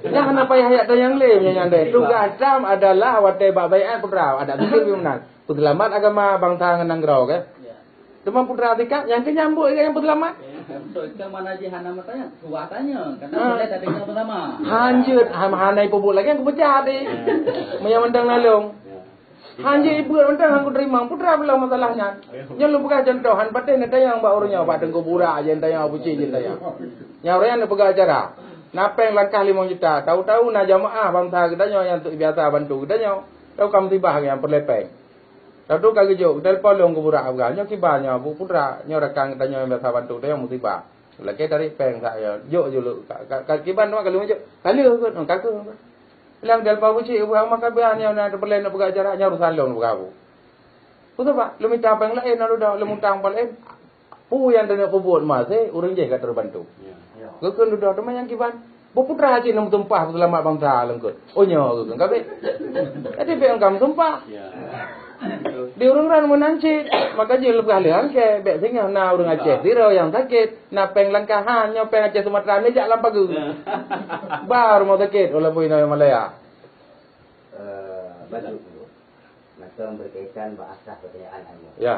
Nyan hana payah jak tanyong lé meunyoe nyan deh. Tugaih tam adalah watèe bak baiat putra. Adak beutôi meunan. Peuseulamat agama, bansa ngon nanggroe, kan? Ya. Teuma putra sikap nyang keu nyambut nyang peuseulamat. Ya, betul. Itu mana jih hana meutanyoe, tuah tanyoe. Karena, ha, boleh tadi nyoe bersama. Hanjeuet, ha, hana ipeubuet lagèe nyang keubeuja deh. Ya. Meunyoe mantong nalong. Han jeuet ibuet mantong han kuteurimong, peue teuma masalah nyan. Nyoe lôn peugah contoh, han patéh neutanyong bak ureuëng nyoe, bak Teungku Burak jeuet neutanyong, Abu Cik jeuet neutanyong. Nyang ureuëng nyan neupeugah acara. Na péng langkah limong juta, tahu-tahu na jamaah bansa geutanyoe nyang biasa bantu geutanyoe. Tahu ka musibah nyang peureulée péng. Tahu ka geujok, geutelepon lôn keu Burak, peugah, "Nyoe kiban nyoe, Abu Putra, nyoe rakan geutanyoe nyang biasa bantu geutanyoe musibah." Lakée tarék péng sa nyoe, jok julu, ka, ka, ka kiban teuma ka lheueh jok. Ka lheueh kot, ka keuh. Lam dalpa bucik, buah maka bian nyoe na teupeulén na peugah jarak nyoe urusan lôn peugah bu. Beutôi, Pak? Lôn mita péng laén na dudoe, lôn utang péng laén. Peue nyang taneuk peubuet maséh, ureuëng jéh ka teubantu. Ya. Geukheun dudoe, teuma nyang kiban. Beuputra cit lôn meutumpah peuseulamat bansa lôn kheun. Oh, nyoe geukheun ka bék. Jadi bék engkam tumpah. Ya. Di ureuëng ran meunan cit, maka jih leubeh lé angke, bék singoh na ureuëng Aceh sidroe nyang sakét, na péng langkahan, nyoe péng Aceh Sumatra neujak lam pageue. Ba rumoh sakét, walaupun inoe Malaya. Eh, bagus, Guru. Maka berkaitan bak asas pertanyaan anu. Ya.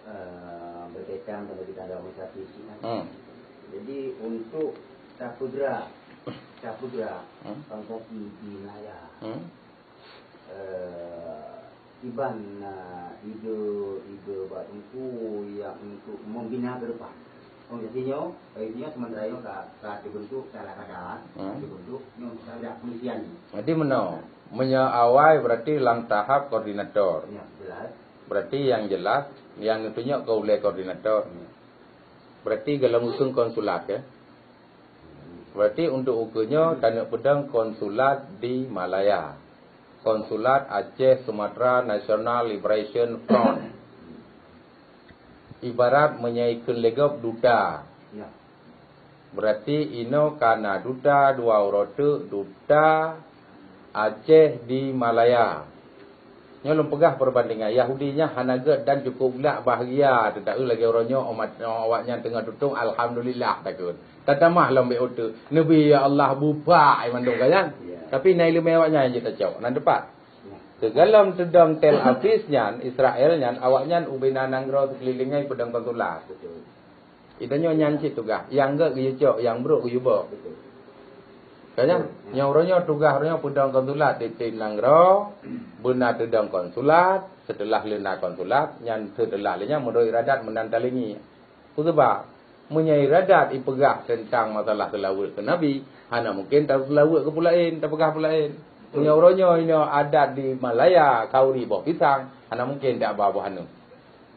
Eh, berkaitan dengan kita ada organisasi Cina. Hmm. Jadi, untuk tak bergerak, tak bergerak, Hmm. organisasi di Malaya. Hmm. Eh, kiban, ah, ide-ide bak Teungku yang untuk membina ke depan. Organisasi nyoe, organisasi nyoe sementara nyoe ka, ka terbentuk secara kadar, Hmm. terbentuk nyoe secara polisian ni. Jadi meunoe, meunyoe awai berarti lam tahap koordinator. Ya, jelas. Berarti yang jelas, yang neutunyok keu ulée koordinator. Ya. Berarti golom ukeue konsulat, ya? Berarti untuk ukeue nyoe taneuk peudong konsulat di Malaya. Konsulat Aceh Sumatra National Liberation Front. Ibarat meunyoe ikheun lé gob duta. Ya. Berarti inoe ka na duta, dua uroe teuk duta Aceh di Malaya. Nyoe lôn peugah perbandingan, Yahudi nyan hana gét dan cukup glak bahgia teuta lagée uroe nyoe umat, awaknyan teungoh tutong, alhamdulillah takheun. Tatamah lom bék uteuk, neubi, "Ya Allah, bubak," ai mandum ka nyan. Ya. Tapi na ileumé awaknyan nyang jitacok, nan teupat. Ya. Keugalom teudong Tel Aviv nyan, Israel nyan, awaknyan ubena nanggroe sikeulileng nyan peudong konsulat. Betul. Geutanyoe nyan cit tugaih, nyang gét geuyue cok, nyang brok geuyue boh. Betul. Ka nyan, Betul. Nyang uroe nyoe tugaih uroe nyoe peudong konsulat tieb-tieb nanggroe, beuna teudong konsulat, seuteulah lheueh na konsulat, nyan seuteulah lheueh nyan meunurot iradat meunan talingi. Peue sabab? Meunyoe iradat ipeugah teuntang masalah seulaweuet keu Nabi, hana mungken taseulaweuet keu peue laén, tapeugah peue laén. Meunyoe uroe nyoe inoe adat di Malaya, khanduri boh pisang, hana mungken dak ba boh aneuk.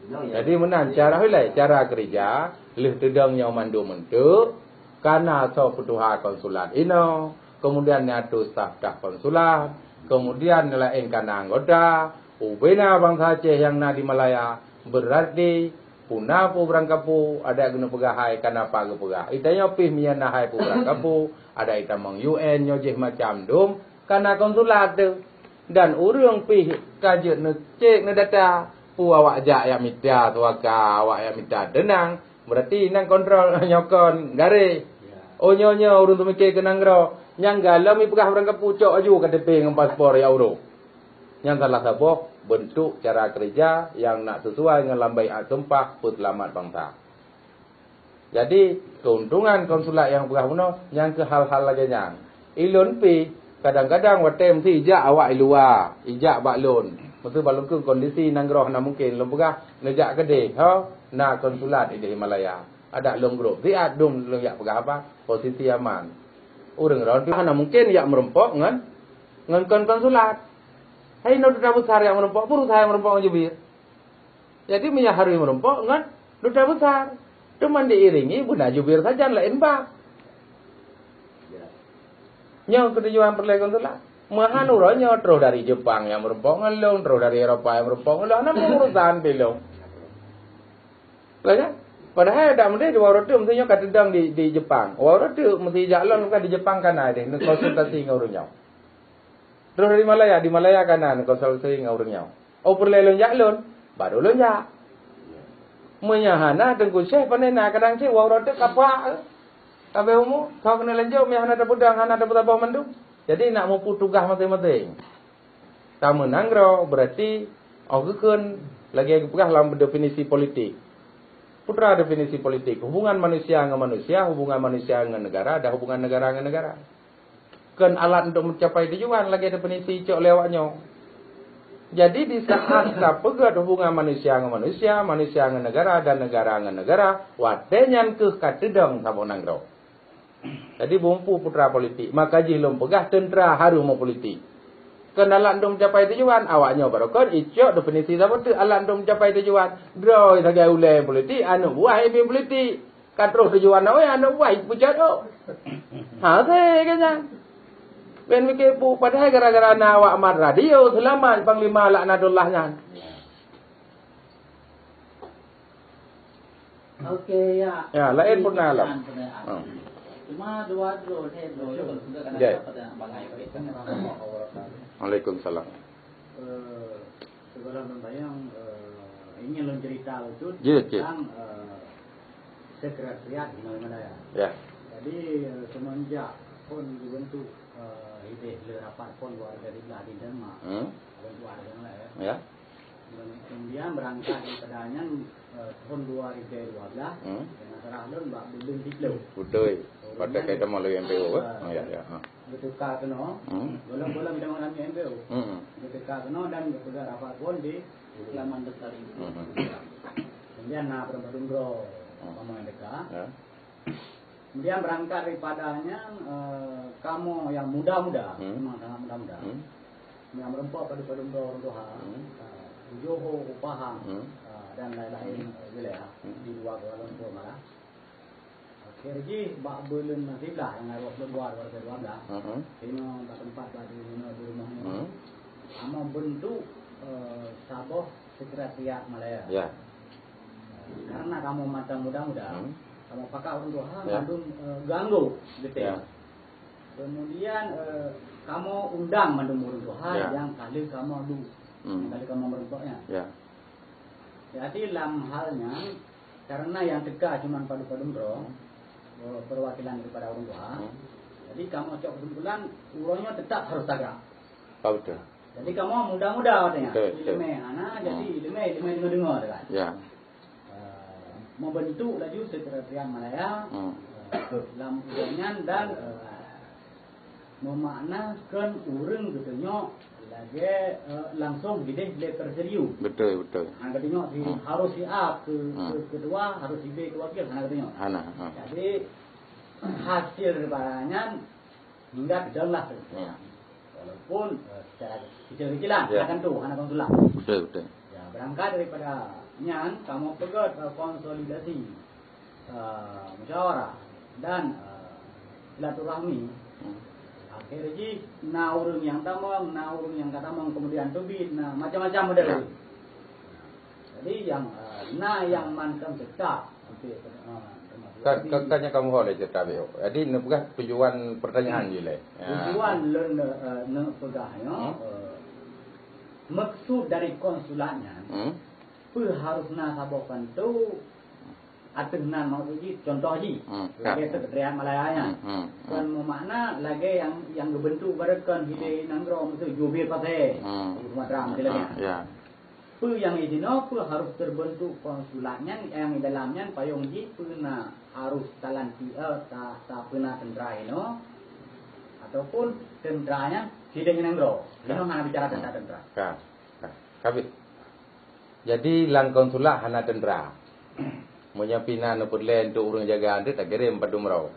Jadi meunan cara hilai, cara keurija, lheueh teudong nyoe mandum eunteuk, kana soe peutuha konsulat inoe, kemudian neuatoe staf-staf konsulat, kemudian laén kana anggota, ubena bansa Aceh nyang na di Malaya, berarti puna peue barangkapeue, adak geuneuk peugah hai kana pa geupeugah. Geutanyoe pih meunyoe na hai peue barangkapeue, adak itamong U N nyoe jih macam dum, kana konsulat teuh. Dan ureuëng pih ka jeuet neucek neudata, peue awak jak yak mita suaka, awak yak mita teunang, berarti nang kontrol nyoe kon garéh. Oh, nyoe, nyoe ureuëng teumike keu nanggroe, nyang galom ipeugah barangkapeue cok aju K T P ngon paspor yak uroe. Nyang salah saboh bentuk cara keurija nyang nak sesuai ngon lam baiat sumpah peuseulamat bansa. Jadi, keuntungan konsulat nyang peugah bunoe nyang keu hal-hal lagée nyan. Ilôn pih, kadang-kadang watée meusi ijak awak i luwa, ijak bak lôn. Meusi bak lôn keu kondisi nanggroe hana mungken lôn peugah neujak keudeh, ho, na konsulat ideh Himalaya. Adak lôn grob siat dum lôn jak peugah haba, posisi aman. Ureuëng droe pih hana mungken jak meurumpok ngon, ngon kon konsulat. Hai inoe duta besar jak meurumpok, peue urusan jak meurumpok ngon jubir. Jadi, meunyoe harôh meurumpok ngon duta besar, teuma diiringi beuna jubir sajan laén bak. Nyoe keutujuan peureulée konsulat. Meuhan uroe nyoe troh dari Jepang nyang meurumpok ngon lôn, troh dari Eropa nyang meurumpok ngon lôn, hana urusan pih lôn. Lah, ya? Padahai dak meudeh dua uroe teuk meusi nyoe ka teudong di, di Jepang. Dua uroe teuk meusi jak lôn bukan di Jepang kana deh, neukonsultasi ngon ureuëng nyoe. Terus di Malaya, di Malaya kana neukonsultasi ngon ureuëng nyoe. Oh, peureulée lôn jak lôn, baru lôn jak. Meunyoe hana, Teungku Syekh pane na, kadang cit wang rot teuk kapak. Habéh umu, ka keuneuk lanjut, meunyoe hana tapeudong, hana tapeusaboh mandum. Jadi, nak mupu tugaih maséng-maséng. Tameunanggroe, berarti, oh geukheun, lagée geupeugah lam definisi politik. Peue teuma definisi politik, hubungan manusia ngon manusia, hubungan manusia ngon negara, dan hubungan negara ngon negara. Kon alat untuk mencapai tujuan lagée definisi cok lé awak nyoe. Jadi, di saat ka peugét hubungan manusia ngon manusia, manusia ngon negara, dan negara ngon negara, watée nyan keuh ka teudong saboh nanggroe. Jadi, bumpu putra politik, maka jih lôn peugah teuntra harôh meupolitik. Kon alat untuk mencapai tujuan, awak nyoe barokon icok definisi saboh teuk alat untuk mencapai tujuan. Droe sagai ulée politik, aneuk buah politik. Ka troh tujuan awai aneuk buah pucok tu. Ha, saya kata. Ben mikir pu, padahai gara-gara na awak mat radio, selamat Panglima Laknatullah nyan. Oke, ya. Ya, lain pun na alam. Cuma dua dulu, saya dulu. Jai. Waalaikumsalam. Eh, sebelum membayang, eh, ingin lôn cerita lucu tentang, eh, sekretariat di Malaya. Ya. Jadi, eh, semenjak pon dibentuk, eh, ideh le rapat pon luar dari belah di Denmark. Hmm. Luar dari Malaya. Ya. Kemudian berangkat daripada nyan, eh, tahun dua ribu dua belas, hmm, dan masalah lôn bak buleuen siplôh. Betul. Pada kaitan malu M P O, eh? Ah, ya, ya, ha. Geutuka keunoe, hmm, golom-golom teuma ngon M P O. Hmm. Geutuka keunoe dan geupeugah rapat pon di Laman Lestari. Hmm. Kemudian na padum-padum droe, hmm, kamoe nyang teuka. Ya. Kemudian berangkat daripada nyan, eh, kamoe nyang muda-muda, hmm, memang sangat muda-muda. Hmm. Nyang meureumpok padum-padum droe ureueng tuha, hmm, eh, u Johor, u Pahang, hmm, eh, dan lain-lain, eh, wilayah, hmm, di luwa Kuala Lumpur malah. Akhé jih bak buleuen siblaih, tanggai dua puluh dua, dua puluh dua belas, hmm, inoe bak teumpat bak di, inoe di rumoh nyoe, hmm, kamoe bentuk, eh, saboh sekretariat Malaya. Ya. Karena kamoe mantong muda-muda, hmm, kamoe pakat ureueng tuha, ya, mandum, eh, geuanggô geutem. Ya. Kemudian, eh, kamoe undang mandum ureueng tuha, ya, nyang ka lheueh kamoe duek, hmm, nyang ka lheueh kamoe meureumpok nyan. Ya. Jadi, lam hal nyan, karena nyang teuka cuma padum-padum droe, eh, perwakilan daripada ureueng tuha, hmm, jadi kamoe cok kesimpulan, uroe nyoe tetap harus tagak. Oh, betul. Jadi, kamoe muda-muda watée nyan. Betul, betul. Ileumé hana, jadi, hmm, ileumé, ileumé deungoe-deungoe, kan? Ya. Eh, membentuk laju sekretariat Malaya, hmm, eh, lam uroe nyan dan, eh, meumakna kon ureueng geutanyoe lagée, eh, langsung ideh lé presidium. Betul, betul. Hana geutanyoe si, hmm, harus si A ke, hmm, ke ketua, harus si B ke wakil, hana geutanyoe. Hana, ha. Jadi, hasil daripada nyan hingga keudong lah tu. Hmm. Walaupun, eh, secara kecil-kecilan, ya, hana tentu, hana konsulat. Betul, betul. Ya, berangkat daripada nyan, kamoe peugét, eh, konsolidasi, eh, musyawarah dan, eh, silaturahmi. Hmm. Akhé jih, na ureueng nyang tamong, na ureueng nyang ka tamong, kemudian teubiet, na macam-macam model. Ya. Jadi, nyang, eh, na nyang mantong tetap. Hampir, eh, termasuk. Kan, kan, kan nyang kamoe ho lé cerita beuh. Jadi, neupeugah tujuan pertanyaan, hmm, jih lé. Ya. Tujuan lôn, eh, neupeugah nyoe, hmm, eh, maksud dari konsulat nyan, hmm, peue harus na saboh pintoe ateueh nan, maksud jih, contoh jih, hmm, lagée, ya, sekretariat Malaya nyan. Hmm, hmm, hmm. Kon meumakna lagée nyang, nyang geubentuk baroe kon hideh nanggroe, meusti jubir paté, hmm, Sumatera, hmm, misalnya. Ya. Peue nyang di sinoe, peue harus terbentuk konsulat nyan, nyang di dalam nyan payong jih peue na harus talanti, eh, ta, ta peue na teuntra inoe, ataupun teuntra nyan sideh ngon nanggroe. Ka. Inoe hana bicara teuntang teuntra. Ka. Ka. Habis. Jadi, lam konsulat hana teuntra. Meunyoe pih na neupeureulée untuk ureuëng jaga, nanti takirém padum droe.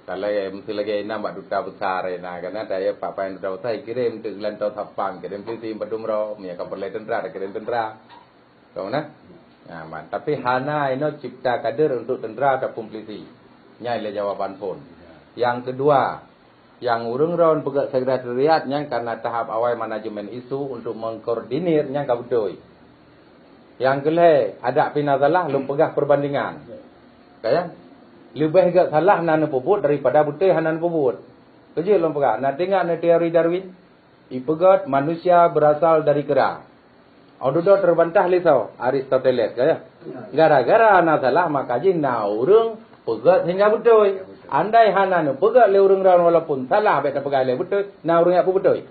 Kalau meusti lagée inan bak duta besar, na, karena daya papan duta besar kirém untuk geulantau sapang, kirém polisi padum droe, meunyoe ka peureulée teuntra, takirém teuntra. Tahu, na? Nah, man. Tapi hana inoe cipta kader untuk teuntra ataupun polisi. Nyan lé jawaban phon. Yang kedua, nyang ureuëng droen peugét sekretariat nyan karena tahap awai manajemen isu untuk mengkoordinir nyang ka beutôi. Nyang keulhée, adak pih na salah lôn peugah perbandingan. Ka ya? Leubeh gét salah na neupeubuet daripada beutôi hana neupeubuet. Keujeuet lôn peugah, na teuingat na teori Darwin? Ipeugét manusia berasal dari kera. Óh dudoe teubantah lé soe? Aristoteles, ka ya? Gara-gara na salah, maka jih na ureuëng peugét sehingga beutôi. Andai hana neupeugét lé ureuëng droen walaupun salah, bék tapeugah lé beutôi, na ureuëng jak peubeutôi.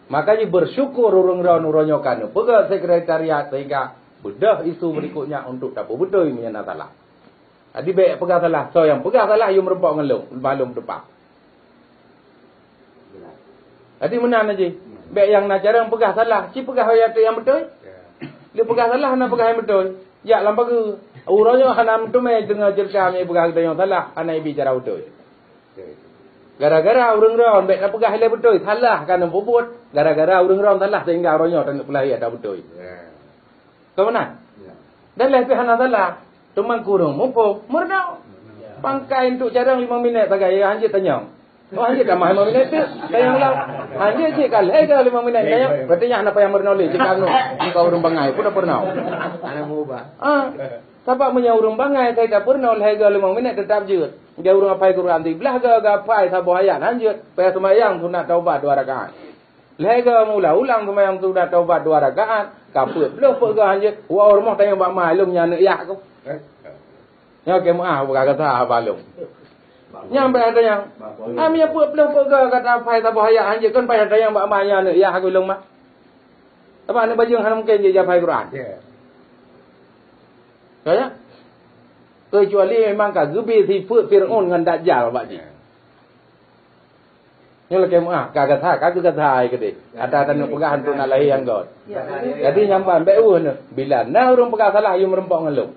Maka jih bersyukur ureuëng droen uroe nyoe ka neupeugét sekretariat sehingga beudôh isu berikutnya untuk tapeubeutôi meunyoe na salah. Jadi bék peugah salah, soe nyang peugah salah, yue meureumpok ngon lôn, malum teupah. Jadi meunan jih. Bék nyang na carông peugah salah, ci peugah ayat nyang beutôi. Lé peugah salah, na peugah nyang beutôi. Jak lam pageue. Uroe nyoe hana meuteumé deungoe ceurita nyang peugah geutanyoe salah, hana ibi cara beutôi. Gara-gara ureuëng droe bék na peugah ilée beutôi, salah ka neupeubuet. Gara-gara ureuëng droe salah sehingga uroe nyoe taneuk peulahé ata beutôi. Ka meunan? Dan lheueh pih hana salah. Teuma kureueng muphom, meurunoe. Pangkai untuk carông limong minét sagai, ya, hanjeuet tanyong. Oh, hanjeuet tamah limong minét tu, tanyong lom. Hanjeuet cit ka lhée goe limong minét tanyong. Berarti nyan hana payah meurunoe lé, cit ka anu. Muka ureuëng bangai pun dah peurunoe. Hana meuubah. Ah, sabab meunyoe ureuëng bangai, kai ka peurunoe lhée goe limong minét teutap jeuet. Dia ureuëng apai Quran siblah goe, gapai saboh ayat hanjeuet. Payah seumayang sunat taubat dua rakaat. Lhée goe meuulang-ulang seumayang sunat taubat dua rakaat, ka peuet ploh peuet goe hanjeuet, woe u rumoh tanyong bak ma lôn nyan aneuk yah ku. Nyoe keu meuah buka kata haba lôn. Nyang payah tanyong. Ami peuet ploh peuet goe kata pai saboh ayat hanjeuet kon payah tanyong bak ma nyan aneuk yah ku lôn mah. Sabab aneuk bajeueng hana mungken jeuet japai Quran. Ya. Keucuali memang ka geubri sifeuet Fir'aun ngon Dajjal bak jih. Nyoe lakée meuah, ka gata, ka gata hai keudeh. Ata taneuk peugah untuk nak lahé nyang göt. Jadi nyang ban bék weueh neuh. Bila na ureuëng peugah salah, yue meureumpok ngon lôn.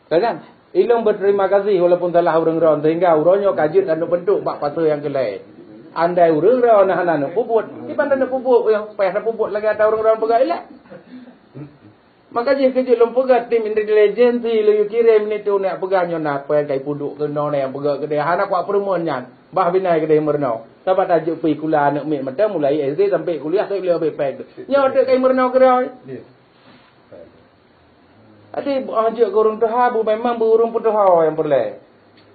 Ka kan? Ilôn beuterima kasih walaupun salah ureuëng droe sehingga uroe nyoe ka jeuet taneuk beuntuk bak pasoe nyang keulhée. Andai ureuëng droe na hana neupeubuet, kiban taneuk peubuet nyoe, payah tapeubuet lagée ata ureuëng droe peugah ilée. Maka jih keujeuet lôn peugah tim intelijensi lôn yue kirém nito neuk peugah nyoe na peue nyang ka ipeuduek keunoe nyang peugah keudeh hana kuat peureumeun nyan. Bah binai keudeh meurunoe. Sabab tajeuet pih kula aneuk miet mantong mulai S D sampai kuliah tak boleh habéh peng. Nyoe teuk kai meurunoe keudroe. Jadi, ah, jeuet keu ureuëng tuha bu memang bu ureuëng peutuha nyang peureulée.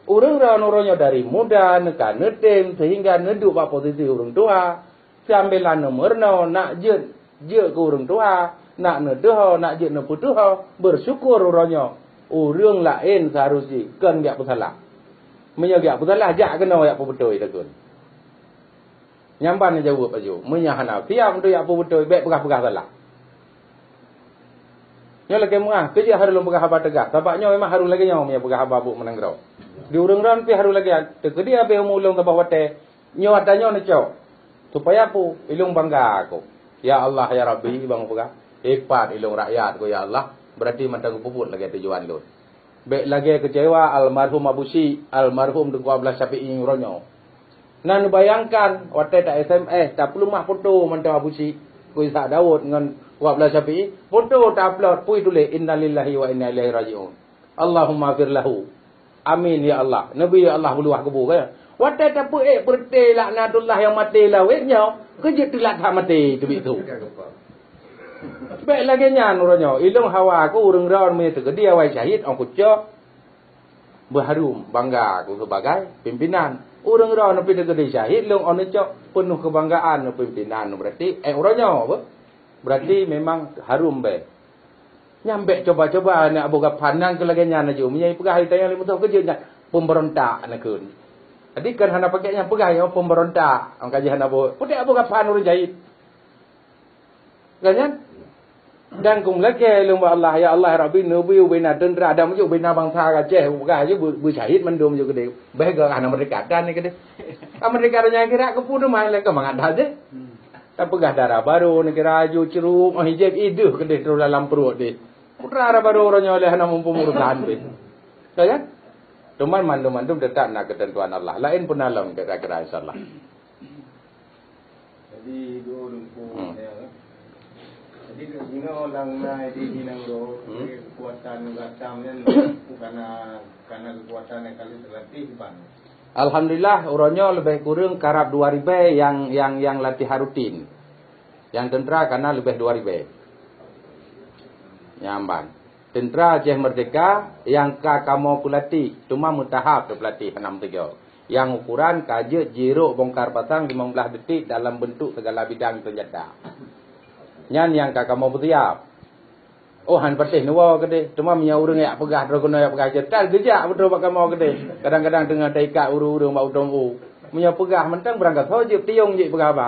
Ureuëng droe uroe nyoe dari muda neuka neutem sehingga neuduek bak posisi ureuëng tuha. Sambilan neumeurunoe nak jeuet, jeuet keu ureuëng tuha, nak neuteuho, nak jeuet neupeutuho, beusyukur uroe nyoe. Ureuëng laén seharus jih kon geujak peusalah. Meunyoe geujak peusalah, jak keunoe jak peubeutôi takheun. Nyang ban neujaweueb laju. Meunyoe hana siab untuk jak peubeutôi, bék peugah-peugah salah. Nyoe lakée meuah, keujeuet harôh lôn peugah haba teugas. Sabab nyoe memang harôh lagée nyoe meunyoe peugah haba buet meunang droe. Di ureuëng droe pih harôh lagée nyan. Teukeudi abéh umu lôn saboh watée, nyoe ata nyoe neucok. Supaya peue? Ilôn bangga ku. Ya Allah, ya Rabbi, bang peugah. Hebat ilôn rakyat ku, ya Allah. Berarti mantong kupeubuet lagée tujuan lôn. Bék lagée keucewa almarhum Abu Syik, almarhum Teungku Abdullah Syafi'i uroe nyoe. Na neubayangkan, watée ta S M S, tapeuleumah foto mantong Abu Syik, ku Ishak Daud ngon Teungku Abdullah Syafi'i, foto ta-upload, peue tuléh, "Innalillahi wa inna ilaihi raji'un. Allahumma fir lahu." Amin, ya Allah. Neubi, ya Allah, beuluwah kubu, kan? Watée tapeuék beureuté laknatullah nyang maté lawét nyoe, keujeuet teulat that maté teubiet su. Bék lagée nyan uroe nyoe. Ilôn hawa ku ureuëng droe meunyoe teukeudi awai syahid, ong kucok. Beuharôm, bangga ku seubagai pimpinan. Ureuëng droe neupih teukeudi syahid, lôn ong neucok peunoh keubanggaan neupimpinan. Berarti, eh, uroe nyoe, beuh? Berarti memang harôm bék. Nyang bék cuba-cuba aneuk Abu Gafan nyan keu lagée nyan laju. Meunyoe ipeugah itanyong lé musoh keujeuet nyan, pemberontak nakheun. Jadi kan hana pakék nyang peugah nyoe pemberontak. Ong ka jih hana boh. Putéh Abu Gafan ureuëng jahit. Kan nyan? Dan kum lakée lôn bak Allah, ya Allah, ya Rabbi, neubi ubena teuntra dan meujok ubena bansa Aceh, peugah laju beu-, beusyahid mandum ju keudeh. Béh gah hana meurdeka dan ni keudeh. Ka meurdeka donya akhirat keupeue teuma lé keu mangat dah jeh. Tapeugah dara barô neukira aju ceurup, oh, hijab ideuh keudeh terus dalam pruet deh. Putra dara barô uroe nyoe lé hana muphom urusan deh. Ya kan? Cuman mandum-mandum tetap na keutentuan Allah. Laén pun na lom kira-kira, insyaallah. Jadi, dua lungkung Hmm. ya. Jadi, kat sini orang naik di Minangkabau, Hmm. kekuatan gatam ni bukan, bukan kekuatan yang kali terlatih, Bang. Alhamdulillah, uroe nyoe leubeh kureueng karab dua ribée nyang, nyang, nyang latihan rutin. Nyang teuntra kana leubeh dua ribée. Nyan ban. Teuntra Aceh Merdeka nyang ka kamoe peulatih, teuma meutahap teupeulatih hana meusigoe. Nyang ukuran ka jeuet jirok bongkar pasang limong blaih detik dalam beuntuk segala bidang seunjata. Nyan nyang ka kamoe peusiab. Oh, han patéh neuwoe keudeh. Teuma meunyoe ureuëng jak peugah droe keunoe jak peugah jeuet, ka geujak beutôi bak kamoe keudeh. Kadang-kadang teungoh taikat ureuëng-ureuëng bak utông u. Meunyoe peugah mantong beurangkasoe jeuet tiong jeuet peugah haba.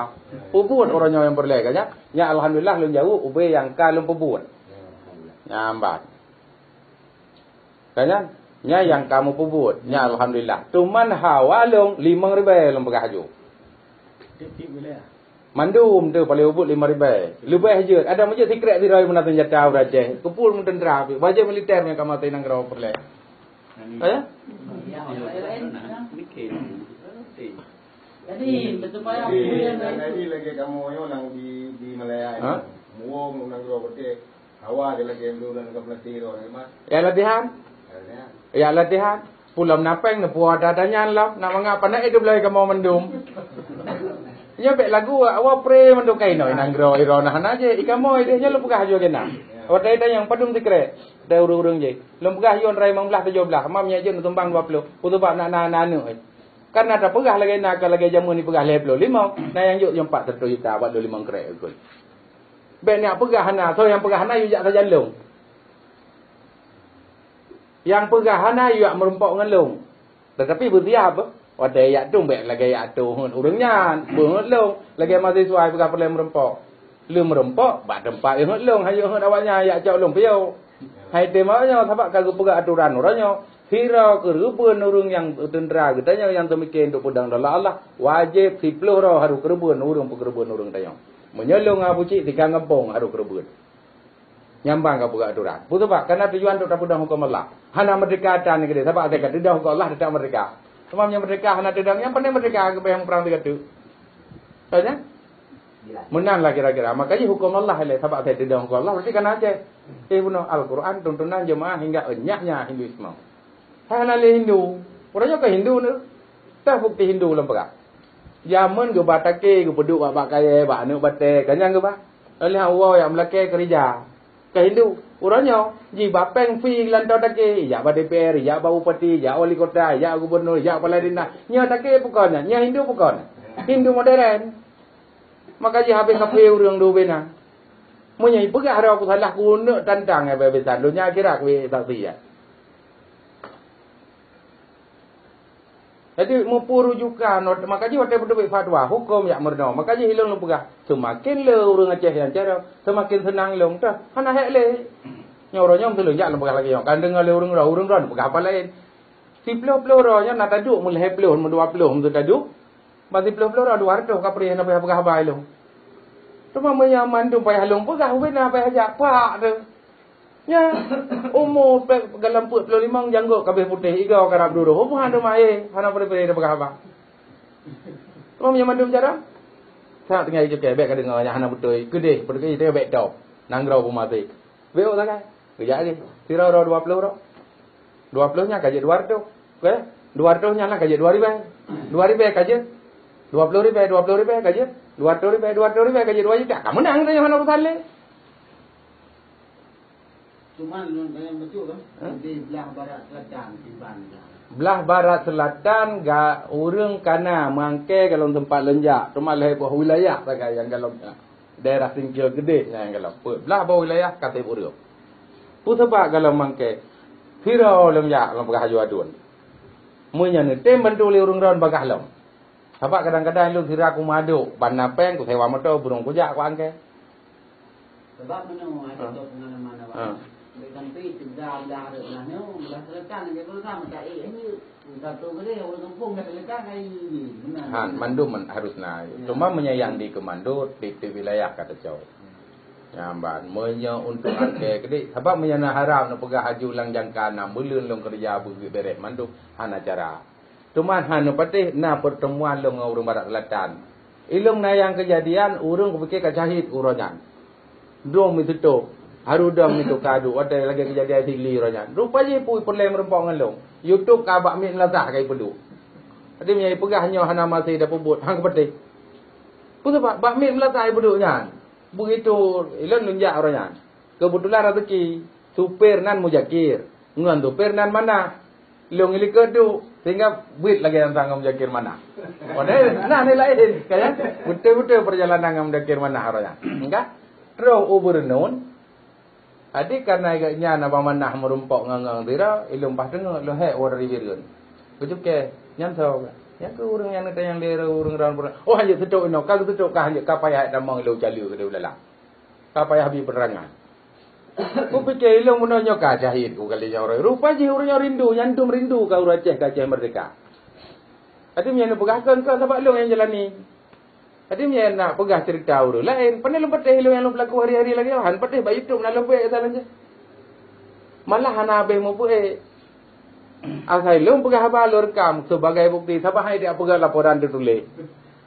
Peubuet uroe nyoe nyang peureulée ka nyan. Nyan alhamdulillah lôn jaweueb ubé nyang ka lôn peubuet. Nyan ban. Ka nyan? Nyan nyang ka meupeubuet. Nyan alhamdulillah. Teuma hawa lôn limong ribée lôn peugah aju. Tiep-tiep wilayah. Mandum tu paling ubit lima ribèe. Leubeh jeuet. Ada meujeut sikrek sidroe meunan senjata ureueng Aceh. Keupeue meuteuntra pih. Bajèe militer nyang ka maté nanggroe peureulèe. Eh? Jadi, bersupaya Jadi, bukan jadi lagi kamu nyoe nang di, di Malaya. Ha? Muwong nanggroe peureulèe. Hawa je lagèe lôn ka peulati droe nyoe, Mat. Ya latihan. Ya, ya. Ya latihan. Pulam napeng neupue ada-ada nyan lom, nak mangat pané idup lagi kamoe mandum. Nyoe bèk lagu awak pre mandum kainoe nanggroe iroe na hana je, ikamoe deh nyoe lôn peugah jua kena. Ya. Watèe tanyong padum sikrek, dai ureueng-ureueng je. Lôn peugah yon rai limong blah tujoh blah, mam nyak jeuet neusumbang dua ploh. Peue sabab nak na, na aneuk, eh. Karena tapeugah lagèe na ka lagèe jameun ipeugah lhèe ploh limong, na nyang jok jom empat ratus juta bak dua limong krek ikot. Bèk nyak peugah hana, soe nyang peugah hana yue jak sajan lôn. Nyang peugah hana yue jak meurumpok ngon lôn. Tetapi beusiap, watèe jak tueng bèk lagèe jak tueng ureueng nyan, beuheuet lôn. Lagèe mahasiswa peugah peureulèe meurumpok. Lôn meurumpok, bak teumpat jeuet lôn, han jeuet awaknyan jak cok lôn piôh. Hai teurimong nyoe, sabab ka geupeugah atoran uroe nyoe. Sidroe keureubeuen ureueng nyang teuntara geutanyoe nyang teumiké untuk peudong dola Allah, wajéb siploh droe harôh keureubeuen ureueng peukeureubeuen ureueng tanyoe. Meunyoe lôn ngon Abu Cik, tiga gampông harôh keureubeuen. Nyan ban ka peugah atoran. Peue sabab? Karena tujuan untuk tapeudong huköm Allah. Hana meurdeka atra nyan keudéh, sabab asai ka teudong huköm Allah, teutap meurdeka. Teuma meunyoe meurdeka hana teudong, nyan pandai meurdeka keubiasaan muprang sigoe teuk. Tanya? Meunan lah kira-kira. Maka jih huköm Allah ilèe, sabab asai teudong huköm Allah, berarti ka na Aceh. Eh, bunoe Al-Quran, tuntunan jeumaáh hingga eunyak nyan Hinduisme. Hai hana lé Hindu. Uroe nyoe ka Hindu nyoe. Tah bukti Hindu lôn peugah. Jameun geuba takée geupeuduek bak-bak kayèe, bak aneuk batèe, ka nyan geuba. Lheuh nyan woe jak meulakèe keurija. Ka Hindu. Uroe nyoe, jiba péng fee geulantô takée, jak bak D P R, jak bak bupati, jak wali kota, jak gubernur, jak kepala dinas. Nyoe takée peue kon nyan? Nyoe Hindu peue kon? Hindu modern. Maka jih habéh kaphé ureueng dum bina. Meunyoe ipeugah droe kusalah, kuneuk tantang habéh-habésan. Donya akhirat kuék saksi nyan. Jadi, meupeurujukan, maka jih watèe peuteubiet fatwa, huköm jak meurunoe. Maka jih ilôn lôn peugah, seumaken le ureueng Aceh nyang carông, seumaken seunang lôn. Toh, hana hék lé. Nyoe uroe nyoe meuteulôn jak lôn peugah lagèe nyoe. Kan deungö lé ureueng droe, ureueng droe neupeugah haba laén. Siploh-ploh droe nyoe na taduek meulhèe ploh, meudua ploh, meuteuh taduek. Ban siploh-ploh droe dua reutôh ka preh hana payah peugah haba ilôn. Teuma meunyoe mandum payah lôn peugah, ubé na payah jak pak teuh. Nyan, umu pe-, galom peuet ploh limong, janggôt ka abéh putéh, igoe karab dudoh. Peue han teuma, eh, hana peuré-peuré tapeugah haba. Teuma meunyoe mandum carông, sa teungoh jicukée, bèk ka deungö nyang hana beutôi. Keudéh, peue keuh bèk top. Nanggroe peumaté. Bèk ôk sagai. Geujak lé. Sira droe dua ploh droe. Dua ploh nyan ka jeuet dua reutôh. Oke? Dua reutôh nyan lah ka jeuet dua ribèe. Dua ribèe ka jeuet. Dua ploh ribèe, dua ploh ribèe ka jeuet. Dua reutôh ribèe, dua reutôh ribèe ka jeuet dua juta. Ka meunang tu nyoe hana urusan lé. Cuman lôn tanyong bacut kan, Hah? Di blah barat selatan Iban. Blah barat selatan ga ureueng ka na mangke golom teumpat lôn jak, teuma lhèe boh wilayah sagai nyang golom na. Daerah Singkil Geudeh nyang golom. Peuet blah boh wilayah ka trép ureueng. Peue sabab golom mangke? Sira lôn jak lôn peugah aju aduen. Meunyoe neutem bantu lé ureueng droen bagaih lom. Sabab kadang-kadang lôn sira kumadok, ban na péng, kusewa moto, burông kujak, kuangkée. Sabab meunyoe ada Ha. tu pengalaman awak. Ha. Sampai tiga belah ada belah nyoe, belah selatan aja pun sama tak eh hanya. Satu kali orang kampung dah selatan ai ni. Benar. Han, mandum man-, harus na. Ya. Cuma meunyoe nyang di keumando, di, di wilayah ka teucok. Ya. Nyang ban, meunyoe untuk angkée keudéh, sabab meunyoe na haram neupeugah aju lam jangka nam buleuen lôn keureuja beugét bèrèh mandum, hana cara. Teuma hana patéh na peuteumuan lôn ngon ureueng barat selatan. Ilôn na nyang keujadian, ureueng kupiké ka syahid uroe nyan. Dong meuseutôb, harôh dong meutuka duek, watée lagée keujadian Sigli uroe nyan. Rupa jih pui peureulée meurumpok ngon lôn. YouTube ka bak miet meulasah ka ipeuduek. Jadi meunyoe ipeugah nyoe hana maté dapeubuet, han kupatéh. Peue sabab bak miet meulasah ipeuduek nyan? Begitu ilôn lôn jak uroe nyan. Keubeutulan raseuki, supir nan Muzakir, ngon supir nan Manah. Lôn ilikot duek, sehingga buet lagée nyang tanggong Muzakir Manah. Padahai na ni laén, kan? Beutôi-beutôi peurjalanan ngon Muzakir Manah uroe nyan. Enggak? Troh u Beureunuen, jadi karena gobnyan Abang Manah meurumpok ngon-ngon sira, ilôn paih teungoh lôn hék woe dari Bireuen. Kucukée, nyan soe? Nyan keuh ureueng nyang neutanyong lé ureueng-ureueng. Oh, hanjeuet seutôb inoe, ka geuseutôb ka hanjeuet, ka payah tamong ilôn caleue keudéh u dalam. Ka payah bri peunerangan. Kupiké ilôn bunoe nyoe ka syahid ku kali nyoe uroe. Rupa jih ureueng nyoe rindu, nyan dum rindu ka ureueng Aceh, ka Aceh merdeka. Tapi meunyoe neupeugah kon, kon sabab lôn nyang jalani. Jadi meunyoe nak peugah cerita ureuëng laén, pane lôn patéh lôn nyang lôn peulaku hari-hari lagée nyoe, han patéh bak YouTube na lôn buet salah nyan. Malah hana habéh meubuet. Asai lôn peugah haba lôn rekam sebagai bukti, sabab hai dak peugah laporan teutuléh.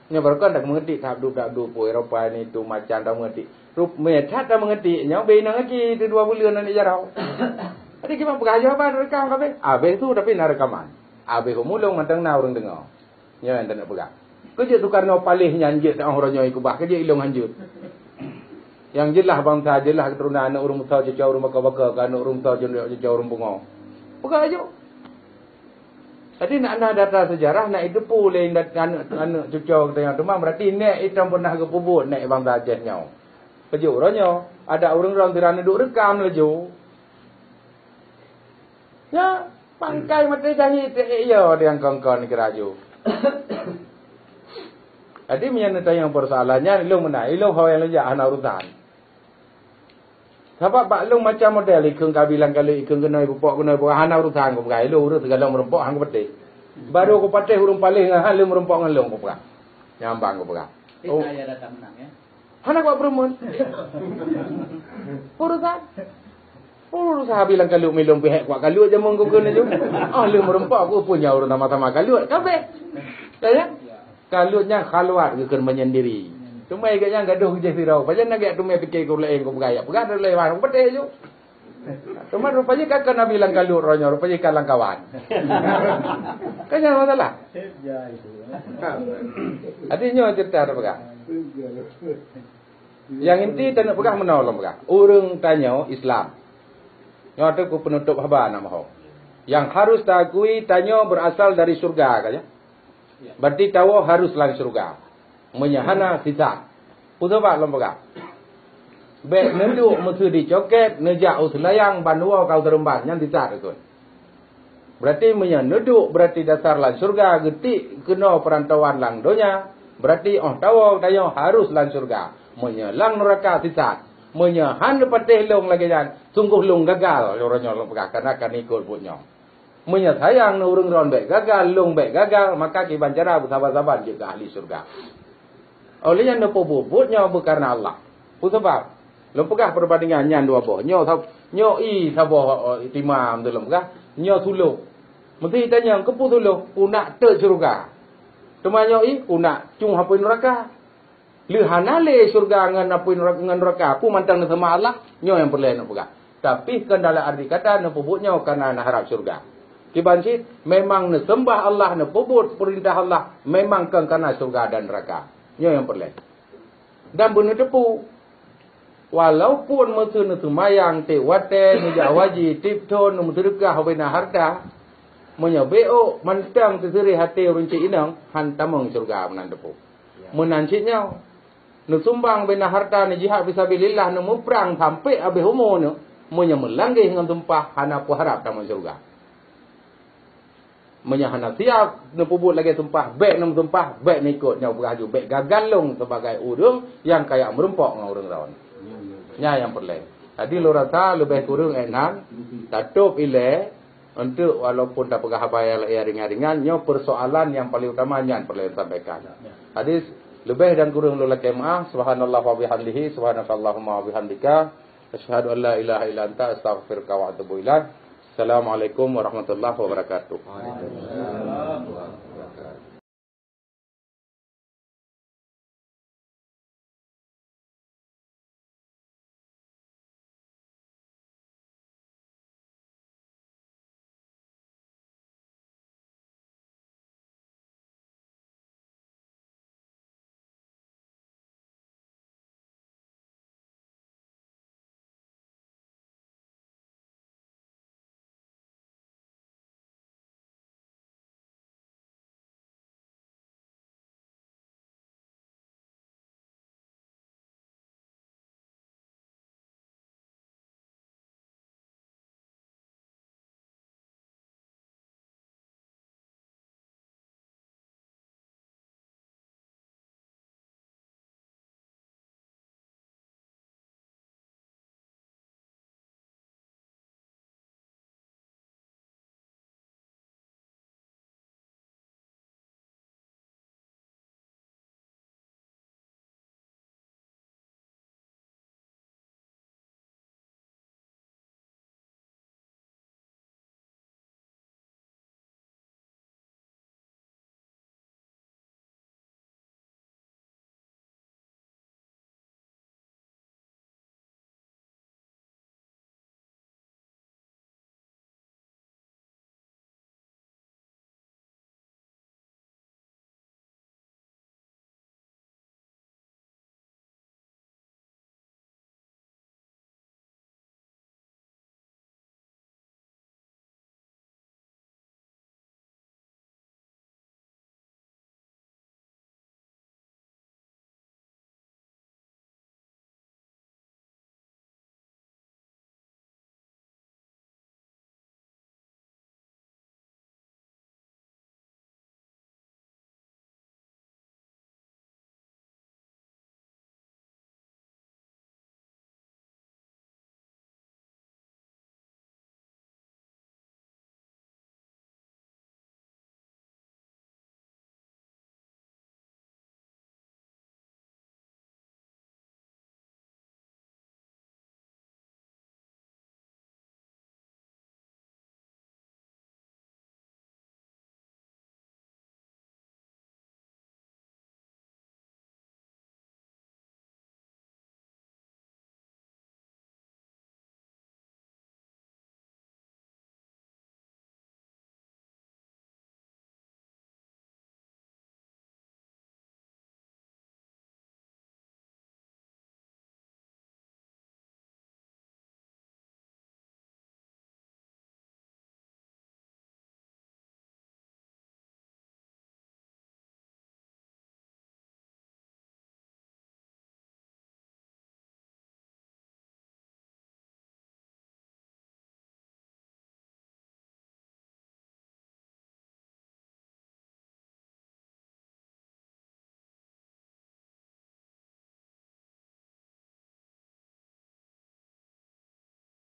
Nyoe baroe kan dak meungetik that dup-dup pue Eropa ini tu macam dak meungetik. Rup meunyoe that dak meungetik nyoe beu inong lagi tu dua buleuen aneuk jaroe. Jadi kiban peugah aja haba rekam kabeh. Habéh tu tapi na rekaman. Habéh umulong mantong na ureuëng deungoe. Nyoe nyang taneuk peugah. Keujeuet Sukarno paléh nyan jeuet teuoh uroe nyoe keubah, keujeuet ilong hanjeuet. Nyang jeulaih bansa jeulaih keuturonan aneuk ureuëng meusa cucoe ureuëng baka-baka, keu aneuk ureuëng meusa cucoe ureuëng pungo. Peugah aju. Jadi nak na data sejarah nak iteupeue lé aneuk, aneuk cucoe geutanyoe teuma berarti nek itam pernah geupeubuet nek bansa Aceh nyoe. Keujeuet uroe nyoe ada ureuëng droe sira neuduek rekam laju. Ya, pangkai maté janji teu yo nyang kongkon keu raju. Jadi meunyoe neutanyong persoalan nyan, ilong meunan, ilong ho nyang leujak hana urusan. Sabab bak lôn macam model ikheun kabilang kali ikheun keunoe bupok keunoe bupok hana urusan keu peugah. Ilong urus segala meureumpok hang keu peuteh. Baru keu peuteh ureuëng paléh ngon hana lôn meureumpok ngon lôn keu peugah. Nyambang keu peugah. Oh. Hana kuat peureumeun. Urusan. Urusan bilang kalut milong pihak kuat kalut jameun geukeun laju. Ah, lheueh meureumpok ku pun nyaur nama-sama kalut. Kabeh. Ya, ya? Kalut nyan khaluat geukeun menyendiri. Cuma ikat nyan gadoh gejeh sirau. Pajan nak gak tumai pikir ku lain ku peugah. Peugah dari lain ku peuteh laju. Teuma rupanya ka, ka Nabi lam kalut roh nyoe, rupanya ka lam kawan. Kan nyan masalah. Jadi nyoe cerita dah peugah. Yang inti taneuk peugah meunoe lom peugah. Ureuëng tanyoe Islam. Nyoe tu ku penutup haba nak maho. Yang harus taakui tanyoe berasal dari syurga kan ya. Berarti tawoe harus lam syurga. Meunyoe hana sisat. Peue sabab lom peugah? Bék neuduek meuseu di coket, neujak u Selayang ban woe ka u Seremban, nyan sisat ikot. Berarti meunyoe neuduek berarti dasar lam syurga geutik keunoe peurantauan lam donya, berarti óh tawoe tanyoe harus lam syurga. Meunyoe lam neuraka sisat, meunyoe han neupatéh lôn lagée nyan, sunggoh lôn gagal uroe nyoe lôn peugah, karena ka neuikot buet nyoe. Meunyoe sayang neu ureuëng droen bék gagal, lôn bék gagal, maka kiban cara beusaban-saban jeuet keu ahli syurga. Oleh nyan neupeubuet buet nyoe beukareuna Allah. Peue sabab? Lôn peugah peubandingan nyan dua boh. Nyoe sab-, nyoe ie saboh, eh, timam tu lôn peugah, nyoe sulôh. Meusti tanyong, keupeue sulôh? Keunak teuk syeuruga. Teuma nyoe ie keunak cung apui neuraka. Lheueh hana lé syeuruga ngon apui neuraka, ngon neuraka, peue mantong neuseumah Allah, nyoe nyang peureulée neupeugah. Tapi kon dalam arti kata neupeubuet nyoe kareuna neuharab syeuruga. Kiban cit, memang neuseumbah Allah, neupeubuet peurintah Allah, memang kon kareuna syeuruga dan neuraka. Nyoe nyang peureulée. Dan beuneuteupeu, walaupun meuseu neuseumayang tieb watée, neujak haji tieb thon, neumeuseudeukah ubena harta, meunyoe bék mantong teuseureh até ureuëng cit inong, han tamong syeuruga meunan teupeu. Meunan cit nyoe, neusumbang ubena harta, neujihad fisabilillah, neumuprang sampoe habéh umu neuh, meunyoe meulanggeh ngon sumpah, hana peuharab tamong syeuruga. Meunyoe hana siab neupeubuet lagée sumpah, bék neumeusumpah, bék neuikot nyoe peugah laju, bék gagal lôn sibagai ureuëng nyang kajak meurumpok ngon ureuëng droen. Nyan nyang peureulée. Jadi lôn rasa leubeh kureueng ék nan tatôb ilée untuk walaupun tapeugah haba nyang laén ringan-ringan, nyoe persoalan nyang paling utama nyan peureulée sampaikan. Jadi leubeh dan kureueng lôn lakée meuah. Subhanallah wa bihamdihi, subhanakallahumma wa bihamdika, asyhadu an la ilaha illa anta, astaghfiruka wa atubu ilaik. Assalamualaikum warahmatullahi wabarakatuh.